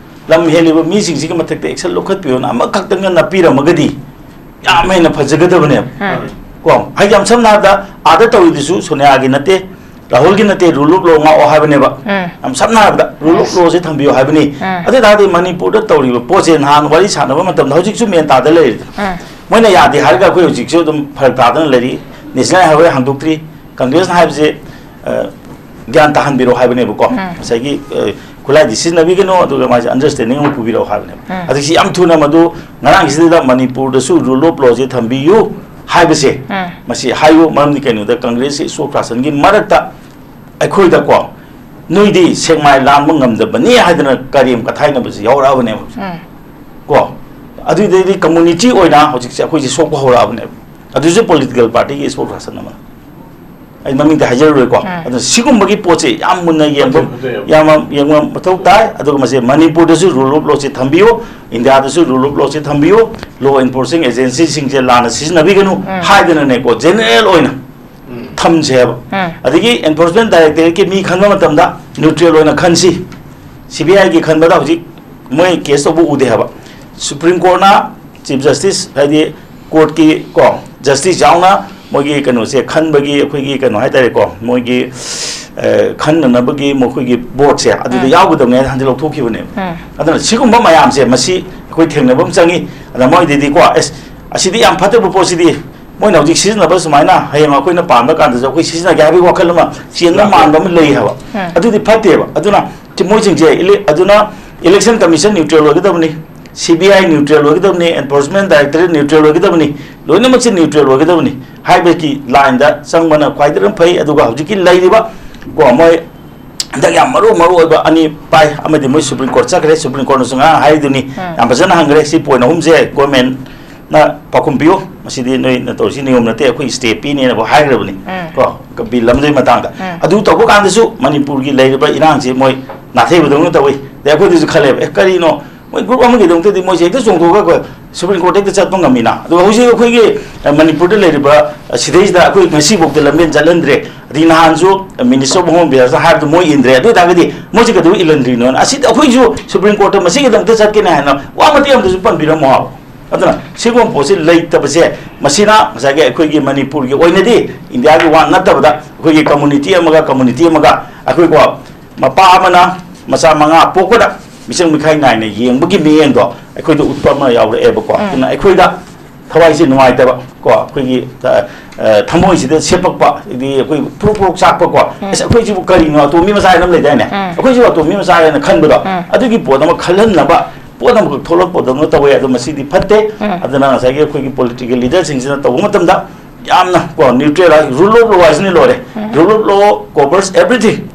ꯂꯝ ꯍꯦꯜꯂꯤꯕ ꯃꯤꯁꯤꯡꯁꯤꯒꯤ ꯃꯊꯛꯇ ꯑꯦꯛꯁꯟ ꯂꯧꯈꯠꯄꯤꯌꯨꯅ ꯑꯃꯈꯛꯇꯪꯒ ꯅꯞꯄꯤꯔꯝꯃꯒꯗꯤ ꯌꯥꯝ ꯍꯦꯟꯅ ꯐꯖꯒꯗꯕꯅꯦꯕ꯫ ꯎꯝ꯫ ꯀꯣ, ꯍꯥꯏꯗꯤ, ꯌꯥꯝ ꯁꯝꯅ ꯍꯥꯏꯔꯕꯗ, ꯑꯥꯗ ꯇꯧꯔꯤꯗꯨꯁꯨ ꯁꯣꯅꯤꯌꯥꯒꯤ ꯅꯠꯇꯦ, ꯔꯥꯍꯨꯜꯒꯤ ꯅꯠꯇꯦ, ꯔꯨꯜ ꯑꯣꯐ ꯂꯣ ꯉꯥꯛꯑꯣ ꯍꯥꯏꯕꯅꯦꯕ꯫ ꯎꯝ꯫ ꯌꯥꯝ ꯁꯝꯅ ꯍꯥꯏꯔꯕꯗ, ꯔꯨꯜ ꯑꯣꯐ ꯂꯣꯁꯦ ꯊꯝꯕꯤꯌꯨ ꯍꯥꯏꯕꯅꯤ꯫ ꯎꯝ꯫ ꯑꯗꯨ ꯑꯣꯏ ꯇꯥꯔꯗꯤ ꯃꯅꯤꯄꯨꯔꯗ ꯇꯧꯔꯤꯕ ꯄꯣꯠꯁꯦ ꯅꯍꯥꯟ ꯋꯥꯔꯤ ꯁꯥꯟꯅꯕ ꯃꯇꯝꯗ ꯍꯧꯖꯤꯛꯁꯨ ꯃꯦꯟ ꯇꯥꯗ ꯂꯩꯔꯤꯗꯅ꯫ ꯎꯝ꯫ ꯃꯣꯏꯅ ꯌꯥꯗꯦ ꯍꯥꯏꯔꯒ ꯑꯩꯈꯣꯏ ꯍꯧꯖꯤꯛꯁꯨ ꯑꯗꯨꯝ ꯐꯔꯛ ꯇꯥꯗꯅ ꯂꯩꯔꯤ꯫ ꯅꯦꯁꯅꯦꯜ ꯍꯥꯏꯋꯦ ꯍꯥꯡꯗꯣꯛꯇ꯭ꯔꯤ꯫ ꯀꯪꯒ꯭ꯔꯦꯁꯅ ꯍꯥꯏꯕꯁꯦ, ꯑ, ꯒ꯭ꯌꯥꯟ ꯇꯥꯍꯟꯕꯤꯔꯣ ꯍꯥꯏꯕꯅꯦꯕꯀꯣ꯫ ꯎꯝ꯫ ꯉꯁꯥꯏꯒꯤ, ꯑ, ꯈꯨꯠꯂꯥꯏꯗꯤ ꯁꯤꯖꯤꯟꯅꯕꯤꯒꯅꯨ, ꯑꯗꯨꯒ ꯃꯥꯁꯦ ꯑꯟꯗꯔꯁꯇꯦꯟꯗꯤꯡ ꯑꯃ ꯄꯨꯕꯤꯔꯛꯑꯣ ꯍꯥꯏꯕꯅꯦꯕ꯫ ꯎꯝ꯫ ꯑꯗꯒꯤ ꯁꯤ ꯌꯥꯝ ꯊꯨꯅ ꯃꯗꯨ ꯉꯔꯥꯡꯒꯤꯁꯤꯗ ꯃꯅꯤꯄꯨꯔꯗꯁꯨ ꯔꯨꯜ ꯑꯣꯐ ꯂꯣꯁꯦ ꯊꯝꯕꯤꯌꯨ ꯍꯥꯏꯕꯁꯦ, ꯎꯝ꯫ ꯃꯁꯤ ꯍꯥꯏꯌꯨ꯫ ꯃꯔꯝꯗꯤ ꯀꯩꯅꯣꯗ ꯀꯪꯒ꯭ꯔꯦꯁꯀꯤ ꯏꯁꯄꯣꯛꯁ ꯄꯥꯔꯁꯟꯒꯤ ꯃꯔꯛꯇ ꯑꯩꯈꯣꯏꯗꯀꯣ, ꯅꯣꯏꯗꯤ ꯁꯦꯛꯃꯥꯏ ꯂꯥꯟꯕ ꯉꯝꯗꯕꯅꯤ ꯍꯥꯏꯗꯅ ꯀꯔꯦꯝ ꯀꯊꯥꯏꯅꯕꯁꯤ ꯌꯥꯎꯔꯛꯑꯕꯅꯦꯕ꯫ ꯎꯝ꯫ ꯀꯣ, ꯑꯗꯨꯏꯗꯩꯗꯤ ꯀꯝꯃꯨꯅꯤꯇꯤ ꯑꯣꯏꯅ ꯍꯧꯖꯤꯛꯁꯦ ꯑꯩꯈꯣꯏꯁꯦ ꯁꯣꯛꯄ ꯍꯧꯔꯛꯑꯕꯅꯦꯕ꯫ ꯑꯗꯨꯁꯨ ꯄꯣꯂꯤꯇꯤꯀꯦꯜ ꯄꯥꯔꯇꯤꯒꯤ ꯏꯁꯄꯣꯛꯁ ꯄꯥꯔꯁꯟ ꯑꯃꯅ, ꯑꯩ ꯃꯃꯤꯡꯗꯤ ꯍꯥꯏꯖꯔꯔꯣꯏꯀꯣ꯫ ꯎꯝ꯫ ꯑꯗꯨꯅ ꯁꯤꯒꯨꯝꯕꯒꯤ ꯄꯣꯠꯁꯦ ꯌꯥꯝ ꯃꯨꯟꯅ ꯌꯦꯡꯕ, ꯐꯖꯩ, ꯐꯖꯩ꯫ ꯌꯥꯝ ꯌꯦꯡꯕ ꯃꯊꯧ ꯇꯥꯏ꯫ ꯑꯗꯨꯒ ꯃꯁꯤ ꯃꯅꯤꯄꯨꯔꯗꯁꯨ ꯔꯨꯜ ꯑꯣꯐ ꯂꯣꯁꯦ ꯊꯝꯕꯤꯌꯨ, ꯏꯟꯗꯤꯌꯥꯗꯁꯨ ꯔꯨꯜ ꯑꯣꯐ ꯂꯣꯁꯦ ꯊꯝꯕꯤꯌꯨ, ꯂꯣ ꯑꯦꯟꯐꯣꯔꯁꯤꯡ ꯑꯦꯖꯦꯟꯁꯤꯁꯤꯡꯁꯦ ꯂꯥꯟꯅ ꯁꯤꯖꯤꯟꯅꯕꯤꯒꯅꯨ ꯎꯝ꯫ ꯍꯥꯏꯗꯅꯅꯦꯀꯣ, ꯖꯦꯅꯔꯦꯜ ꯑꯣꯏꯅ ꯎꯝ꯫ ꯊꯝꯁꯦ ꯍꯥꯏꯕ꯫ ꯎꯝ꯫ ꯑꯗꯒꯤ ꯑꯦꯟꯐꯣꯔꯁꯃꯦꯟ ꯗꯥꯏꯔꯦꯛꯇꯣꯔꯦꯠꯀꯤ ꯃꯤ ꯈꯟꯕ ꯃꯇꯝꯗ ꯅ꯭ꯌꯨꯇ꯭ꯔꯦꯜ ꯑꯣꯏꯅ ꯈꯟꯁꯤ꯫ ꯁꯤ ꯕꯤ ꯑꯥꯏꯒꯤ ꯈꯟꯕꯗ ꯍꯧꯖꯤꯛ ꯃꯣꯏ ꯀꯦꯁ ꯇꯧꯕ ꯎꯗꯦ ꯍꯥꯏꯕ꯫ ꯁꯨꯄ꯭ꯔꯤꯝ ꯀꯣꯔꯠꯅ ꯆꯤꯐ ꯖꯁꯇꯤꯁ, ꯍꯥꯏꯗꯤ ꯀꯣꯔꯠꯀꯤ ꯀꯣ, ꯖꯁꯇꯤꯁ ꯌꯥꯎꯅ ꯃꯣꯏꯒꯤ ꯀꯩꯅꯣꯁꯦ ꯈꯟꯕꯒꯤ, ꯑꯩꯈꯣꯏꯒꯤ ꯀꯩꯅꯣ ꯍꯥꯏꯇꯥꯔꯦꯀꯣ, ꯃꯣꯏꯒꯤ, ꯑ, ꯈꯟꯅꯅꯕꯒꯤ ꯃꯈꯣꯏꯒꯤ ꯕꯣꯔꯗꯁꯦ ꯑꯗꯨꯗ ꯎꯝ꯫ ꯌꯥꯎꯒꯗꯕꯅꯦ ꯍꯥꯏꯅ ꯍꯟꯗꯛ ꯂꯧꯊꯣꯛꯈꯤꯕꯅꯦꯕ꯫ ꯎꯝ꯫ ꯑꯗꯨꯅ ꯁꯤꯒꯨꯝꯕ ꯃꯌꯥꯝꯁꯦ ꯃꯁꯤ ꯑꯩꯈꯣꯏ ꯊꯦꯡꯅꯕ ꯑꯃ ꯆꯪꯉꯤ꯫ ꯑꯗ ꯃꯣꯏꯗꯗꯤꯀꯣ, ꯑꯦꯁ, ꯑꯁꯤꯗꯤ ꯌꯥꯝ ꯐꯠꯇꯕ ꯄꯣꯠꯁꯤꯗꯤ, ꯃꯣꯏꯅ ꯍꯧꯖꯤꯛ ꯁꯤꯖꯤꯟꯅꯕ ꯁꯨꯃꯥꯏꯅ ꯍꯌꯦꯡ ꯑꯩꯈꯣꯏꯅ ꯄꯥꯝꯕ ꯀꯥꯟꯗꯁꯨ ꯑꯩꯈꯣꯏ ꯁꯤꯖꯤꯟꯅꯒꯦ ꯍꯥꯏꯕꯒꯤ ꯋꯥꯈꯜ ꯑꯃ ꯆꯦꯟꯕ ꯃꯥꯟꯕ ꯑꯃ ꯂꯩ ꯍꯥꯏꯕ꯫ ꯎꯝ꯫ ꯑꯗꯨꯗꯤ ꯐꯠꯇꯦꯕ꯫ ꯑꯗꯨꯅ ꯁꯤ ꯃꯣꯏꯁꯤꯡꯁꯦ ꯏꯂꯦ-, ꯑꯗꯨꯅ ꯏꯂꯦꯛꯁꯟ ꯀꯃꯤꯁꯟ ꯅ꯭ꯌꯨꯇ꯭ꯔꯦꯜ ꯑꯣꯏꯒꯗꯕꯅꯤ, ꯁꯤ ꯕꯤ ꯑꯥꯏ ꯅ꯭ꯌꯨꯇ꯭ꯔꯦꯜ ꯑꯣꯏꯒꯗꯕꯅꯤ, ꯑꯦꯟꯐꯣꯔꯁꯃꯦꯟ ꯗꯥꯏꯔꯦꯛꯇꯣꯔꯦꯠ ꯅ꯭ꯌꯨꯇ꯭ꯔꯦꯜ ꯑꯣꯏꯒꯗꯕꯅꯤ, ꯂꯣꯏꯅꯃꯛꯁꯦ ꯅ꯭ꯌꯨꯇ꯭ꯔꯦꯜ ꯑꯣꯏꯒꯗꯕꯅꯤ ꯍꯥꯏꯕꯒꯤ ꯂꯥꯏꯟꯗ ꯆꯪꯕꯅ ꯈ꯭ꯋꯥꯏꯗꯒꯤ ꯐꯩ꯫ ꯑꯗꯨꯒ ꯍꯧꯖꯤꯛꯀꯤ ꯂꯩꯔꯤꯕ ꯀꯣ, ꯃꯣꯏ ꯍꯟꯗꯛ ꯌꯥꯝ ꯃꯔꯨ ꯃꯔꯨ ꯑꯣꯏꯕ ꯑꯅꯤ ꯄꯥꯏ꯫ ꯑꯃꯗꯤ ꯃꯣꯏ ꯁꯨꯄ꯭ꯔꯤꯝ ꯀꯣꯔꯠ ꯆꯠꯈ꯭ꯔꯦ, ꯁꯨꯄ꯭ꯔꯤꯝ ꯀꯣꯔꯠꯅꯁꯨ ꯉꯔꯥꯡ ꯍꯥꯏꯗꯨꯅꯤ꯫ ꯎꯝ꯫ ꯌꯥꯝ ꯐꯖꯅ ꯍꯪꯈ꯭ꯔꯦ꯫ ꯁꯤ ꯄꯣꯏꯟ ꯑꯍꯨꯝꯁꯦ ꯒꯣꯔꯃꯦꯟꯅ ꯄꯥꯎꯈꯨꯝ ꯄꯤꯌꯨ, ꯃꯁꯤꯗꯤ ꯅꯣꯏꯅ ꯇꯧꯔꯤꯁꯤ ꯅꯤꯌꯣꯝ ꯅꯠꯇꯦ, ꯑꯩꯈꯣꯏ ꯁ꯭ꯇꯦ ꯄꯤꯅꯦꯅ ꯍꯥꯏꯈ꯭ꯔꯕꯅꯤ꯫ ꯎꯝ꯫ ꯀꯣ, ꯕꯤꯜ ꯑꯃꯗꯨꯒꯤ ꯃꯇꯥꯡꯗ꯫ ꯎꯝ꯫ ꯑꯗꯨ ꯇꯧꯕ ꯀꯥꯟꯗꯁꯨ ꯃꯅꯤꯄꯨꯔꯒꯤ ꯂꯩꯔꯤꯕ ꯏꯔꯥꯡꯁꯦ ꯃꯣꯏ ꯅꯥꯊꯩꯕꯗꯧꯅ ꯇꯧꯏ꯫ ꯑꯗꯩ ꯑꯩꯈꯣꯏꯗꯁꯨ ꯈꯜꯂꯦꯕ, ꯑꯦ, ꯀꯔꯤꯅꯣ, ꯃꯣꯏ ꯒ꯭ꯔꯨꯞ ꯑꯃꯒꯤꯗꯃꯛꯇꯗꯤ ꯃꯣꯏꯁꯦ ꯍꯦꯛꯇ ꯆꯣꯡꯊꯣꯛꯑꯒ ꯑꯩꯈꯣꯏ ꯁꯨꯄ꯭ꯔꯤꯝ ꯀꯣꯔꯠꯇ ꯍꯦꯛꯇ ꯆꯠꯄ ꯉꯝꯃꯤꯅ꯫ ꯑꯗꯨꯒ ꯍꯧꯖꯤꯛ ꯑꯩꯈꯣꯏꯒꯤ, ꯑ, ꯃꯅꯤꯄꯨꯔꯗ ꯂꯩꯔꯤꯕ, ꯑ, ꯁꯤꯗꯩꯁꯤꯗ ꯑꯩꯈꯣꯏ ꯉꯁꯤꯐꯥꯎꯗ ꯂꯝꯕꯦꯟ ꯆꯠꯍꯟꯗ꯭ꯔꯦ꯫ ꯑꯗꯒꯤ ꯅꯍꯥꯟꯁꯨ, ꯑ, ꯃꯤꯅꯤꯁꯇꯔ ꯑꯣꯐ ꯍꯣꯝ ꯑꯦꯐꯤꯌꯔꯁꯇ ꯍꯥꯏꯕꯗꯣ ꯃꯣꯏ ꯏꯟꯗ꯭ꯔꯦ꯫ ꯑꯗꯨ ꯑꯣꯏꯇꯥꯔꯒꯗꯤ ꯃꯣꯏꯁꯦ ꯀꯩꯗꯧꯕ ꯏꯜꯍꯟꯗ꯭ꯔꯤꯅꯣꯅ? ꯑꯁꯤꯗ ꯑꯩꯈꯣꯏꯁꯨ ꯁꯨꯄ꯭ꯔꯤꯝ ꯀꯣꯔꯠꯇ ꯃꯁꯤꯒꯤꯗꯃꯛꯇ ꯆꯠꯀꯅꯤ ꯍꯥꯏꯅ ꯋꯥ ꯃꯇꯦꯛ ꯑꯃꯗꯁꯨ ꯄꯟꯕꯤꯔꯝꯃꯣ ꯍꯥꯏꯕ꯫ ꯑꯗꯨꯅ ꯁꯤꯒꯨꯝꯕ ꯄꯣꯠꯁꯤ ꯂꯩꯇꯕꯁꯦ, ꯃꯁꯤꯅ ꯉꯁꯥꯏꯒꯤ ꯑꯩꯈꯣꯏꯒꯤ ꯃꯅꯤꯄꯨꯔꯒꯤ ꯑꯣꯏꯅꯗꯤ, ꯏꯟꯗꯤꯌꯥꯒꯤ ꯋꯥ ꯅꯠꯇꯕꯗ, ꯑꯩꯈꯣꯏꯒꯤ ꯀꯝꯃꯨꯅꯤꯇꯤ ꯑꯃꯒ ꯀꯝꯃꯨꯅꯤꯇꯤ ꯑꯃꯒ, ꯑꯩꯈꯣꯏꯀꯣ, ꯃꯄꯥ ꯑꯃꯅ ꯃꯆꯥ ꯃꯉꯥ ꯄꯣꯛꯄꯗ ꯃꯤꯆꯪ ꯃꯤꯈꯥꯏ ꯅꯥꯏꯅ ꯌꯦꯡꯕꯒꯤ ꯃꯤꯠꯌꯦꯡꯗꯣ ꯑꯩꯈꯣꯏꯗ ꯎꯠꯄ ꯑꯃ ꯌꯥꯎꯔꯛꯑꯦꯕꯀꯣ꯫ ꯎꯝ꯫ ꯑꯗꯨꯅ ꯑꯩꯈꯣꯏꯗ ꯊꯋꯥꯏꯁꯦ ꯅꯨꯡꯉꯥꯏꯇꯕ ꯀꯣ, ꯑꯩꯈꯣꯏꯒꯤ, ꯑ, ꯑ, ꯊꯃꯣꯏꯁꯤꯗ ꯁꯦꯞꯄꯛꯄ, ꯍꯥꯏꯗꯤ ꯑꯩꯈꯣꯏ ꯄ꯭ꯔꯣꯛ ꯄ꯭ꯔꯣꯛ ꯆꯥꯛꯄ ꯀꯣ꯫ ꯎꯝ꯫ ꯑꯁ, ꯑꯩꯈꯣꯏꯁꯤꯕꯨ ꯀꯔꯤꯅꯣ, ꯑꯇꯣꯝꯕꯤ ꯃꯆꯥ ꯍꯥꯏꯅ ꯑꯃ ꯂꯩꯗꯥꯏꯅꯦ? ꯎꯝ꯫ ꯑꯩꯈꯣꯏꯁꯤꯕꯨ ꯑꯇꯣꯝꯕꯤ ꯃꯆꯥ ꯍꯥꯏꯅ ꯈꯟꯕꯗꯣ, ꯎꯝ꯫ ꯑꯗꯨꯒꯤ ꯄꯣꯠ ꯑꯃ ꯈꯜꯍꯟꯅꯕ ꯄꯣꯠ ꯑꯃꯈꯛ ꯊꯣꯛꯂꯛꯄꯗꯧꯅ ꯇꯧꯋꯦ꯫ ꯑꯗꯣ ꯃꯁꯤꯗꯤ ꯐꯠꯇꯦ꯫ ꯎꯝ꯫ ꯑꯗꯨꯅ ꯉꯁꯥꯏꯒꯤ ꯑꯩꯈꯣꯏꯒꯤ ꯄꯣꯂꯤꯇꯤꯀꯦꯜ ꯂꯤꯗꯔꯁꯤꯡꯁꯤꯅ ꯇꯧꯕ ꯃꯇꯝꯗ ꯌꯥꯝꯅ ꯀꯣ, ꯅ꯭ꯌꯨꯇ꯭ꯔꯦꯜ, rule of law ꯍꯥꯏꯁꯤꯅ ꯂꯣꯏꯔꯦ꯫ ꯎꯝ꯫ Rule of law covers everything꯫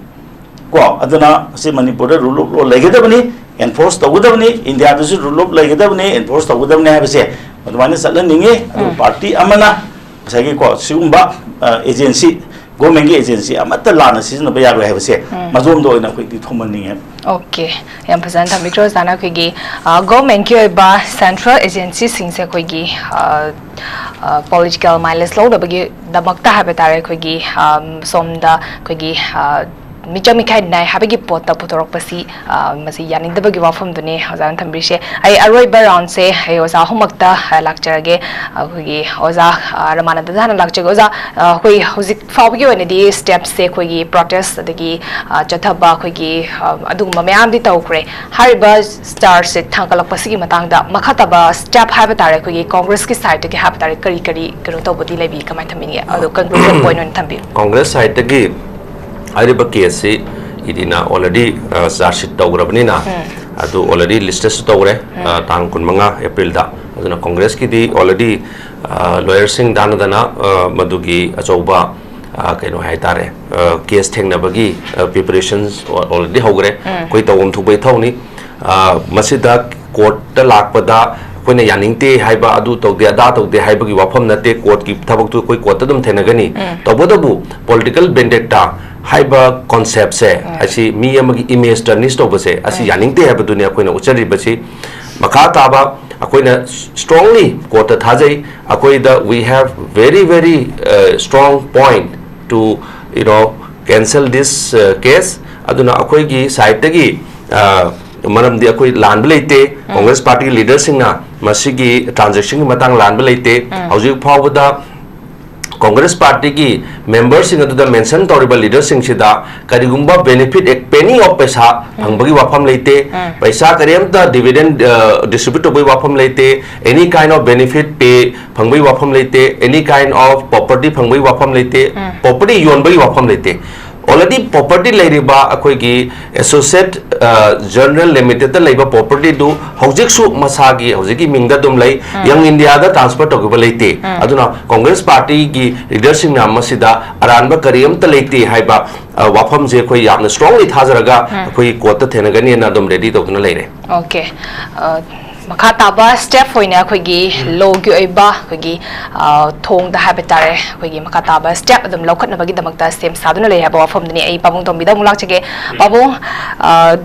ꯀꯣ, ꯑꯗꯨꯅ ꯁꯤ ꯃꯅꯤꯄꯨꯔꯗ rule of law ꯂꯩꯒꯗꯕꯅꯤ, ꯑꯦꯟꯐꯣꯔꯁ ꯇꯧꯒꯗꯕꯅꯤ, ꯏꯟꯗꯤꯌꯥꯗꯁꯨ rule of law ꯂꯩꯒꯗꯕꯅꯤ, ꯑꯦꯟꯐꯣꯔꯁ ꯇꯧꯒꯗꯕꯅꯤ ꯍꯥꯏꯕꯁꯦ ꯑꯗꯨꯃꯥꯏꯅ ꯆꯠꯍꯟꯅꯤꯡꯉꯤ꯫ ꯑꯗꯨ ꯎꯝ꯫ ꯄꯥꯔꯇꯤ ꯑꯃꯅ ꯉꯁꯥꯏꯒꯤ ꯀꯣ, ꯁꯤꯒꯨꯝꯕ, ꯑ, ꯑꯦꯖꯦꯟꯁꯤ, ꯒꯣꯔꯃꯦꯟꯒꯤ ꯑꯦꯖꯦꯟꯁꯤ ꯑꯃꯠꯇ ꯂꯥꯟꯅ ꯁꯤꯖꯤꯟꯅꯕ ꯌꯥꯔꯣꯏ ꯍꯥꯏꯕꯁꯦ ꯎꯝ꯫ ꯃꯗꯣꯝꯗ ꯑꯣꯏꯅ ꯑꯩꯈꯣꯏꯗꯤ ꯊꯣꯝꯍꯟꯅꯤꯡꯉꯦ꯫ ꯑꯣꯀꯦ, ꯌꯥꯝ ꯐꯖꯅ ꯊꯝꯕꯤꯈ꯭ꯔꯦ ꯑꯣꯖꯥꯅ꯫ ꯑꯩꯈꯣꯏꯒꯤ, ꯑ, ꯒꯣꯔꯃꯦꯟꯒꯤ ꯑꯣꯏꯕ ꯁꯦꯟꯇ꯭ꯔꯦꯜ ꯑꯦꯖꯦꯟꯁꯤꯁꯤꯡꯁꯦ ꯑꯩꯈꯣꯏꯒꯤ, ꯑ, ꯑ, ꯄꯣꯂꯤꯇꯤꯀꯦꯜ ꯃꯥꯏꯂꯦꯖ ꯂꯧꯅꯕꯒꯤꯗꯃꯛꯇ ꯍꯥꯏꯕ ꯇꯥꯔꯦ, ꯑꯩꯈꯣꯏꯒꯤ, ꯑ, ꯁꯣꯝꯗ ꯑꯩꯈꯣꯏꯒꯤ, ꯑ, ꯃꯤꯆꯪ ꯃꯤꯈꯥꯏ ꯅꯥꯏ ꯍꯥꯏꯕꯒꯤ ꯄꯣꯠꯇ ꯄꯨꯊꯣꯔꯛꯄꯁꯤ, ꯑ, ꯃꯁꯤ ꯌꯥꯅꯤꯡꯗꯕꯒꯤ ꯋꯥꯐꯝꯗꯨꯅꯤ ꯑꯣꯖꯥꯅ ꯊꯝꯕꯤꯔꯤꯁꯦ꯫ ꯑꯩ ꯑꯔꯣꯏꯕ ꯔꯥꯎꯟꯁꯦ ꯑꯩ ꯑꯣꯖꯥ ꯑꯍꯨꯝꯃꯛꯇ, ꯑ, ꯂꯥꯛꯆꯔꯒꯦ꯫ ꯑꯩꯈꯣꯏꯒꯤ ꯑꯣꯖꯥ, ꯑ, ꯔꯃꯥꯅꯟꯗꯗ ꯍꯥꯟꯅ ꯂꯥꯛꯆꯒꯦ꯫ ꯑꯣꯖꯥ, ꯑ, ꯑꯩꯈꯣꯏ ꯍꯧꯖꯤꯛ ꯐꯥꯎꯕꯒꯤ ꯑꯣꯏꯅꯗꯤ ꯁ꯭ꯇꯦꯞꯁꯦ ꯑꯩꯈꯣꯏꯒꯤ ꯄ꯭ꯔꯣꯇꯦꯁ ꯑꯗꯒꯤ, ꯑ, ꯆꯠꯊꯕ ꯑꯩꯈꯣꯏꯒꯤ, ꯑ, ꯑꯗꯨꯒꯨꯝꯕ ꯃꯌꯥꯝꯗꯤ ꯇꯧꯈ꯭ꯔꯦ꯫ ꯍꯥꯏꯔꯤꯕ ꯆꯥꯔꯖꯁꯦ ꯊꯥꯡꯒꯠꯂꯛꯄꯁꯤꯒꯤ ꯃꯇꯥꯡꯗ ꯃꯈꯥ ꯇꯥꯕ ꯁ꯭ꯇꯦꯞ ꯍꯥꯏꯕ ꯇꯥꯔꯦ, ꯑꯩꯈꯣꯏꯒꯤ ꯀꯣꯡꯒ꯭ꯔꯦꯁꯀꯤ ꯁꯥꯏꯠꯇꯒꯤ ꯍꯥꯏꯕ ꯇꯥꯔꯦ, ꯀꯔꯤ ꯀꯔꯤ ꯀꯩꯅꯣ ꯇꯧꯕꯗꯤ ꯂꯩꯕꯤ, ꯀꯃꯥꯏꯅ ꯊꯝꯕꯤꯅꯤꯡꯉꯦ? ꯑꯗꯣ ꯀꯟꯀ꯭ꯂꯨꯖꯟ ꯄꯣꯏꯟꯠ ꯑꯣꯏꯅ ꯊꯝꯕꯤꯌꯨ꯫ ꯀꯣꯡꯒ꯭ꯔꯦꯁ ꯁꯥꯏꯠꯇꯒꯤ ꯍꯥꯏꯔꯤꯕ ꯀꯦꯁꯁꯤ ꯏꯗꯤꯅ already, ꯑ, ꯆꯥꯔꯖ ꯁꯤꯠ ꯇꯧꯈ꯭ꯔꯕꯅꯤꯅ, ꯎꯝ꯫ ꯑꯗꯨ already ꯂꯤꯁꯇꯁꯨ ꯇꯧꯈ꯭ꯔꯦ꯫ ꯎꯝ꯫ ꯑ, ꯇꯥꯡ ꯀꯨꯟꯃꯉꯥ ꯑꯦꯄ꯭ꯔꯤꯜꯗ꯫ ꯑꯗꯨꯅ ꯀꯣꯡꯒ꯭ꯔꯦꯁꯀꯤꯗꯤ already, ꯑ, ꯂꯣꯌꯔꯁꯤꯡ ꯇꯥꯟꯅꯗꯅ, ꯑ, ꯃꯗꯨꯒꯤ ꯑꯆꯧꯕ, ꯑ, ꯀꯩꯅꯣ ꯍꯥꯏꯇꯥꯔꯦ, ꯀꯦꯁ ꯊꯦꯡꯅꯕꯒꯤ ꯄ꯭ꯔꯤꯄꯦꯔꯦꯁꯟꯁ ꯑꯣꯜꯔꯦꯗꯤ ꯍꯧꯈ꯭ꯔꯦ꯫ ꯑꯩꯈꯣꯏ ꯇꯧꯐꯝ ꯊꯣꯛꯄ ꯏꯊꯧꯅꯤ꯫ ꯑ, ꯃꯁꯤꯗ ꯀꯣꯔꯠꯇ ꯂꯥꯛꯄꯗ ꯑꯩꯈꯣꯏꯅ ꯌꯥꯅꯤꯡꯗꯦ ꯍꯥꯏꯕ, ꯑꯗꯨ ꯇꯧꯗꯦ, ꯑꯗꯥ ꯇꯧꯗꯦ ꯍꯥꯏꯕꯒꯤ ꯋꯥꯐꯝ ꯅꯠꯇꯦ꯫ ꯀꯣꯔꯠꯀꯤ ꯊꯕꯛꯇꯨ ꯑꯩꯈꯣꯏ ꯀꯣꯔꯠꯇ ꯑꯗꯨꯝ ꯊꯦꯡꯅꯒꯅꯤ꯫ ꯇꯧꯕꯇꯕꯨ, ꯄꯣꯂꯤꯇꯤꯀꯦꯜ ꯕꯦꯟꯗꯦꯠꯇꯥ ꯍꯥꯏꯕ ꯀꯣꯟꯁꯦꯞꯁꯦ ꯑꯁꯤ ꯃꯤ ꯑꯃꯒꯤ ꯏꯃꯦꯖ ꯇꯔꯅꯤꯁ ꯇꯧꯕꯁꯦ ꯑꯁꯤ ꯌꯥꯅꯤꯡꯗꯦ ꯍꯥꯏꯕꯗꯨꯅꯤ ꯑꯩꯈꯣꯏꯅ ꯎꯠꯆꯔꯤꯕꯁꯤ꯫ ꯃꯈꯥ ꯇꯥꯕ ꯑꯩꯈꯣꯏꯅ ꯁ꯭ꯇꯔꯣꯡꯂꯤ ꯀꯣꯔꯠꯇ ꯊꯥꯖꯩ꯫ ꯑꯩꯈꯣꯏꯗ we have very very strong point to, you know, cancel this case꯫ ꯑꯗꯨꯅ ꯑꯩꯈꯣꯏꯒꯤ ꯁꯥꯏꯠꯇꯒꯤ, ꯑ, ꯃꯔꯝꯗꯤ ꯑꯩꯈꯣꯏ ꯂꯥꯟꯕ ꯂꯩꯇꯦ꯫ ꯀꯣꯡꯒ꯭ꯔꯦꯁ ꯄꯥꯔꯇꯤꯒꯤ ꯂꯤꯗꯔꯁꯤꯡꯅ ꯃꯁꯤꯒꯤ ꯇ꯭ꯔꯥꯟꯖꯦꯛꯁꯟꯒꯤ ꯃꯇꯥꯡ ꯂꯥꯟꯕ ꯂꯩꯇꯦ꯫ ꯍꯧꯖꯤꯛ ꯐꯥꯎꯕꯗ ꯀꯣꯡꯒ꯭ꯔꯦꯁ ꯄꯥꯔꯇꯤꯒꯤ ꯃꯦꯝꯕꯔꯁꯤꯡ ꯑꯗꯨꯗ ꯃꯦꯟꯁꯟ ꯇꯧꯔꯤꯕ ꯂꯤꯗꯔꯁꯤꯡꯁꯤꯗ ꯀꯔꯤꯒꯨꯝꯕ ꯕꯦꯅꯤꯐꯤꯠ, ꯑꯦ ꯄꯦꯅꯤ ꯑꯣꯐ ꯄꯩꯁꯥ ꯐꯪꯕꯒꯤ ꯋꯥꯐꯝ ꯂꯩꯇꯦ꯫ ꯄꯩꯁꯥ ꯀꯔꯤꯝꯇ ꯗꯤꯚꯤꯗꯦꯟ ꯗꯤꯁꯇ꯭ꯔꯤꯕ꯭ꯌꯨꯠ ꯇꯧꯕꯒꯤ ꯋꯥꯐꯝ ꯂꯩꯇꯦ꯫ ꯑꯦꯅꯤ ꯀꯥꯏꯟ ꯑꯣꯐ ꯕꯦꯅꯤꯐꯤꯠ, ꯄꯦ ꯐꯪꯕꯒꯤ ꯋꯥꯐꯝ ꯂꯩꯇꯦ꯫ ꯑꯦꯅꯤ ꯀꯥꯏꯟ ꯑꯣꯐ ꯄ꯭ꯔꯣꯄꯔꯇꯤ ꯐꯪꯕꯒꯤ ꯋꯥꯐꯝ ꯂꯩꯇꯦ꯫ ꯄ꯭ꯔꯣꯄꯔꯇꯤ ꯌꯣꯟꯕꯒꯤ ꯋꯥꯐꯝ ꯂꯩꯇꯦ꯫ ꯑꯣꯜꯔꯦꯗꯤ ꯄ꯭ꯔꯣꯄꯔꯇꯤ ꯂꯩꯔꯤꯕ ꯑꯩꯈꯣꯏꯒꯤ ꯑꯦꯁꯣꯁꯤꯌꯦꯠ ꯖꯔꯅꯦꯜ ꯂꯤꯃꯤꯇꯦꯗꯇ ꯂꯩꯕ ꯄ꯭ꯔꯣꯄꯔꯇꯤꯗꯨ ꯍꯧꯖꯤꯛꯁꯨ ꯃꯁꯥꯒꯤ ꯍꯧꯖꯤꯛꯀꯤ ꯃꯤꯡꯗ ꯑꯗꯨꯝ ꯂꯩ꯫ ꯌꯪ ꯏꯟꯗꯤꯌꯥꯗ ꯇ꯭ꯔꯥꯟꯁꯐꯔ ꯇꯧꯈꯤꯕ ꯂꯩꯇꯦ꯫ ꯑꯗꯨꯅ ꯀꯣꯡꯒ꯭ꯔꯦꯁ ꯄꯥꯔꯇꯤꯒꯤ ꯂꯤꯗꯔꯁꯤꯡꯅ ꯃꯁꯤꯗ ꯑꯔꯥꯟꯕ ꯀꯔꯤꯝꯇ ꯂꯩꯇꯦ ꯍꯥꯏꯕ, ꯑ, ꯋꯥꯐꯝꯁꯦ ꯑꯩꯈꯣꯏ ꯌꯥꯝꯅ ꯁ꯭ꯇꯔꯣꯡꯂꯤ ꯊꯥꯖꯔꯒ ꯑꯩꯈꯣꯏ ꯀꯣꯔꯠꯇ ꯊꯦꯡꯅꯒꯅꯤꯅ ꯑꯗꯨꯝ ꯔꯦꯗꯤ ꯇꯧꯗꯨꯅ ꯂꯩꯔꯦ꯫ ꯑꯣꯀꯦ꯫ ꯑ, ꯃꯈꯥ ꯇꯥꯕ ꯁ꯭ꯇꯦꯞ ꯑꯣꯏꯅ ꯑꯩꯈꯣꯏꯒꯤ ꯂꯣꯒꯤ ꯑꯣꯏꯕ ꯑꯩꯈꯣꯏꯒꯤ, ꯑ, ꯊꯣꯡꯗ ꯍꯥꯏꯕ ꯇꯥꯔꯦ, ꯑꯩꯈꯣꯏꯒꯤ ꯃꯈꯥ ꯇꯥꯕ ꯁ꯭ꯇꯦꯞ ꯑꯗꯨꯝ ꯂꯧꯈꯠꯅꯕꯒꯤꯗꯃꯛꯇ ꯁꯦꯝ ꯁꯥꯗꯨꯅ ꯂꯩ ꯍꯥꯏꯕ ꯋꯥꯐꯝꯗꯨꯅꯤ꯫ ꯑꯩ ꯄꯥꯕꯨꯡ ꯇꯣꯝꯕꯤꯗ ꯑꯃꯨꯛ ꯂꯥꯛꯆꯒꯦ꯫ ꯄꯥꯕꯨꯡ, ꯑ,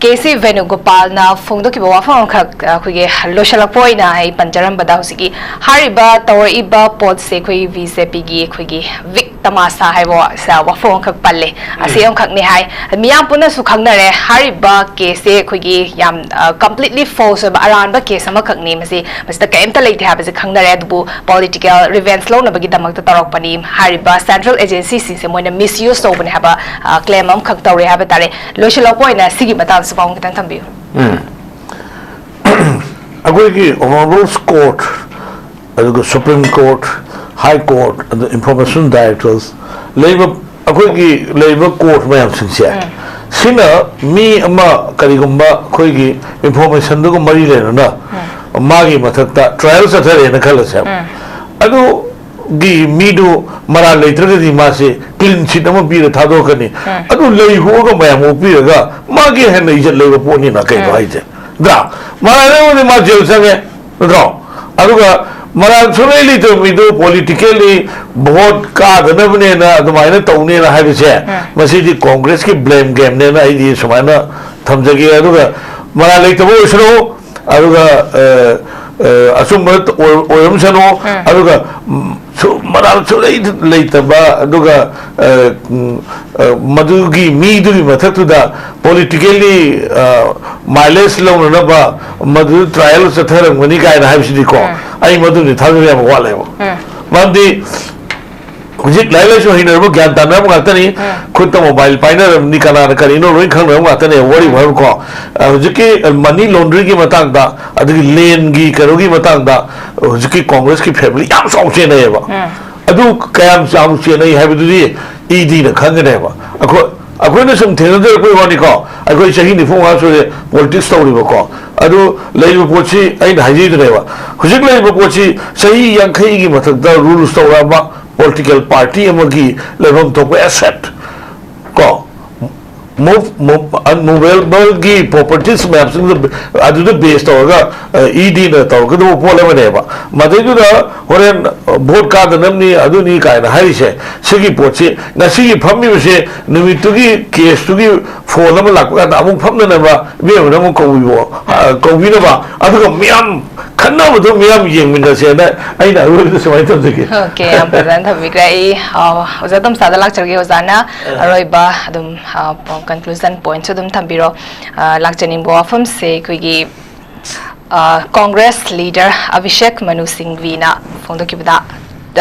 ꯀꯦ ꯁꯤ ꯚꯦꯅꯨꯒꯣꯄꯥꯜꯅ ꯐꯣꯡꯗꯣꯛꯈꯤꯕ ꯋꯥꯐꯝ ꯑꯃꯈꯛ, ꯑ, ꯑꯩꯈꯣꯏꯒꯤ ꯂꯣꯏꯁꯤꯜꯂꯛꯄ ꯑꯣꯏꯅ ꯑꯩ ꯄꯟꯖꯔꯝꯕꯗ, ꯍꯧꯖꯤꯛꯀꯤ ꯍꯥꯏꯔꯤꯕ ꯇꯧꯔꯛꯏꯕ ꯄꯣꯠꯁꯦ ꯑꯩꯈꯣꯏ ꯕꯤ ꯖꯦ ꯄꯤꯒꯤ ꯑꯩꯈꯣꯏꯒꯤ ꯋꯤꯛ ꯇꯃꯥꯁꯥ ꯍꯥꯏꯕ ꯋꯥ-, ꯁ-, ꯋꯥꯐꯝ ꯑꯃꯈꯛ ꯄꯜꯂꯦ꯫ ꯑꯁꯤ ꯑꯃꯈꯛꯅꯤ ꯍꯥꯏ꯫ ꯃꯤꯌꯥꯝ ꯄꯨꯟꯅꯁꯨ ꯈꯪꯅꯔꯦ꯫ ꯍꯥꯏꯔꯤꯕ ꯀꯦꯁꯁꯦ ꯑꯩꯈꯣꯏꯒꯤ ꯌꯥꯝ, ꯑ, ꯀꯝꯄ꯭ꯂꯤꯠꯂꯤ ꯐꯣꯜꯁ ꯑꯣꯏꯕ ꯑꯔꯥꯟꯕ ꯀꯦꯁ ꯑꯃꯈꯛꯅꯤ꯫ ꯃꯁꯤ, ꯃꯁꯤꯗ ꯀꯔꯤꯝꯇ ꯂꯩꯇꯦ ꯍꯥꯏꯕꯁꯤ ꯈꯪꯅꯔꯦ꯫ ꯑꯗꯨꯕꯨ ꯄꯣꯂꯤꯇꯤꯀꯦꯜ ꯔꯤꯚꯦꯟꯖ ꯂꯧꯅꯕꯒꯤꯗꯃꯛꯇ ꯇꯧꯔꯛꯄꯅꯤ꯫ ꯍꯥꯏꯔꯤꯕ ꯁꯦꯟꯇ꯭ꯔꯦꯜ ꯑꯦꯖꯦꯟꯁꯤꯁꯤꯡꯁꯦ ꯃꯣꯏꯅ ꯃꯤꯁꯌꯨꯁ ꯇꯧꯕꯅꯦ ꯍꯥꯏꯕ, ꯑ, ꯀ꯭ꯂꯦꯝ ꯑꯃꯈꯛ ꯇꯧꯔꯦ ꯍꯥꯏꯕ ꯇꯥꯔꯦ꯫ ꯂꯣꯏꯁꯤꯜꯂꯛꯄ ꯑꯣꯏꯅ ꯁꯤꯒꯤ ꯃꯇꯥꯡꯗꯁꯨ ꯄꯥꯎ ꯈꯤꯇꯪ ꯊꯝꯕꯤꯌꯨ꯫ ꯑꯩꯈꯣꯏꯒꯤ ꯑꯣꯅꯔꯦꯕꯜ ꯀꯣꯔꯠ, ꯑꯗꯨꯒ ꯁꯨꯄ꯭ꯔꯤꯝ ꯀꯣꯔꯠ, ꯍꯥꯏ ꯀꯣꯔꯠ, ꯑꯗꯨ ꯏꯟꯐꯣꯔꯃꯦꯁꯟ ꯗꯥꯏꯔꯦꯛꯇꯣꯔꯦꯠ, ꯂꯩꯕ, ꯑꯩꯈꯣꯏꯒꯤ ꯂꯩꯕ ꯀꯣꯔꯠ ꯃꯌꯥꯝꯁꯤꯡꯁꯦ, ꯁꯤꯅ ꯃꯤ ꯑꯃ ꯀꯔꯤꯒꯨꯝꯕ ꯑꯩꯈꯣꯏꯒꯤ ꯏꯟꯐꯣꯔꯃꯦꯁꯟꯗꯨꯒ ꯃꯔꯤ ꯂꯩꯅꯅ ꯃꯥꯒꯤ ꯃꯊꯛꯇ ꯇ꯭ꯔꯥꯏꯌꯦꯜ ꯆꯠꯊꯔꯦꯅ ꯈꯜꯂꯁꯦꯕ꯫ ꯑꯗꯨ ꯒꯤ ꯃꯤꯗꯨ ꯃꯔꯥꯜ ꯂꯩꯇ꯭ꯔꯒꯗꯤ ꯃꯥꯁꯦ ꯀ꯭ꯂꯤꯟ ꯆꯤꯠ ꯑꯃ ꯄꯤꯔ ꯊꯥꯗꯣꯛꯀꯅꯤ꯫ ꯑꯗꯨ ꯂꯩꯍꯣꯛꯑꯒ ꯃꯌꯥꯝ ꯑꯣꯛꯄꯤꯔꯒ ꯃꯥꯒꯤ ꯍꯦꯟꯅ ꯏꯖꯠ ꯂꯩꯕ ꯄꯣꯠꯅꯤꯅ ꯀꯩꯅꯣ ꯍꯥꯏꯁꯦ? ꯅꯠꯇ꯭ꯔꯥ? ꯃꯔꯥꯜ ꯂꯩꯔꯒꯗꯤ ꯃꯥ ꯖꯦꯜ ꯆꯪꯉꯦ, ꯅꯠꯇ꯭ꯔꯣ? ꯑꯗꯨꯒ ꯃꯔꯥꯜ ꯁꯨꯡꯂꯩ ꯂꯩꯇꯕ ꯃꯤꯗꯨ ꯄꯣꯂꯤꯇꯤꯀꯦꯜꯂꯤ ꯚꯣꯠ ꯀꯥꯗꯅꯕꯅꯦꯅ ꯑꯗꯨꯃꯥꯏꯅ ꯇꯧꯅꯦꯅ ꯍꯥꯏꯕꯁꯦ, ꯃꯁꯤꯗꯤ ꯀꯣꯡꯒ꯭ꯔꯦꯁꯀꯤ ꯕ꯭ꯂꯦꯝ ꯒꯦꯝꯅꯦꯅ ꯑꯩꯗꯤ ꯁꯨꯃꯥꯏꯅ ꯊꯝꯖꯒꯦ꯫ ꯑꯗꯨꯒ ꯃꯔꯥꯜ ꯂꯩꯇꯕ ꯑꯣꯏꯁꯅꯨ, ꯑꯗꯨꯒ ꯑ, ꯑ, ꯑꯆꯨꯝꯕ ꯑꯣꯏ-, ꯑꯣꯏꯔꯝꯁꯅꯨ, ꯑꯗꯨꯒ ꯎꯝ, ꯁꯨ-, ꯃꯔꯥꯜ ꯁꯨꯡꯂꯩ ꯂꯩꯇꯕ, ꯑꯗꯨꯒ ꯑ, ꯎꯝ, ꯑ, ꯃꯗꯨꯒꯤ ꯃꯤꯗꯨꯒꯤ ꯃꯊꯛꯇꯨꯗ ꯄꯣꯂꯤꯇꯤꯀꯦꯜꯂꯤ ꯃꯥꯏꯂꯦꯖ ꯂꯧꯅꯅꯕ ꯃꯗꯨ ꯇ꯭ꯔꯥꯏꯌꯦꯜ ꯆꯠꯊꯔꯝꯒꯅꯤ ꯀꯥꯏꯅ ꯍꯥꯏꯕꯁꯤꯗꯤꯀꯣ, ꯑꯩ ꯃꯗꯨꯗꯤ ꯊꯥꯖꯕ ꯌꯥꯝ ꯋꯥꯠꯂꯦꯕ꯫ ꯃꯔꯝꯗꯤ ꯍꯧꯖꯤꯛ ꯂꯥꯏꯔꯤꯛ ꯂꯥꯏꯁꯨ ꯍꯩꯅꯔꯕ, ꯒ꯭ꯌꯥꯟ ꯇꯥꯅꯔꯕ ꯉꯥꯛꯇꯅꯤ꯫ ꯈꯨꯠꯇ ꯃꯣꯕꯥꯏꯜ ꯄꯥꯏꯅꯔꯕꯅꯤ, ꯀꯅꯥꯅ ꯀꯔꯤꯅꯣ ꯂꯣꯏ ꯈꯪꯅꯔꯕ ꯉꯥꯛꯇꯅꯦ꯫ ꯋꯥꯔꯤꯕ ꯍꯥꯏꯕꯀꯣ, ꯑ, ꯍꯧꯖꯤꯛꯀꯤ ꯃꯅꯤ ꯂꯣꯟꯗ꯭ꯔꯤꯡꯒꯤ ꯃꯇꯥꯡꯗ, ꯑꯗꯒꯤ ꯂꯦꯟꯒꯤ ꯀꯩꯅꯣꯒꯤ ꯃꯇꯥꯡꯗ ꯍꯧꯖꯤꯛꯀꯤ ꯀꯣꯡꯒ꯭ꯔꯦꯁꯀꯤ ꯐꯦꯃꯤꯂꯤ ꯌꯥꯝ ꯆꯥꯎ ꯆꯦꯟꯅꯩꯌꯦꯕ꯫ ꯑꯗꯨ ꯀꯌꯥꯝ ꯆꯥꯎꯅ ꯆꯦꯟꯅꯩ ꯍꯥꯏꯕꯗꯨꯗꯤ ꯏ ꯗꯤꯅ ꯈꯪꯒꯅꯦꯕ꯫ ꯑꯩꯈꯣꯏ, ꯑꯩꯈꯣꯏꯅ ꯁꯨꯝ ꯊꯦꯡꯅꯖꯔꯛꯄꯒꯤ ꯋꯥꯅꯤꯀꯣ, ꯑꯩꯈꯣꯏ ꯆꯍꯤ ꯅꯤꯐꯨ ꯃꯉꯥ ꯁꯨꯔꯦ ꯄꯣꯂꯤꯇꯤꯛꯁ ꯇꯧꯔꯤꯕꯀꯣ꯫ ꯑꯗꯨ ꯂꯩꯔꯤꯕ ꯄꯣꯠꯁꯤ ꯑꯩꯅ ꯍꯥꯏꯖꯩꯗꯨꯅꯦꯕ, ꯍꯧꯖꯤꯛ ꯂꯩꯔꯤꯕ ꯄꯣꯠꯁꯤ ꯆꯍꯤ ꯌꯥꯡꯈꯩꯒꯤ ꯃꯊꯛꯇ ꯔꯨꯜꯁ ꯇꯧꯔꯛꯑꯕ ꯄꯣꯂꯤꯇꯤꯀꯦꯜ ꯄꯥꯔꯇꯤ ꯑꯃꯒꯤ ꯂꯩꯐꯝ ꯊꯣꯛꯄ ꯑꯦꯁꯦꯠ ꯀꯣ, ꯃꯨꯚ-, ꯃꯨꯚ-, ꯑꯟꯃꯨꯚꯦꯕꯜꯒꯤ ꯄ꯭ꯔꯣꯄꯔꯇꯤꯁ ꯃꯌꯥꯝꯁꯤꯡꯗꯨ ꯑꯗꯨꯗ ꯕꯦꯁ ꯇꯧꯔꯒ, ꯑ, ꯏ ꯗꯤꯅ ꯇꯧꯔꯛꯀꯗꯕ ꯄꯣꯠ ꯑꯃꯅꯦꯕ꯫ ꯃꯗꯩꯗꯨꯗ ꯍꯣꯔꯦꯟ, ꯑ, ꯚꯣꯠ ꯀꯥꯗꯅꯕꯅꯤ, ꯑꯗꯨꯅꯤ ꯀꯥꯏꯅ ꯍꯥꯏꯔꯤꯁꯦ, ꯁꯤꯒꯤ ꯄꯣꯠꯁꯤ ꯉꯁꯤꯒꯤ ꯐꯝꯃꯤꯕꯁꯦ ꯅꯨꯃꯤꯠꯇꯨꯒꯤ ꯀꯦꯁꯇꯨꯒꯤ ꯐꯣꯟ ꯑꯃ ꯂꯥꯛꯄ ꯀꯥꯟꯗ ꯑꯃꯨꯛ ꯐꯝꯅꯅꯕ ꯏꯕꯦꯝꯃꯅ ꯑꯃꯨꯛ ꯀꯧꯕꯤꯌꯣ, ꯑ, ꯀꯧꯕꯤꯅꯕ, ꯑꯗꯨꯒ ꯃꯤꯌꯥꯝ ꯈꯟꯅꯕꯗꯣ ꯃꯤꯌꯥꯝ ꯌꯦꯡꯃꯤꯟꯅꯁꯦꯅ ꯑꯩꯅ ꯑꯔꯣꯏꯕꯗ ꯁꯨꯃꯥꯏꯅ ꯊꯝꯖꯒꯦ꯫ ꯑꯣꯀꯦ, ꯌꯥꯝ ꯐꯖꯅ ꯊꯝꯕꯤꯈ꯭ꯔꯦ꯫ ꯑꯩ, ꯑ, ꯑꯣꯖꯥ ꯇꯣꯝꯁꯥꯗ ꯂꯥꯛꯆꯔꯒꯦ꯫ ꯑꯣꯖꯥꯅ ꯑ꯫ ꯑꯔꯣꯏꯕ ꯑꯗꯨꯝ, ꯑ, ꯀꯟꯀ꯭ꯂꯨꯖꯟ ꯄꯣꯏꯟꯠꯁꯨ ꯑꯗꯨꯝ ꯊꯝꯕꯤꯔꯣ꯫ ꯑ, ꯂꯥꯛꯆꯅꯤꯡꯕ ꯋꯥꯐꯝꯁꯦ ꯑꯩꯈꯣꯏꯒꯤ, ꯑ, ꯀꯣꯡꯒ꯭ꯔꯦꯁ ꯂꯤꯗꯔ ꯑꯚꯤꯁꯦꯛ ꯃꯅꯨ ꯁꯤꯡꯚꯤꯅ ꯐꯣꯡꯗꯣꯛꯈꯤꯕꯗ,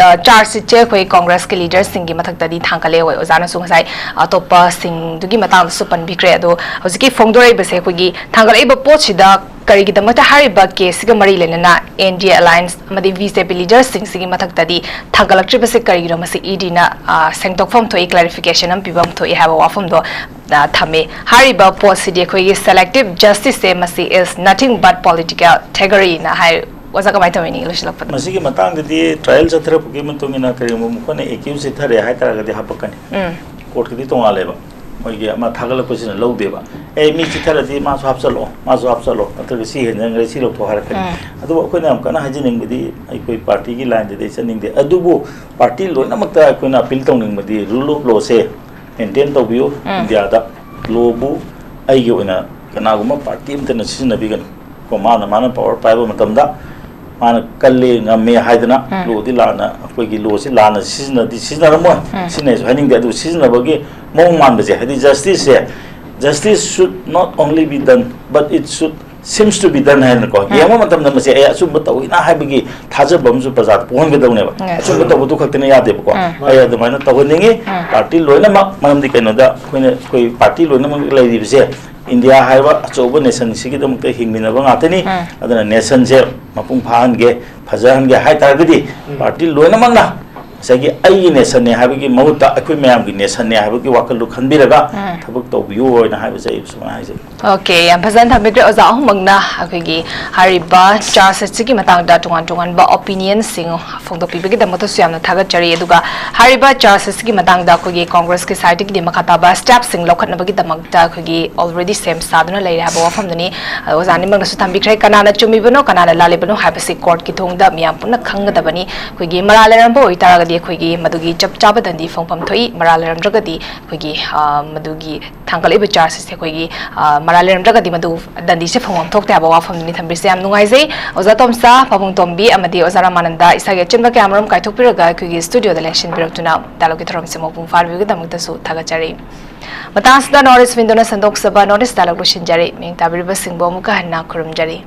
ꯑ, ꯆꯥꯔꯖ ꯁꯤꯠꯁꯦ ꯑꯩꯈꯣꯏ ꯀꯣꯡꯒ꯭ꯔꯦꯁꯀꯤ ꯂꯤꯗꯔꯁꯤꯡꯒꯤ ꯃꯊꯛꯇꯗꯤ ꯊꯥꯡꯒꯠꯂꯦ꯫ ꯍꯣꯏ, ꯑꯣꯖꯥꯅꯁꯨ ꯉꯁꯥꯏ ꯑꯇꯣꯞꯄꯁꯤꯡꯗꯨꯒꯤ ꯃꯇꯥꯡꯗꯁꯨ ꯄꯟꯕꯤꯈ꯭ꯔꯦ꯫ ꯑꯗꯣ ꯍꯧꯖꯤꯛꯀꯤ ꯐꯣꯡꯗꯣꯔꯛꯏꯕꯁꯦ ꯑꯩꯈꯣꯏꯒꯤ ꯊꯥꯡꯒꯠꯂꯛꯏꯕ ꯄꯣꯠꯁꯤꯗ ꯀꯔꯤꯒꯤꯗꯃꯛꯇ ꯍꯥꯏꯔꯤꯕ ꯀꯦꯁꯁꯤꯒ ꯃꯔꯤ ꯂꯩꯅꯅ ꯑꯦꯟ ꯗꯤ ꯑꯦ ꯑꯦꯂꯥꯏꯟꯁ ꯑꯃꯗꯤ ꯕꯤ ꯖꯦ ꯄꯤ ꯂꯤꯗꯔꯁꯤꯡꯁꯤꯒꯤ ꯃꯊꯛꯇꯗꯤ ꯊꯥꯡꯒꯠꯂꯛꯇ꯭ꯔꯤꯕꯁꯤ ꯀꯔꯤꯒꯤꯅꯣ? ꯃꯁꯤ ꯏ ꯗꯤꯅ, ꯑ, ꯁꯦꯡꯗꯣꯛꯐꯝ ꯊꯣꯛꯏ, ꯀ꯭ꯂꯦꯔꯤꯐꯤꯀꯦꯁꯟ ꯑꯃ ꯄꯤꯐꯝ ꯊꯣꯛꯏ ꯍꯥꯏꯕ ꯋꯥꯐꯝꯗꯣ, ꯑ, ꯊꯝꯃꯤ꯫ ꯍꯥꯏꯔꯤꯕ ꯄꯣꯠꯁꯤꯗꯤ ꯑꯩꯈꯣꯏꯒꯤ ꯁꯦꯂꯦꯛꯇꯤꯞ ꯖꯁꯇꯤꯁꯁꯦ ꯃꯁꯤ is nothing but political thuggeryꯅ ꯍꯥꯏ, ꯑꯣꯖꯥ, ꯀꯃꯥꯏꯅ ꯇꯧꯔꯤꯅꯤ ꯂꯣꯏꯁꯤꯜꯂꯛꯄꯗ? ꯃꯁꯤꯒꯤ ꯃꯇꯥꯡꯗꯗꯤ trial ꯆꯠꯊꯔꯛꯄꯒꯤ ꯃꯇꯨꯡ ꯏꯟꯅ ꯀꯔꯤꯒꯨꯝꯕ ꯃꯈꯣꯏꯅ accuse ꯆꯠꯊꯔꯦ ꯍꯥꯏ ꯇꯥꯔꯒꯗꯤ ꯍꯥꯄꯛꯀꯅꯤ꯫ ꯎꯝ꯫ Courtꯀꯤꯗꯤ ꯇꯣꯉꯥꯜꯂꯦꯕ꯫ ꯃꯣꯏꯒꯤ ꯑꯃ ꯊꯥꯒꯠꯂꯛꯄꯁꯤꯅ ꯂꯧꯗꯦꯕ꯫ "ꯑꯦ, ꯃꯤ ꯆꯤꯠꯊꯔꯗꯤ ꯃꯥꯁꯨ ꯍꯥꯞꯆꯜꯂꯣ, ꯃꯥꯁꯨ ꯍꯥꯞꯆꯜꯂꯣ, ꯅꯠꯇ꯭ꯔꯒ ꯁꯤ ꯍꯦꯟꯖꯟꯈ꯭ꯔꯦ, ꯁꯤ ꯂꯧꯊꯣꯛ" ꯍꯥꯏꯔꯛꯀꯅꯤ꯫ ꯎꯝ꯫ ꯑꯗꯨꯕꯨ ꯑꯩꯈꯣꯏꯅ ꯌꯥꯝ ꯀꯟꯅ ꯍꯥꯏꯖꯅꯤꯡꯕꯗꯤ ꯑꯩꯈꯣꯏ partyꯒꯤ lineꯗꯗꯤ ꯑꯩ ꯆꯠꯅꯤꯡꯗꯦ꯫ ꯑꯗꯨꯕꯨ party ꯂꯣꯏꯅꯃꯛꯇ ꯑꯩꯈꯣꯏꯅ appeal ꯇꯧꯅꯤꯡꯕꯗꯤ rule of lawꯁꯦ maintain ꯇꯧꯕꯤꯌꯨ꯫ ꯎꯝ꯫ Indiaꯗ lawꯕꯨ ꯑꯩꯒꯤ ꯑꯣꯏꯅ ꯀꯅꯥꯒꯨꯝꯕ party ꯑꯃꯠꯇꯅ ꯁꯤꯖꯤꯟꯅꯕꯤꯒꯅꯨ꯫ ꯀꯣ, ꯃꯥꯅ, ꯃꯥꯅ power ꯄꯥꯏꯕ ꯃꯇꯝꯗ ꯃꯥꯅ ꯀꯜꯂꯦ, ꯉꯝꯃꯦ ꯍꯥꯏꯗꯅ ꯎꯝ꯫ Lawꯗꯤ ꯂꯥꯟꯅ, ꯑꯩꯈꯣꯏꯒꯤ lawꯁꯤ ꯂꯥꯟꯅ ꯁꯤꯖꯤꯟꯅꯗꯤ ꯁꯤꯖꯤꯟꯅꯔꯝꯃꯣꯏ꯫ ꯎꯝ꯫ ꯁꯤꯖꯤꯟꯅꯩꯁꯨ ꯍꯥꯏꯅꯤꯡꯗꯦ꯫ ꯑꯗꯨ ꯁꯤꯖꯤꯟꯅꯕꯒꯤ ꯃꯑꯣꯡ ꯃꯥꯟꯕꯁꯦ, ꯍꯥꯏꯗꯤ justiceꯁꯦ, "Justice should not only be done, but it should seems to be done" ꯍꯥꯏꯗꯅꯀꯣ, ꯎꯝ꯫ ꯌꯦꯡꯕ ꯃꯇꯝꯗ ꯃꯁꯦ, "ꯑꯦ, ꯑꯆꯨꯝꯕ ꯇꯧꯏꯅ" ꯍꯥꯏꯕꯒꯤ ꯊꯥꯖꯕ ꯑꯃꯁꯨ ꯄ꯭ꯔꯖꯥꯗ ꯄꯣꯛꯍꯟꯒꯗꯧꯅꯦꯕ꯫ ꯎꯝ꯫ ꯑꯆꯨꯝꯕ ꯇꯧꯕꯗꯨ ꯈꯛꯇꯅ ꯌꯥꯗꯦꯕꯀꯣ꯫ ꯎꯝ꯫ ꯑꯩ ꯑꯗꯨꯃꯥꯏꯅ ꯇꯧꯍꯟꯅꯤꯡꯉꯤ꯫ ꯎꯝ꯫ Party ꯂꯣꯏꯅꯃꯛ, ꯃꯔꯝꯗꯤ ꯀꯩꯅꯣꯗ ꯑꯩꯈꯣꯏꯅ, ꯑꯩꯈꯣꯏ party ꯂꯣꯏꯅꯃꯛ ꯂꯩꯔꯤꯕꯁꯦ India ꯍꯥꯏꯕ ꯑꯆꯧꯕ nationꯁꯤꯒꯤꯗꯃꯛꯇ ꯍꯤꯡꯃꯤꯟꯅꯕ ꯉꯥꯛꯇꯅꯤ꯫ ꯎꯝ꯫ ꯑꯗꯨꯅ nationꯁꯦ ꯃꯄꯨꯡ ꯐꯥꯍꯟꯒꯦ, ꯐꯖꯍꯟꯒꯦ ꯍꯥꯏ ꯇꯥꯔꯒꯗꯤ ꯎꯝ꯫ Party ꯂꯣꯏꯅꯃꯛꯅ ꯉꯁꯥꯏꯒꯤ "ꯑꯩꯒꯤ nationꯅꯦ" ꯍꯥꯏꯕꯒꯤ ꯃꯍꯨꯠꯇ "ꯑꯩꯈꯣꯏ ꯃꯌꯥꯝꯒꯤ nationꯅꯦ" ꯍꯥꯏꯕꯒꯤ ꯋꯥꯈꯜꯗꯨ ꯈꯟꯕꯤꯔꯒ ꯎꯝ꯫ ꯊꯕꯛ ꯇꯧꯕꯤꯌꯨ ꯍꯥꯏꯅ ꯍꯥꯏꯕꯁꯦ ꯑꯩ ꯁꯨꯃꯥꯏꯅ ꯍꯥꯏꯖꯒꯦ꯫ Okay, ꯌꯥꯝ ꯐꯖꯅ ꯊꯝꯕꯤꯈ꯭ꯔꯦ ꯑꯣꯖꯥ ꯑꯍꯨꯝꯃꯛꯅ ꯑꯩꯈꯣꯏꯒꯤ ꯍꯥꯏꯔꯤꯕ charge sheetꯁꯤꯒꯤ ꯃꯇꯥꯡꯗ ꯇꯣꯉꯥꯟ ꯇꯣꯉꯥꯟꯕ opinionꯁꯤꯡ ꯐꯣꯡꯗꯣꯛꯄꯤꯕꯒꯤꯗꯃꯛꯇꯁꯨ ꯌꯥꯝꯅ ꯊꯥꯒꯠꯆꯔꯤ꯫ ꯑꯗꯨꯒ ꯍꯥꯏꯔꯤꯕ charge sheetꯁꯤꯒꯤ ꯃꯇꯥꯡꯗ ꯑꯩꯈꯣꯏꯒꯤ Congressꯀꯤ sideꯇꯒꯤꯗꯤ ꯃꯈꯥ ꯇꯥꯕ stepꯁꯤꯡ ꯂꯧꯈꯠꯅꯕꯒꯤꯗꯃꯛꯇ ꯑꯩꯈꯣꯏꯒꯤ already ꯁꯦꯝ ꯁꯥꯗꯨꯅ ꯂꯩꯔꯦ ꯍꯥꯏꯕ ꯋꯥꯐꯝꯗꯨꯅꯤ꯫ ꯑꯣꯖꯥ ꯑꯅꯤꯃꯛꯅꯁꯨ ꯊꯝꯕꯤꯈ꯭ꯔꯦ, ꯀꯅꯥꯅ ꯆꯨꯝꯃꯤꯕꯅꯣ, ꯀꯅꯥꯅ ꯂꯥꯜꯂꯤꯕꯅꯣ ꯍꯥꯏꯕꯁꯤ courtꯀꯤ ꯊꯣꯡꯗ ꯃꯤꯌꯥꯝ ꯄꯨꯟꯅ ꯈꯪꯒꯗꯕꯅꯤ꯫ ꯑꯩꯈꯣꯏꯒꯤ ꯃꯔꯥꯜ ꯂꯩꯔꯝꯕ ꯑꯣꯏꯇꯥꯔꯒꯗꯤ ꯑꯩꯈꯣꯏꯒꯤ ꯃꯗꯨꯒꯤ ꯆꯞ ꯆꯥꯕ ꯗꯟꯗꯤ ꯐꯪꯐꯝ ꯊꯣꯛꯏ꯫ ꯃꯔꯥꯜ ꯂꯩꯔꯝꯗ꯭ꯔꯒꯗꯤ ꯑꯩꯈꯣꯏꯒꯤ, ꯑ, ꯃꯗꯨꯒꯤ ꯊꯥꯡꯒꯠꯂꯛꯏꯕ chargeꯁꯦ ꯑꯩꯈꯣꯏꯒꯤ, ꯑ, ꯃꯔꯥꯜ ꯂꯩꯔꯝꯗ꯭ꯔꯒꯗꯤ ꯃꯗꯨ ꯗꯟꯗꯤꯁꯦ ꯐꯪꯐꯝ ꯊꯣꯛꯇꯦ ꯍꯥꯏꯕ ꯋꯥꯐꯝꯗꯨꯅꯤ ꯊꯝꯕꯤꯔꯤꯁꯦ꯫ ꯌꯥꯝ ꯅꯨꯡꯉꯥꯏꯖꯩ ꯑꯣꯖꯥ ꯇꯣꯝꯆꯥ, ꯄꯥꯕꯨꯡ ꯇꯣꯝꯕꯤ ꯑꯃꯗꯤ ꯑꯣꯖꯥ ꯔꯥꯃꯥꯅꯟꯗ ꯏꯁꯥꯒꯤ ꯑꯆꯤꯟꯕ ꯀꯌꯥ ꯑꯃꯔꯣꯝ ꯀꯥꯏꯊꯣꯛꯄꯤꯔꯒ ꯑꯩꯈꯣꯏꯒꯤ studioꯗ ꯂꯦꯡꯁꯤꯟꯕꯤꯔꯛꯇꯨꯅ dialogueꯀꯤ ꯊꯧꯔꯝꯁꯦ ꯃꯄꯨꯡ ꯐꯥꯍꯟꯕꯤꯕꯒꯤꯗꯃꯛꯇꯁꯨ ꯊꯥꯒꯠꯆꯔꯤ꯫ ꯃꯇꯥꯡ ꯑꯁꯤꯗ North East Windowꯅ ꯁꯟꯗꯣꯛꯆꯕ North East Dialogue ꯂꯣꯏꯁꯤꯟꯖꯔꯤ꯫ ꯃꯤꯡ ꯇꯥꯕꯤꯔꯤꯕꯁꯤꯡꯕꯨ ꯑꯃꯨꯛꯀ ꯍꯟꯅ ꯈꯨꯔꯨꯝꯖꯔꯤ꯫